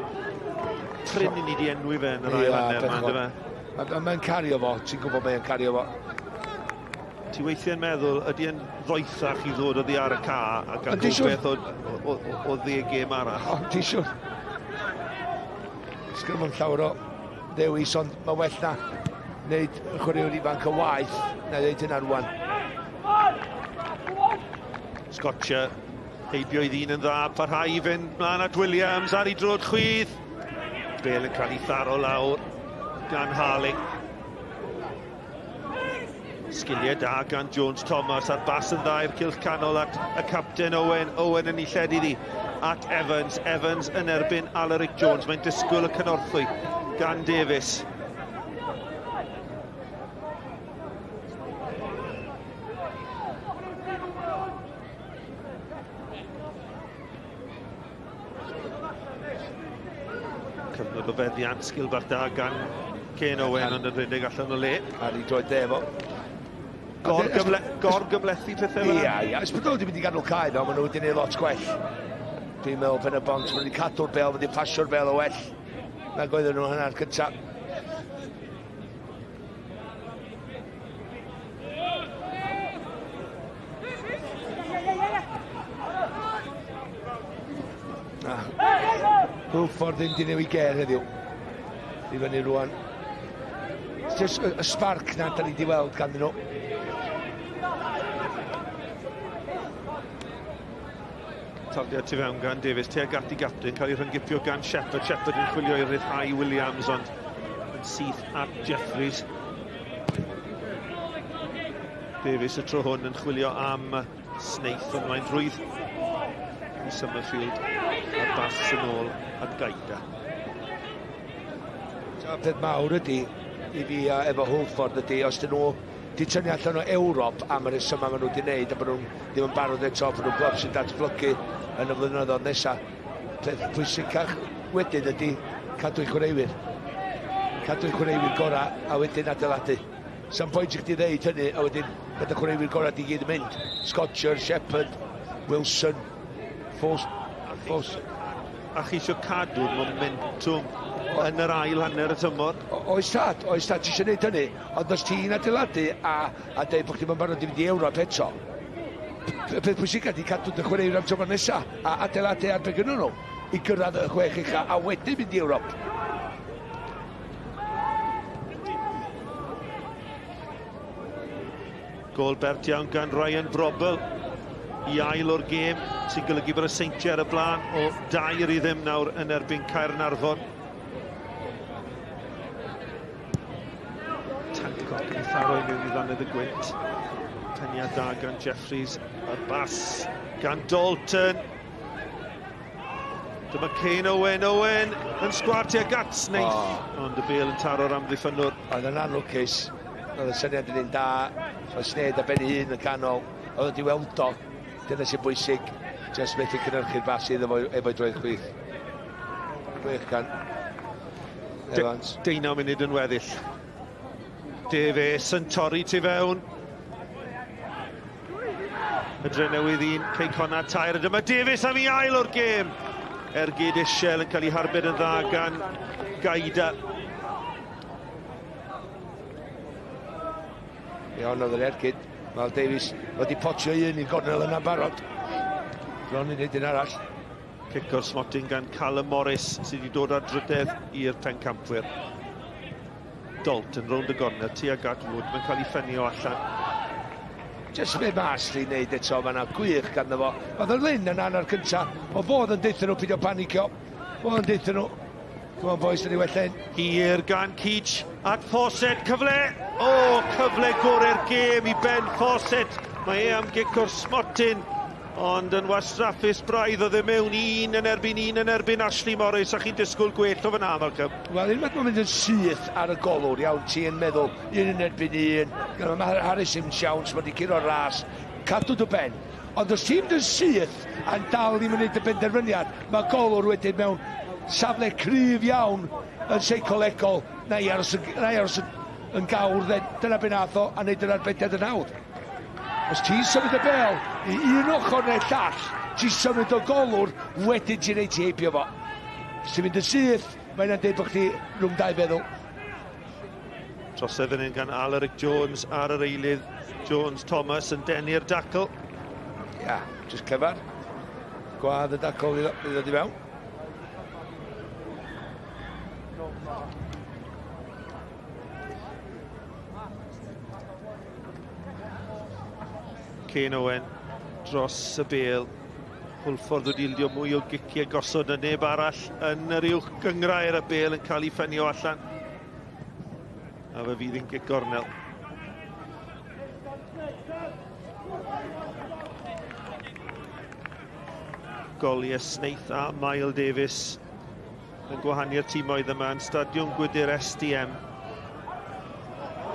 Prin i ni di enwi fe yn yr ail hanner yma, ynddo fe? Mae'n cario fo, ti'n gwybod mae'n cario fo. Ti weithiau'n meddwl, ydy e'n ddoethach i ddod oddi ar y ca a gael rhywbeth o, o, o, o dde gêm arall? Ond ti siwr. Sgwn i'm llawer o ddewis, ond mae well na wneud y chwaraewr ifanc y waith na ddeud hynna rwan. Scotcher heibio i ddyn yn dda, parhau i fynd mlaen at Williams ar ei drod chwith. Bale yn cael ei tharo lawr gan Harling. Sgiliau da gan Jones Thomas a'r bas yn dda i'r cylch canol at y capten Owen. Owen yn ei lled iddi at Evans. Evans yn erbyn Alaric Jones. Mae'n disgwyl y cynorthwy gan Davies. Cyfnod o feddiant, sgil bach da gan Ken Owen ond yn rhedeg allan o le. Ar ei droed dde fo. Gor-gymle gor-gymlethu pethau fel Ia, ia. Ys bod nhw wedi mynd i ganol cae ddo, maen nhw wedi gwneud lot gwell. Dwi'n meddwl pen y bont, maen nhw wedi cadw'r bel, maen nhw wedi pasio'r bel o well nag oedden nhw hynna'r cyntaf. Na. Hwlffordd ddim di newid ger heddiw. I fyny rwan. Just y, y spark na da ni di weld ganddyn nhw. Tafliad tu fewn gan Davies, tuag at i gapten, cael ei rhyngipio gan Shepherd. Shepherd yn chwilio i ryddhau Williams, ond yn syth at Jeffries. Davies y tro hwn yn chwilio am Snaith, ond mae'n rhwydd i Summerfield a bas yn ôl at Gaida. Peth mawr ydy i fi efo Hwlffordd ydy, os dyn nhw 'di tynnu allan o Ewrop am y rhesymau maen nhw wedi wneud a bod nhw'n ddim yn barod eto, bod nhw'n glwb sy'n datblygu yn y flynyddoedd nesaf. Peth pwysicach wedyn ydy cadw'u chwaraewyr. Cadw'u chwaraewyr gorau a wedyn adeiladu. Sa'm pwynt i chdi ddeud hynny a wedyn bod y chwaraewyr gorau di gyd yn mynd. Scotcher, Shepherd, Wilson, Force, Force. A chi eisiau cadw'r momentwm yn yr ail hanner y tymor? Oes tad, oes tad, ti eisiau gwneud hynny, ond os ti'n adeiladu a, a dweud bod chdi'n barod i fynd i Ewrop eto, y peth pwysicaf ydy cadw dy chwaraewyr am tymor nesaf a adeiladu ar be gynnyn nhw i gyrraedd y chwech ucha a wedyn mynd i Ewrop. Gôl bert iawn gan Ryan Brobbel i ail o'r gêm sy'n golygu bod y Seintiau ar y blaen o dair i ddim nawr yn erbyn Caernarfon. Tancock yn tharo i mewn i ddannedd y gwynt. Peniad da gan Jeffries a'r bas gan Dalton. Dyma Kane Owen, Owen yn sgwar tuag at Snaith, oh. ond y bel yn taro'r amddiffynnwr. Oedd yn anlwcus, oedd y syniad yn un da, oedd Snaith ar ben ei hun yn canol, oedd wedi weld o, dyna sy'n bwysig, jyst methu cynhyrchu'r bas iddo fo efo'i droed chwith. Gwych gan Evans. Deunaw munud yn weddill. Davies yn torri tu fewn. Y Drenewydd un, Cei Connah tair, a dyma Davies am ei ail o'r gêm. Ergyd Ishel yn cael ei harbed yn dda gan Gaida. Iawn oedd yr ergyd. Mal Davies wedi potio un i'r gornel yna barod. Bron i wneud un arall. Cic o'r smotyn gan Callum Morris sydd wedi dod ar drydedd i'r pencampwyr. Dalton rownd y gornel tuag at Wood, mae'n cael ei ffenio allan. Jyst be mae Astley wneud eto, mae yna gwych ganddo fo. Oedd y Lyn yn hanner cynta, o fodd yn deutha nhw pidio panicio. Fodd yn deutha nhw, come on boys, dyn ni well hyn. Hir gan Keach at Fawcett, cyfle! O, oh, cyfle gorau'r gêm i Ben Fawcett. Mae e am gic o'r smotyn. Ond yn wastraffus braidd oedd e mewn un yn erbyn un yn erbyn Ashley Morris a chi'n disgwyl gwell o fyna, Malcolm. Wel, unwaith mae'n mynd yn syth ar y golwr, iawn, ti'n meddwl un yn erbyn un, mae Harris yn siawns, mae wedi curo'r ras, cadw dy ben. Ond os ti'n mynd yn syth a'n dal ddim yn gwneud y benderfyniad, mae golwr wedyn mewn safle cryf iawn yn seicolegol, na i aros yn, na i aros yn, yn gawr, dyna be nath o, a wneud yr arbediad yn hawdd. Os ti'n symud y bel i un ochr neu'r llall, ti'n symud o golwr, wedyn ti'n reit ti heibio fo. Os ti'n mynd yn syth, mae hynna'n deud bod chdi rhwng dau feddwl. Trosedd fan hyn gan Alaric Jones ar yr eilydd. Jones Thomas yn denu'r dacl. Ia, yeah, just clyfar. Gwadd y dacl i ddod i fewn. Kane Owen dros y bel. Hwlffordd wedi ildio mwy o giciau gosod na neb arall yn yr uwch gyngrair a bel yn cael ei ffenio allan. A fe fydd yn gic gornel. Goliau Snaith a Mael Davies yn gwahanu'r timoedd yma yn Stadiwm Gwydyr SDM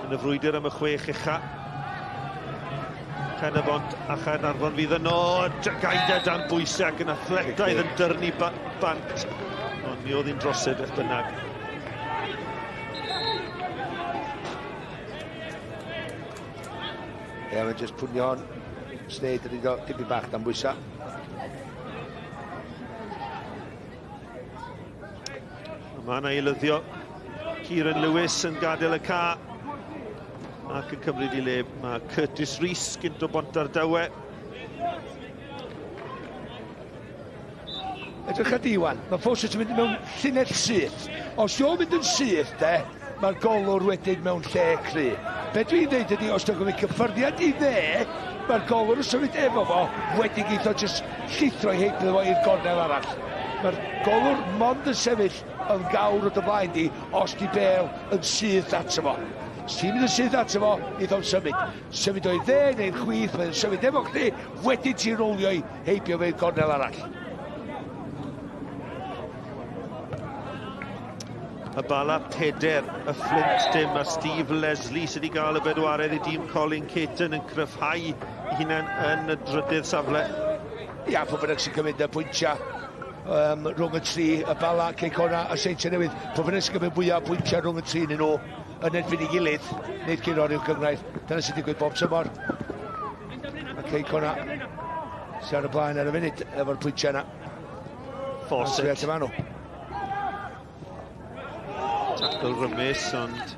yn y frwydr am y chwech ucha. Pen-y-bont a Chaernarfon fydd yno. Gaida dan bwysau ac yn athletaidd yn dyrnu bant. Ond mi oedd hi'n drosedd beth bynnag. Ie, mae'n jyst pwnio hon. Sneud yn iddo dipyn bach dan bwysau. Mae yna eilyddio Kieran Lewis yn gadael y ca ac yn cymryd i le mae Curtis Rees gynt o Bontardawe. Edrych ar Iwan, mae Fawcett yn mynd mewn llinell syth. Os yw'n mynd yn syth, de, mae'r golwr wedyn mewn lle cry. Be dwi'n dweud ydy, os dwi'n gwneud cyffyrddiad i dde, mae'r golwr yn symud efo fo, wedyn geith o jyst llithro i heibio fo i'r gornel arall. Mae'r golwr mond yn sefyll yn gawr o dy flaen di os di bel yn syth ato fo. Os ti'n mynd yn syth ato fo, neith o'm symud. Symud o'i dde neu'r chwith, mae'n symud efo chdi, wedyn ti'n rolio i heibio fe i'r gornel arall. Y Bala peder, y Flint dim a Steve Leslie sydd wedi gael y bedwaredd i dîm Colin Caton yn cryfhau ei hunan yn y drydydd safle. Ia, pwy bynnag sy'n cymryd y pwyntiau um, rhwng y tri, y Bala, Cei Connah a Seintiau Newydd, pwy bynnag sy'n cymryd fwyaf o pwyntiau rhwng y tri yn nhw yn erbyn ei gilydd, wneud curo'r uwch gynghrair. Dyna sy'n digwydd bob tymor. Mae Cei Connah sy'n ar y blaen ar y funud efo'r pwyntiau yna. Fawcett. Tackle rymus, ond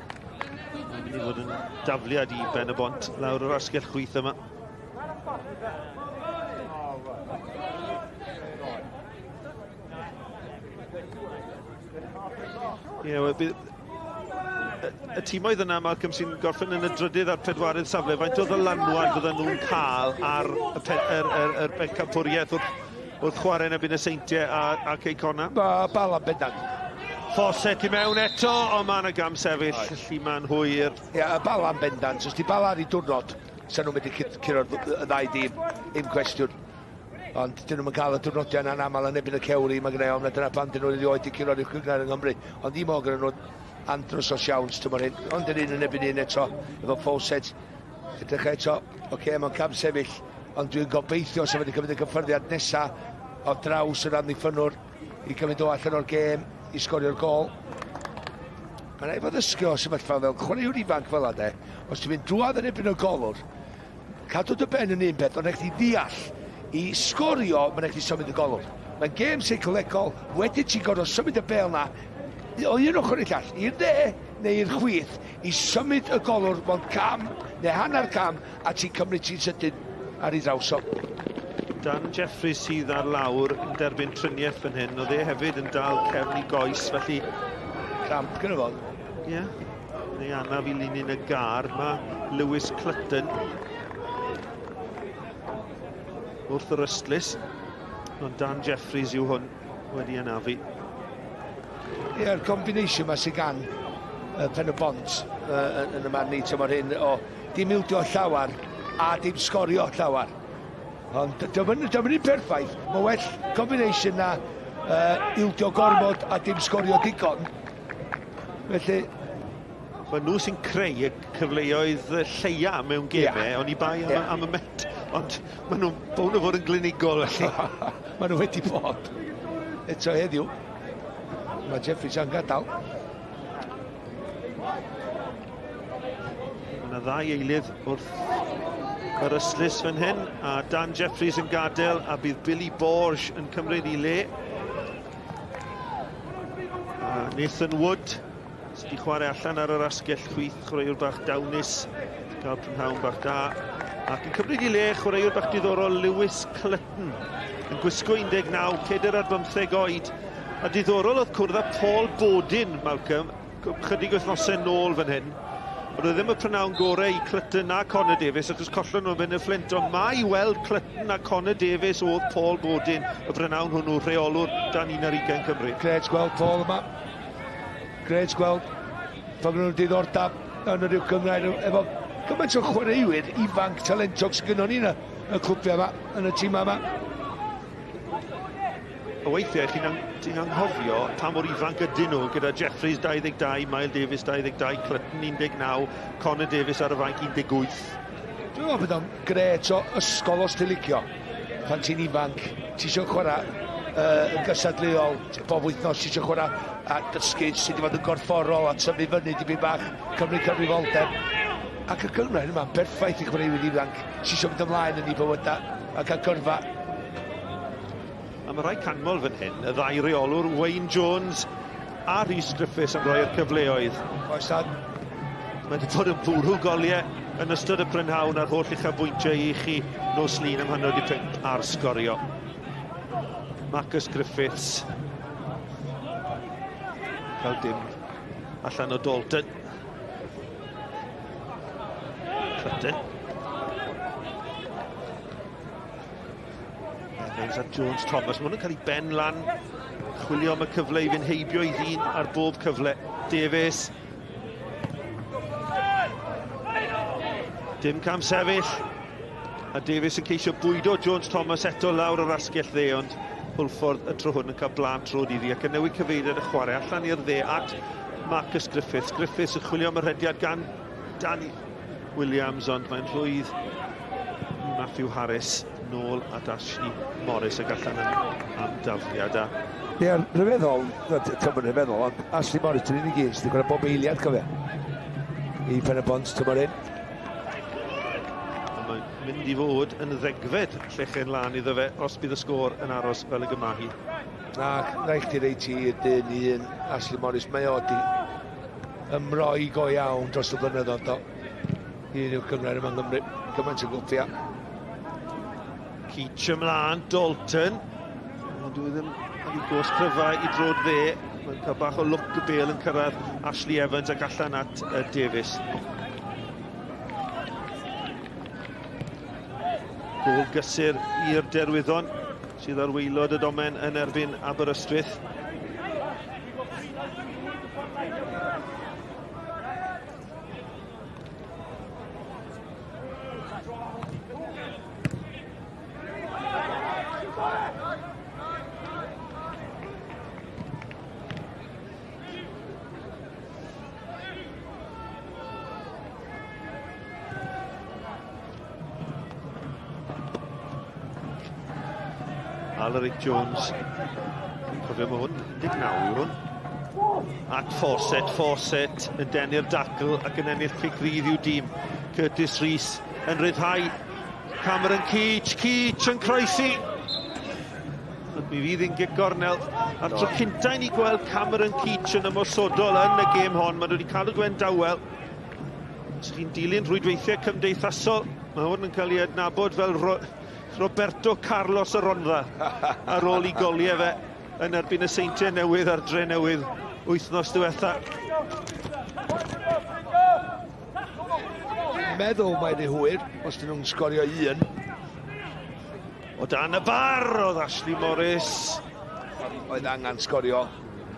mae'n mynd i fod yn dafliad i Ben y Bont lawr yr asgell chwith yma. Ie, yeah, well, bydd, y, y timoedd yna, Malcolm, sy'n gorffen yn y drydydd a'r pedwarydd safle, faint o ddylanwad fydden nhw'n cael ar y, pe, yr, yr, yr bencampwriaeth wrth, wrth chwarae yn erbyn y Seintiau a, a Cei Connah? Mae Bala'n bendant. Fawcett i mewn eto, ond mae yna gam sefyll, felly mae'n hwyr. Ie, yeah, y Bala'n bendant. Os di Bala ar ei diwrnod, sa'n nhw'n mynd i curo'r ddau dîm, un cwestiwn. Ond dyn nhw'n cael y diwrnodiau yna'n aml yn ebyn y cewri, mae gennau ofn, a dyna pam dyn nhw erioed wedi curo'r uwch gynghrair yng Nghymru. Ond ddim o gyda nhw andros o siawns tymor hyn. Ond yr un yn ebyn un eto, efo Fawcett. Edrych eto, oce, okay, mae'n cam sefyll, ond dwi'n gobeithio sef wedi cymryd y cyffyrddiad nesa o draws yr amddiffynnwr i gymryd o allan o'r gêm i sgorio'r gol. Mae'n rhaid fod ddysgu o sefyllfa fel chwaraewr ifanc fel yna, de. Os ti'n mynd drwodd yn ebyn y golwr, Cadw dy ben yn un peth, ond rhaid chdi ddeall, i sgorio, mae'n rhaid chdi symud y golwg. Mae'n gêm seicolegol, wedyn ti'n gorfod symud y bêl 'na o un ochr i'r llall, i'r dde neu i'r chwith, i symud y golwr mewn cam neu hanner cam, a ti'n cymryd ti'n sydyn ar ei draws o. Dan Jeffries sydd ar lawr yn derbyn triniaeth fan hyn, oedd e hefyd yn dal cefn i goes, felly... Cramp gyda fo. Ie. Yeah. Neu anaf i linyn y gar. Mae Lewis Clutton wrth yr ystlys. Ond Dan Jeffries yw hwn wedi anafu. Ie'r combination yma sydd gan uh, Pen y Bont uh, yn y marn i tymor hyn o dim ildio llawer a dim sgorio llawer. Ond diolch yn un perffaith. Mae well combination na ildio gormod a dim sgorio digon. Felly... Mae nhw sy'n creu y cyfleoedd lleia mewn gemau, yeah. oni bai am, yeah. am y Met. Ond maen nhw'n bown o fod yn glinigol, felly. maen nhw wedi bod. Eto heddiw. Mae Jeffries yn gadael. Mae yna ddau eilydd wrth yr ystlys fan hyn, a Dan Jeffries yn gadael, a bydd Billy Borge yn cymryd ei le. A Nathan Wood, sydd wedi chwarae allan ar yr asgell chwith, chwaraewr bach dawnus, cael prynhawn bach da. Ac yn cymryd ei le, chwaraewr bach diddorol Lewis Clutton, yn gwisgo 19, 4 ar 15 oed. A diddorol oedd cwrdd â Paul Bodin, Malcolm, chydig wythnosau nôl fan hyn. Ond oedd ddim y prynawn gorau i Clutton na Connor Davies, achos collon nhw'n fynd y Fflint. Ond mae i weld Clutton a Connor Davies oedd Paul Bodin y brynawn hwnnw, rheolwr dan 21 Cymru. Gret gweld Paul yma. Gret gweld pan maen nhw'n diddordeb yn yr uwch gynghrair efo gymaint o chwaraewyr ifanc talentog sydd gynnon ni yn y clwbiau yma, yn y tîmau yma. A weithiau chi'n ang ti anghofio pa mor ifanc ydyn nhw gyda Jeffries 22, Mael Davies 22, Clutton 19, Connor Davies ar y fainc 18. Dwi'n meddwl bod o'n gret o ysgol os ti'n licio. Pan ti'n ifanc, ti eisiau chwarae uh, yn gysadleuol bob wythnos, ti eisiau chwarae a dysgu sut i fod yn gorfforol a tyfu fyny dipyn bach, cymryd cyfrifoldeb. Ac y gynghrair yma'n berffaith i chwaraewyr ifanc sy'n eisiau mynd ymlaen yn eu bywydau a cael gyrfa. A mae rhai canmol fan hyn, y ddau reolwr, Wayne Jones a Rhys Griffiths am roi'r cyfleoedd. Oes tad. Mae wedi bod yn bwrw goliau yn ystod y prynhawn a'r holl uchafbwyntiau i chi nos Lun am 4:30 ar sgorio. Marcus Griffiths. Cael dim allan o Dalton. Clutton. Evans a Jones Thomas. Mae hwn yn cael ei ben lan. Chwilio am y cyfle i fynd heibio i ddyn ar bob cyfle. Davies. Dim cam sefyll. A Davies yn ceisio bwydo Jones Thomas eto lawr yr asgell dde, ond Hwlffordd y tro hwn yn cael blaen trod iddi ac yn newid cyfeiriad y chwarae allan i'r dde at Marcus Griffiths. Griffiths yn chwilio am y rhediad gan Danny Williams, ond mae'n rhwydd i Matthew Harris nôl at Ashley Morris ac allan am, am dafliad. A... Ie, yeah, rhyfeddol, tymor rhyfeddol, ond Ashley Morris, dyn unig un sydd wedi gwneud bob eiliad, cofio, i Pen y Bont tymor hyn. A mae'n mynd i fod yn ddegfed llechen lân iddo fe os bydd y sgôr yn aros fel y gymahi. Na, na i chdi reit i dyn i un Ashley Morris, mae o di ymroi go iawn dros y blynyddoedd do. Un yw'r cynghrair yma yng Nghymru. Gymaint o glwbiau. Keach ymlaen, Dalton. Ond dwi ddim yn ei gos cryfa i drod dde. Mae'n cael bach o lwc y bel yn cyrraedd Ashley Evans ac allan at Davies. Gôl gysur i'r Derwyddon sydd ar waelod y domen yn erbyn Aberystwyth. Alaric Jones. Cofio mae hwn, 19 yw hwn. At Fawcett, Fawcett yn denu'r dacl ac yn ennill cic rydd i'w dîm. Curtis Rees yn rhyddhau Cameron Keach, Keach yn croesi. Ond mi fydd hi'n gic gornel. A'r tro cynta i ni gweld Cameron Keach yn ymosodol yn y gêm hon. Maen nhw wedi cadw Gwen dawel. Os chi'n dilyn rhwydweithiau cymdeithasol, mae hwn yn cael ei adnabod fel Ro Roberto Carlos y Rondda ar ôl i goliau fe yn erbyn y Seintiau Newydd a'r Dre Newydd wythnos diwetha. Meddwl mae rhy hwyr os dyn nhw'n sgorio un. O dan y bar oedd Ashley Morris. Oedd angen sgorio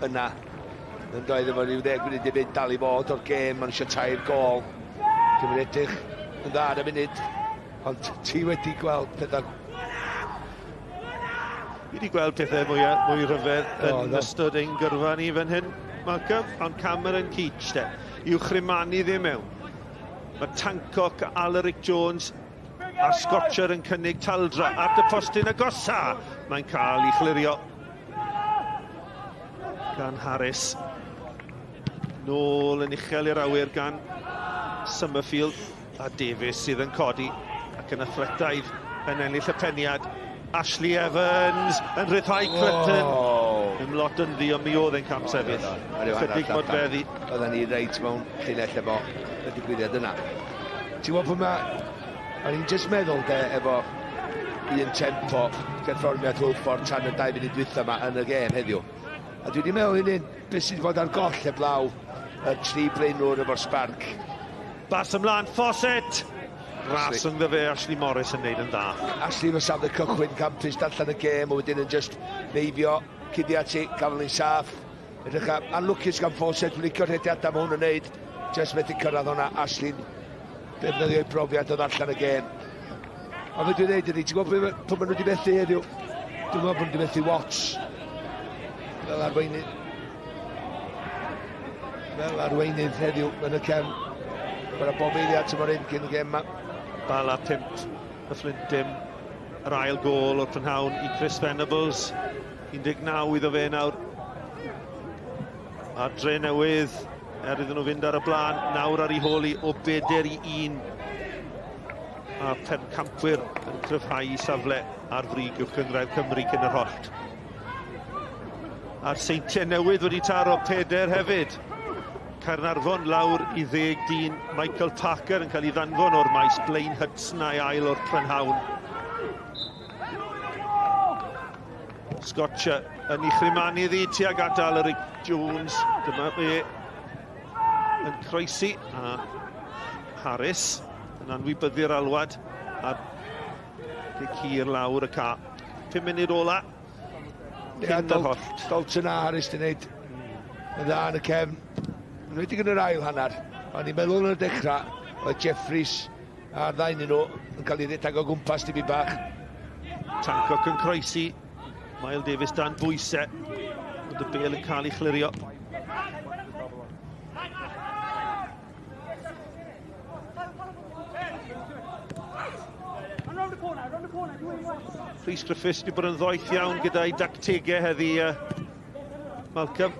yna. Yn doedd efo rhyw ddeg munud i fynd dal i fod o'r gêm, maen eisiau tair gol. Dwi'n edrych yn dda ar y munud, ond ti wedi gweld pethau Fi wedi gweld pethau mwy, mwy rhyfedd yn oh, no. ystod ein gyrfa ni fan hyn, Malcolm, ond Cameron Keach de, i'w chrymanu ddim mewn. Mae Tancock, Alaric Jones a Scotcher yn cynnig taldra at y postyn agosa. Mae'n cael ei chlirio gan Harris. Nôl yn uchel i'r awyr gan Summerfield a Davies sydd yn codi ac yn athletaidd yn ennill y peniad. Ashley Evans yn rhyddhau Clutton. Oh. Ddim lot yn ddi, ond mi oedd e'n cam sefyll. Chydig modfeddi. Oedden ni reit mewn llinell efo y digwyddiad yna. Ti'n gwybod pwy mae... O'n i'n just meddwl de, efo un tempo perfformiad Hwlffordd tan y 2 munud dwytha yma yn y gêm heddiw. A dwi wedi meddwl hynny, beth sydd wedi bod ar goll heblaw y tri blaenwr efo'r sbarc. Bas ymlaen, Fawcett! Ras ynddo fe, Ashley Morris yn neud yn dda. Ashley efo safle cychwyn campus darllen y gêm, a wedyn yn just neifio, cuddio ati, gafel ni'n saff. Edrych am, anlwcus gan Fawcett, dwi'n licio'r rhediadau mae hwn yn neud. Just methu cyrraedd hwnna, Ashley'n defnyddio ei brofiad o ddarllen y gêm. Ond fe dwi'n dweud ydy, ti'n gwybod pwy maen nhw wedi methu heddiw? Dwi'n meddwl bod nhw wedi methu Watts. Fel arweinydd. Fel arweinydd heddiw yn y cefn. Mae'na bob eiliad tymor hyn cyn y gêm yma. Bala 5, y Fflint dim. Yr ail gôl o'r prynhawn i Chris Venables. 19 iddo fe nawr. A Dre Newydd, er iddyn nhw fynd ar y blaen, nawr ar ei hôl i o 4 i 1. A pencampwyr yn cryfhau i safle ar frig uwch gynghrair Cymru cyn yr hollt. A'r Seintiau Newydd wedi taro peder hefyd. Caernarfon lawr i ddeg dyn. Michael Parker yn cael ei ddanfon o'r maes. Blaine Hudson a'i ail o'r prynhawn. Scotcher yn ei chrymanu iddi tuag at Alaric Jones. Dyma fe yn croesi a Harris yn anwybyddu'r alwad a gic hir lawr y ca. 5 munud ola. Cyn yr hollt. Dalton a Harris di wneud yn dda yn y cefn. Yn wedi yn yr ail hanner. O'n i'n meddwl yn y dechrau, oedd Jeffries A'r ddau nhw yn cael ei redeg o gwmpas tipyn bach. Tancock yn croesi. Mael Davies dan bwysau. Ond y bel yn cael ei chlirio. Rhys Griffiths wedi bod yn ddoeth iawn gyda'i dactegau heddi, Malcolm.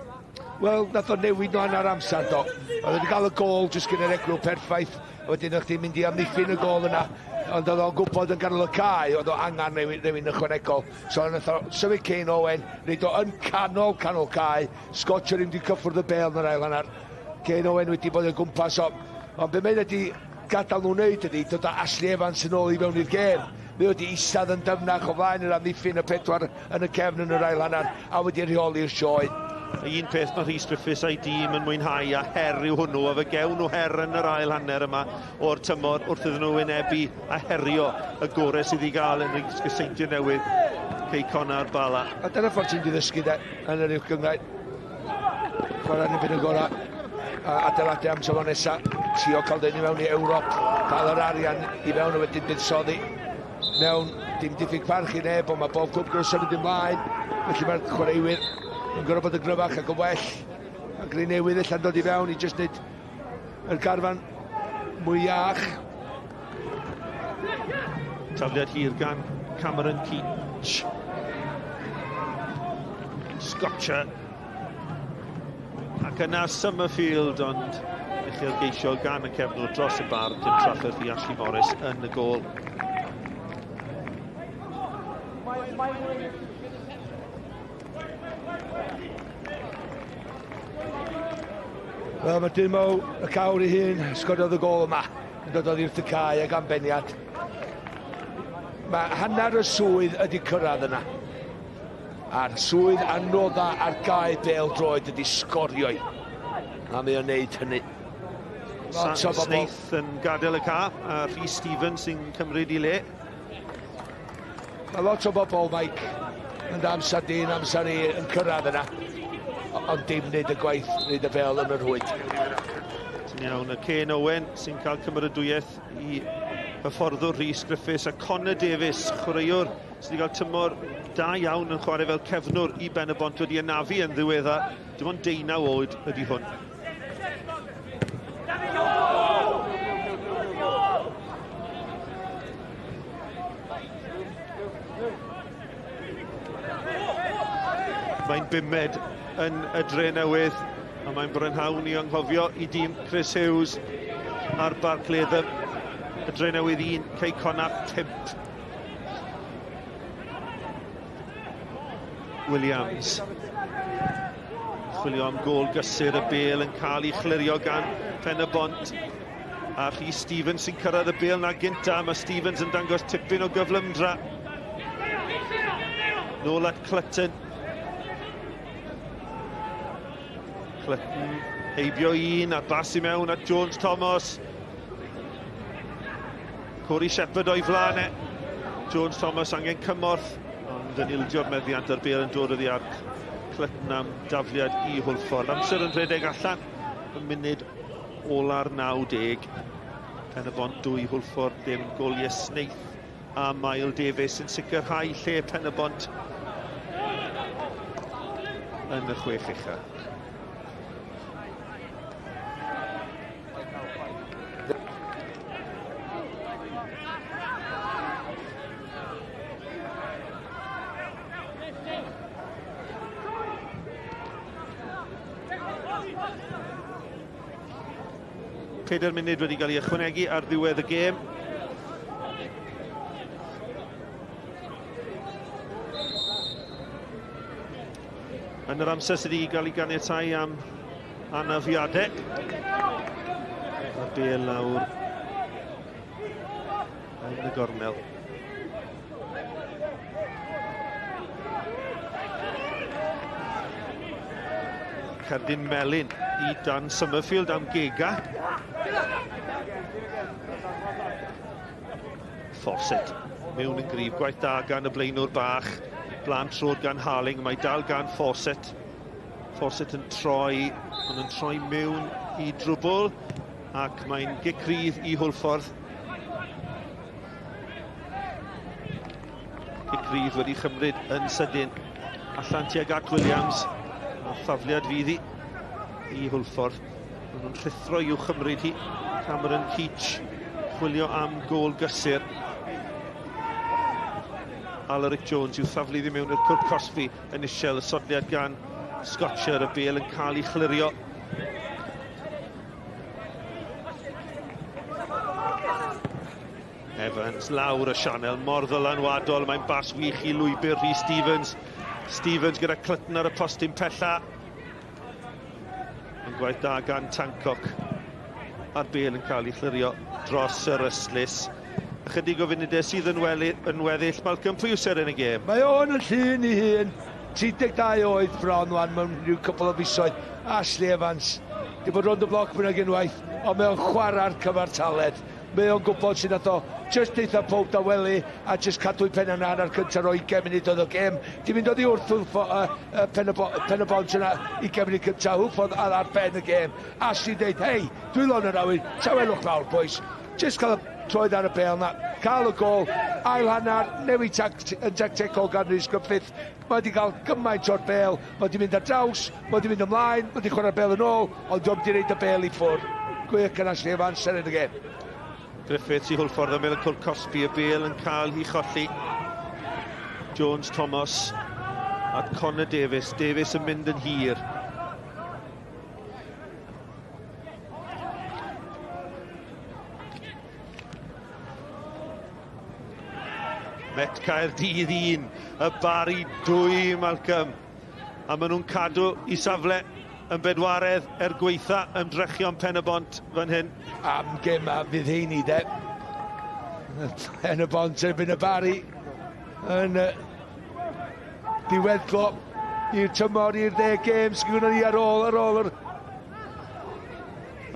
Wel, nath o newid nhw hanner amser, do. Oedd wedi cael y gol jyst gyda'r egwyl perffaith. A wedyn o'ch ti'n mynd i amddiffyn y gol yna. Ond oedd o'n gwybod yn ganol y cae, oedd o angen rhywun, rhywun ychwanegol. So nath o symud Kane Owen, wneud o yn canol, canol cae. Scotcher ddim wedi cyffwrdd y bel yn yr ail hanner. Kane Owen wedi bod yn gwmpas o. Ond be mae'n wedi gadael nhw'n wneud ydy dod â Ashley Evans yn ôl i mewn i'r gêm. Mae wedi eistedd yn dyfnach o flaen yr amddiffyn y pedwar yn y cefn yn yr ail hanner a wedi rheoli'r sioe. Un peth mae Rhys Griffiths a'i dîm yn mwynhau a her yw hwnnw, a fe gewn nhw her yn yr ail hanner yma o'r tymor wrth iddyn nhw wynebu a herio y gorau sydd i gael yn y Seintiau Newydd, Cei Connah a'r Bala. A dyna ffordd ti'n ddysgu de, yn yr uwch gynghrair. Chwarae yn y byd y gorau a adeiladu am tymor nesaf. Trio cael dyn i mewn i Ewrop, cael yr arian i mewn a wedyn buddsoddi mewn dim diffyg parch i neb, ond mae bob clwb gorfod symud ymlaen. Felly mae'r chwaraewyr yn gorfod bod yn gryfach ac yn well. Ac rei newydd ella'n dod i fewn i jyst wneud yr garfan mwy iach. Tafliad hir gan Cameron Keach. Scotcher. Ac yna Summerfield, ond uchelgeisiol gan y cefnwr dros y bar, dim trafferth i Ashley Morris yn y gôl. Wel, mae Dimo, y cawr ei hun, sgoriodd y gôl yma. Yn dod oddi wrth y cae ag am beniad. Mae hanner y swydd ydy cyrraedd yna. A'r swydd anodda ar gae bêl droed ydy sgorio i. A mae o'n neud hynny. Lot o bobl. Snaith yn gadael y ca, a Rhys Stevens sy'n cymryd i le. Mae lot o bobl, Mike, yn dy amser di, yn amser i, yn cyrraedd yna, ond dim wneud y gwaith, wneud y bel yn y rhwyd. Ti'n iawn, y Kane Owen sy'n cael cymeradwyaeth i Hyfforddwr Rhys Griffiths a Connor Davies, chwaraewr sydd wedi cael tymor da iawn yn chwarae fel cefnwr i Ben y Bont wedi anafu yn ddiweddar. Dim ond deunaw oed ydy hwn. Mae'n bumed yn y dre newydd a mae'n brynhawn i anghofio i dîm Chris Hughes a'r Barc Leather. Y dre newydd 1, Cei Connah 5. Williams. Chwilio am gôl gysur y bel yn cael ei chlirio gan Pen y Bont. A Rhys Stevens sy'n cyrraedd y bel na gynta. Mae Stevens yn dangos tipyn o gyflymdra. Nôl at Clutton. Clutton heibio un a bas i mewn at Jones Thomas. Corey Shepherd o'i flaen e. Jones Thomas angen cymorth, ond yn ildio'r meddiant a'r bel yn dod oddi ar Clutton am dafliad i Hwlffordd. Amser yn rhedeg allan y munud ola'r 90. Pen y Bont 2, Hwlffordd dim. Goliau Snaith a Mael Davies yn sicrhau lle Pen y Bont yn y chwech ucha. Pedair munud wedi cael ei ychwanegu ar ddiwedd y gêm. Yn yr amser sydd wedi cael ei ganiatau am anafiadau. A'r bel lawr yn y gornel. Cerdyn melyn i Dan Summerfield am Gega. Fawcett mewn yn gryf. Gwaith da gan y blaenwr bach. Blaen trod gan Harling. Mae dal gan Fawcett. Fawcett yn troi, ond yn troi mewn i drwbl. Ac mae'n gic rydd i Hwlffordd. Cic rydd wedi chymryd yn sydyn. Allan tuag at Williams. A thafliad fydd hi i Hwlffordd. Maen nhw'n rhuthro i'w chymryd hi. Cameron Keach chwilio am gôl gysur. Alaric Jones i'w thaflu iddi mewn i'r cwrt cosbi yn isiel. Y sodliad gan Scotcher, y bel yn cael ei chlirio. Evans lawr y sianel, mor ddylanwadol, mae'n bas wych i lwybr Rhys Stevens. Stevens gyda Clutton ar y postyn pella. Yn gwaith da gan Tancock. A'r bel yn cael ei chlirio dros yr ystlys. Ychydig o funudau sydd yn, weli, yn weddill. Malcolm, pwy yw seren y gêm? Mae o'n yn llun i hun. 32 oed bron wan mewn rhyw cwpl o fisoedd. Ashley Evans. Di bod rownd y bloc mwy nag unwaith, ond mae o'n chwarae'r cyfartaledd. Mae o'n gwybod sut nath o jyst deutha pawb dawelu a jyst cadw'i pen yn hanner cynta'r o 20 munud oedd o gêm. Di mynd oddi wrth Hwlfo, uh, uh, pen, y bo, pen y bont yna 20 munud cynta, Hwlffordd ar, ar ben y gêm. Ashley deud, hei, dwi lon yr awyr, tawelwch fawr, boys. Jyst cael y troed ar y bel na, cael y gol, ail hanner, newid tact, yn tactegol gan Rhys Griffith. Mae wedi cael gymaint o'r bel, mae wedi mynd ar draws, mae wedi mynd ymlaen, mae wedi chwarae'r bel yn ôl, ond diolch wedi reid y bel i ffwrdd. Gwych gan Ashley Evans, seren y gêm. Griffiths i Hwlffordd ymyl y cwrt cosbi, y bel yn cael hi cholli. Jones Thomas a Connor Davies. Davies yn mynd yn hir. Met Caerdydd 1, y Bari 2, Malcolm. A maen nhw'n cadw i safle yn bedwaredd er gweitha ymdrechion Pen y Bont fan hyn. Am gema fydd heini de. Pen y Bont erbyn y Bari yn diweddglo i'r tymor i'r dde gêm sydd gyda ni ar ôl ar ôl yr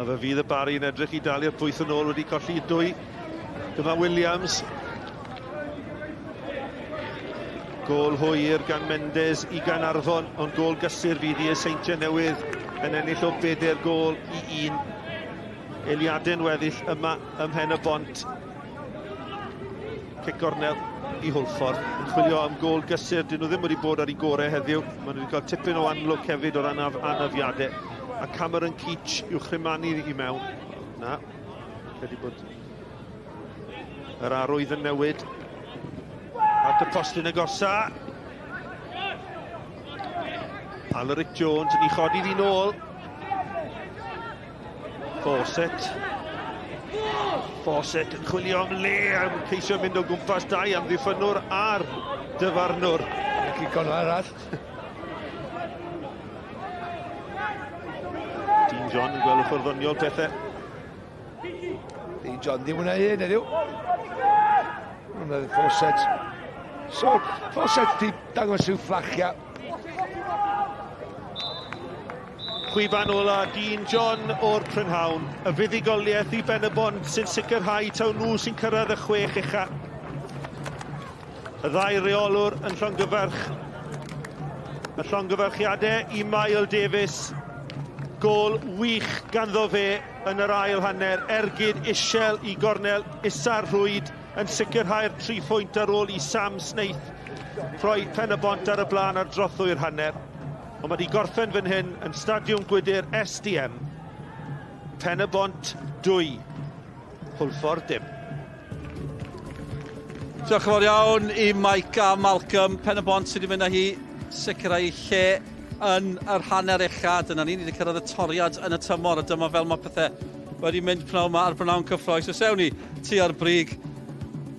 A fe fydd y Barry yn edrych i dalu'r pwyth yn ôl wedi colli dwy. Dyma Williams. Gôl hwyr gan Mendes i Gaernarfon, ond gôl gysur fydd i y Seintiau Newydd yn ennill o bedair gôl i un. Eiliadau'n weddill yma ym Mhen y Bont. Cic gornel i Hwlffordd. Yn chwilio am gôl gysur, dyn nhw ddim wedi bod ar eu gorau heddiw. Maen nhw wedi cael tipyn o anlwc hefyd o ran anafiadau. A Cameron Keach i'w chrymanu i mewn. Na, credu bod yr arwydd yn newid. At y postyn agosa. Alaric Jones yn ei chodi fi nôl. Fawcett. Fawcett yn chwilio am le a ceisio mynd o gwmpas dau amddiffynnwr a'r dyfarnwr. Cic gornel arall. Dean John yn gweld ochr ddoniol pethau. Dean John ddim hwnna un heddiw. Hwnna Fawcett. So, Fawcett di dangos rhyw fflachia. Chwiban ola Dean John o'r prynhawn. Y fuddugoliaeth i Ben-y-bont sy'n sicrhau taw nhw sy'n cyrraedd y chwech ucha. Y ddau reolwr yn llongyfarch. Y llongyfarchiadau i Mael Davies. Gôl wych ganddo fe yn yr ail hanner. Ergyd isel i gornel isa'r rhwyd yn sicrhau'r tri phwynt ar ôl i Sam Snaith rhoi Pen-y-bont ar y blaen ar drothwy'r hanner. Ond mae wedi gorffen fan hyn yn Stadiwm Gwydir SDM. Pen-y-bont 2, Hwlffordd dim. Diolch yn fawr iawn i Mike a Malcolm. Pen-y-bont sydd wedi mynd â hi sicrhau lle yn yr hanner ucha. Dyna ni, ni wedi cyrraedd y toriad yn y tymor a dyma fel mae pethau wedi mynd pnawn yma ar brynawn cyffroes. Os ewn ni tua'r brig,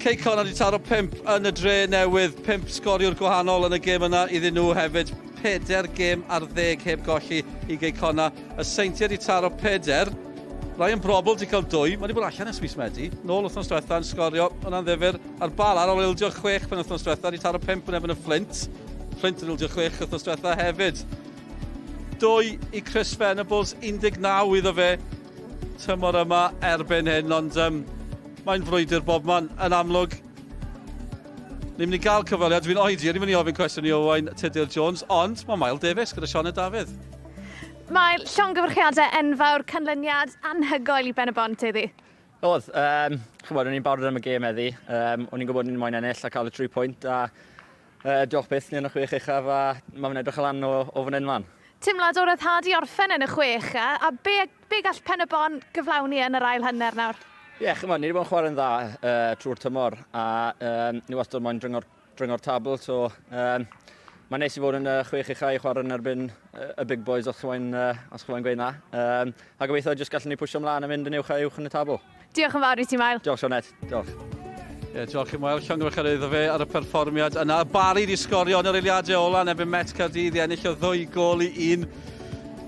Cei Connah wedi taro 5 yn y dre newydd, 5 sgoriwr gwahanol yn y gêm yna iddyn nhw hefyd. Pedair gêm ar ddeg heb golli i Gei Connah. Y Seintiau wedi taro peder. Ryan Brobbel wedi cael dwy. Mae wedi bod allan ers mis Medi. Nôl wythnos diwetha yn sgorio. Hwnna'n ddifyr. A'r Bala ar ôl ildio chwech pen wythnos diwetha wedi taro pump yn erbyn y Fflint. Fflint yn ildio chwech wythnos diwetha hefyd. Dwy i Chris Venables, 19 iddo fe tymor yma erbyn hyn, ond um, mae'n frwydr bobman yn amlwg. Ni'n mynd i gael cyfweliad, dwi'n oedi, o'n i'n mynd i ofyn cwestiwn i Owain Tudur Jones, ond mae Mael Davies gyda Sioned Dafydd. Mae llongyfarchiadau enfawr, canlyniad anhygoel i Ben-y-bont heddi. Oedd, um, chymod, o'n i'n barod am y gêm heddi. Um, o'n i'n gwybod o'n i'n moyn ennill a cael y tri pwynt a uh, diolch byth, ni yn y chwech uchaf a mae'n edrych lan o, o fan hyn mlaen. Teimlad o ryddhad i orffen yn y chwech a be, be gall Pen-y-bont gyflawni yn yr ail hanner nawr? Ie, yeah, chymod, ni wedi bod yn chwarae'n dda uh, trwy'r tymor a um, ni wastad moyn dringo'r dringo'r tabl, so um, mae'n neis i fod yn y chwech uchaf i chwarae yn erbyn y big boys os chi'n uh, os chi'n gweud na. Um, a gobeithio jyst gallwn ni pwysio ymlaen a mynd yn uwch a uwch yn y tabl. Diolch yn fawr i ti, Mael. Diolch, Sioned. Diolch. Ie, yeah, diolch i Mael. Llongyfarchiadau iddo fe ar y perfformiad yna. Barry di sgorio yn yr eiliadau ola yn erbyn Met Caerdydd i ennill o ddwy gol i un.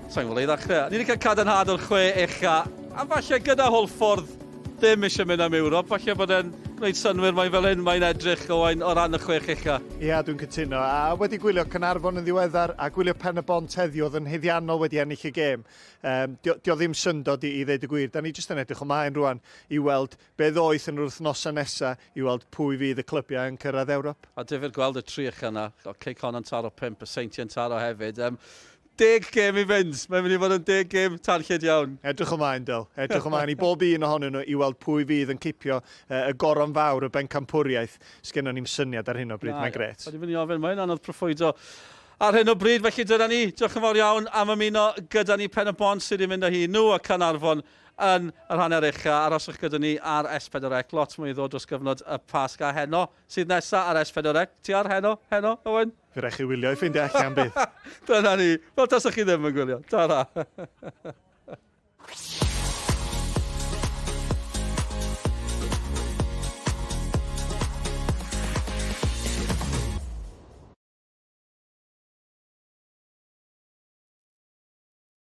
Sa'n gwybod i ddechrau. Ni wedi cael cadarnhad o'r chwe ucha. A falle gyda Hwlffordd ddim eisiau mynd am Ewrop, falle bod e'n gwneud synnwyr mae fel hyn mae'n edrych Owain o ran y chwech ucha. Ia, yeah, dwi'n cytuno. A wedi gwylio Caernarfon yn ddiweddar a gwylio Pen y Bont heddiw oedd yn haeddiannol wedi ennill y gêm. Um, dio, dio ddim syndod i, i ddeud y gwir. Da ni jyst yn edrych ymlaen rwan i weld be ddoeth yn yr wythnosau nesaf i weld pwy fydd y clybiau yn cyrraedd Ewrop. A difyr gweld y tri ucha yna. Cei Connah yn taro pump, y Seintiau'n taro hefyd. Um, deg gêm i fynd. Mae'n mynd i fod yn deg gêm tanllyd iawn. Edrych ymlaen, Dyl. Edrych ymlaen i bob un ohonyn nhw i weld pwy fydd yn cipio uh, y goron fawr, y bencampwriaeth. Sgennon ni'm syniad ar hyn o bryd, mae'n grêt. O'n i'n mynd i ofyn, mae'n anodd proffwydo ar hyn o bryd, felly dyna ni. Diolch yn fawr iawn am ymuno gyda ni. Pen y Bont sydd wedi mynd â hi, nhw a Caernarfon yn yr hanner ucha. Arhoswch gyda ni ar S4C, lot mwy i ddod dros gyfnod y Pasg a heno sydd nesa ar S4C. Ti ar heno? Heno, Owen? Fe rai chi wylio i ffeindio allan bydd. Dyna ni. Fel tasach chi ddim yn gwylio. Ta-ra.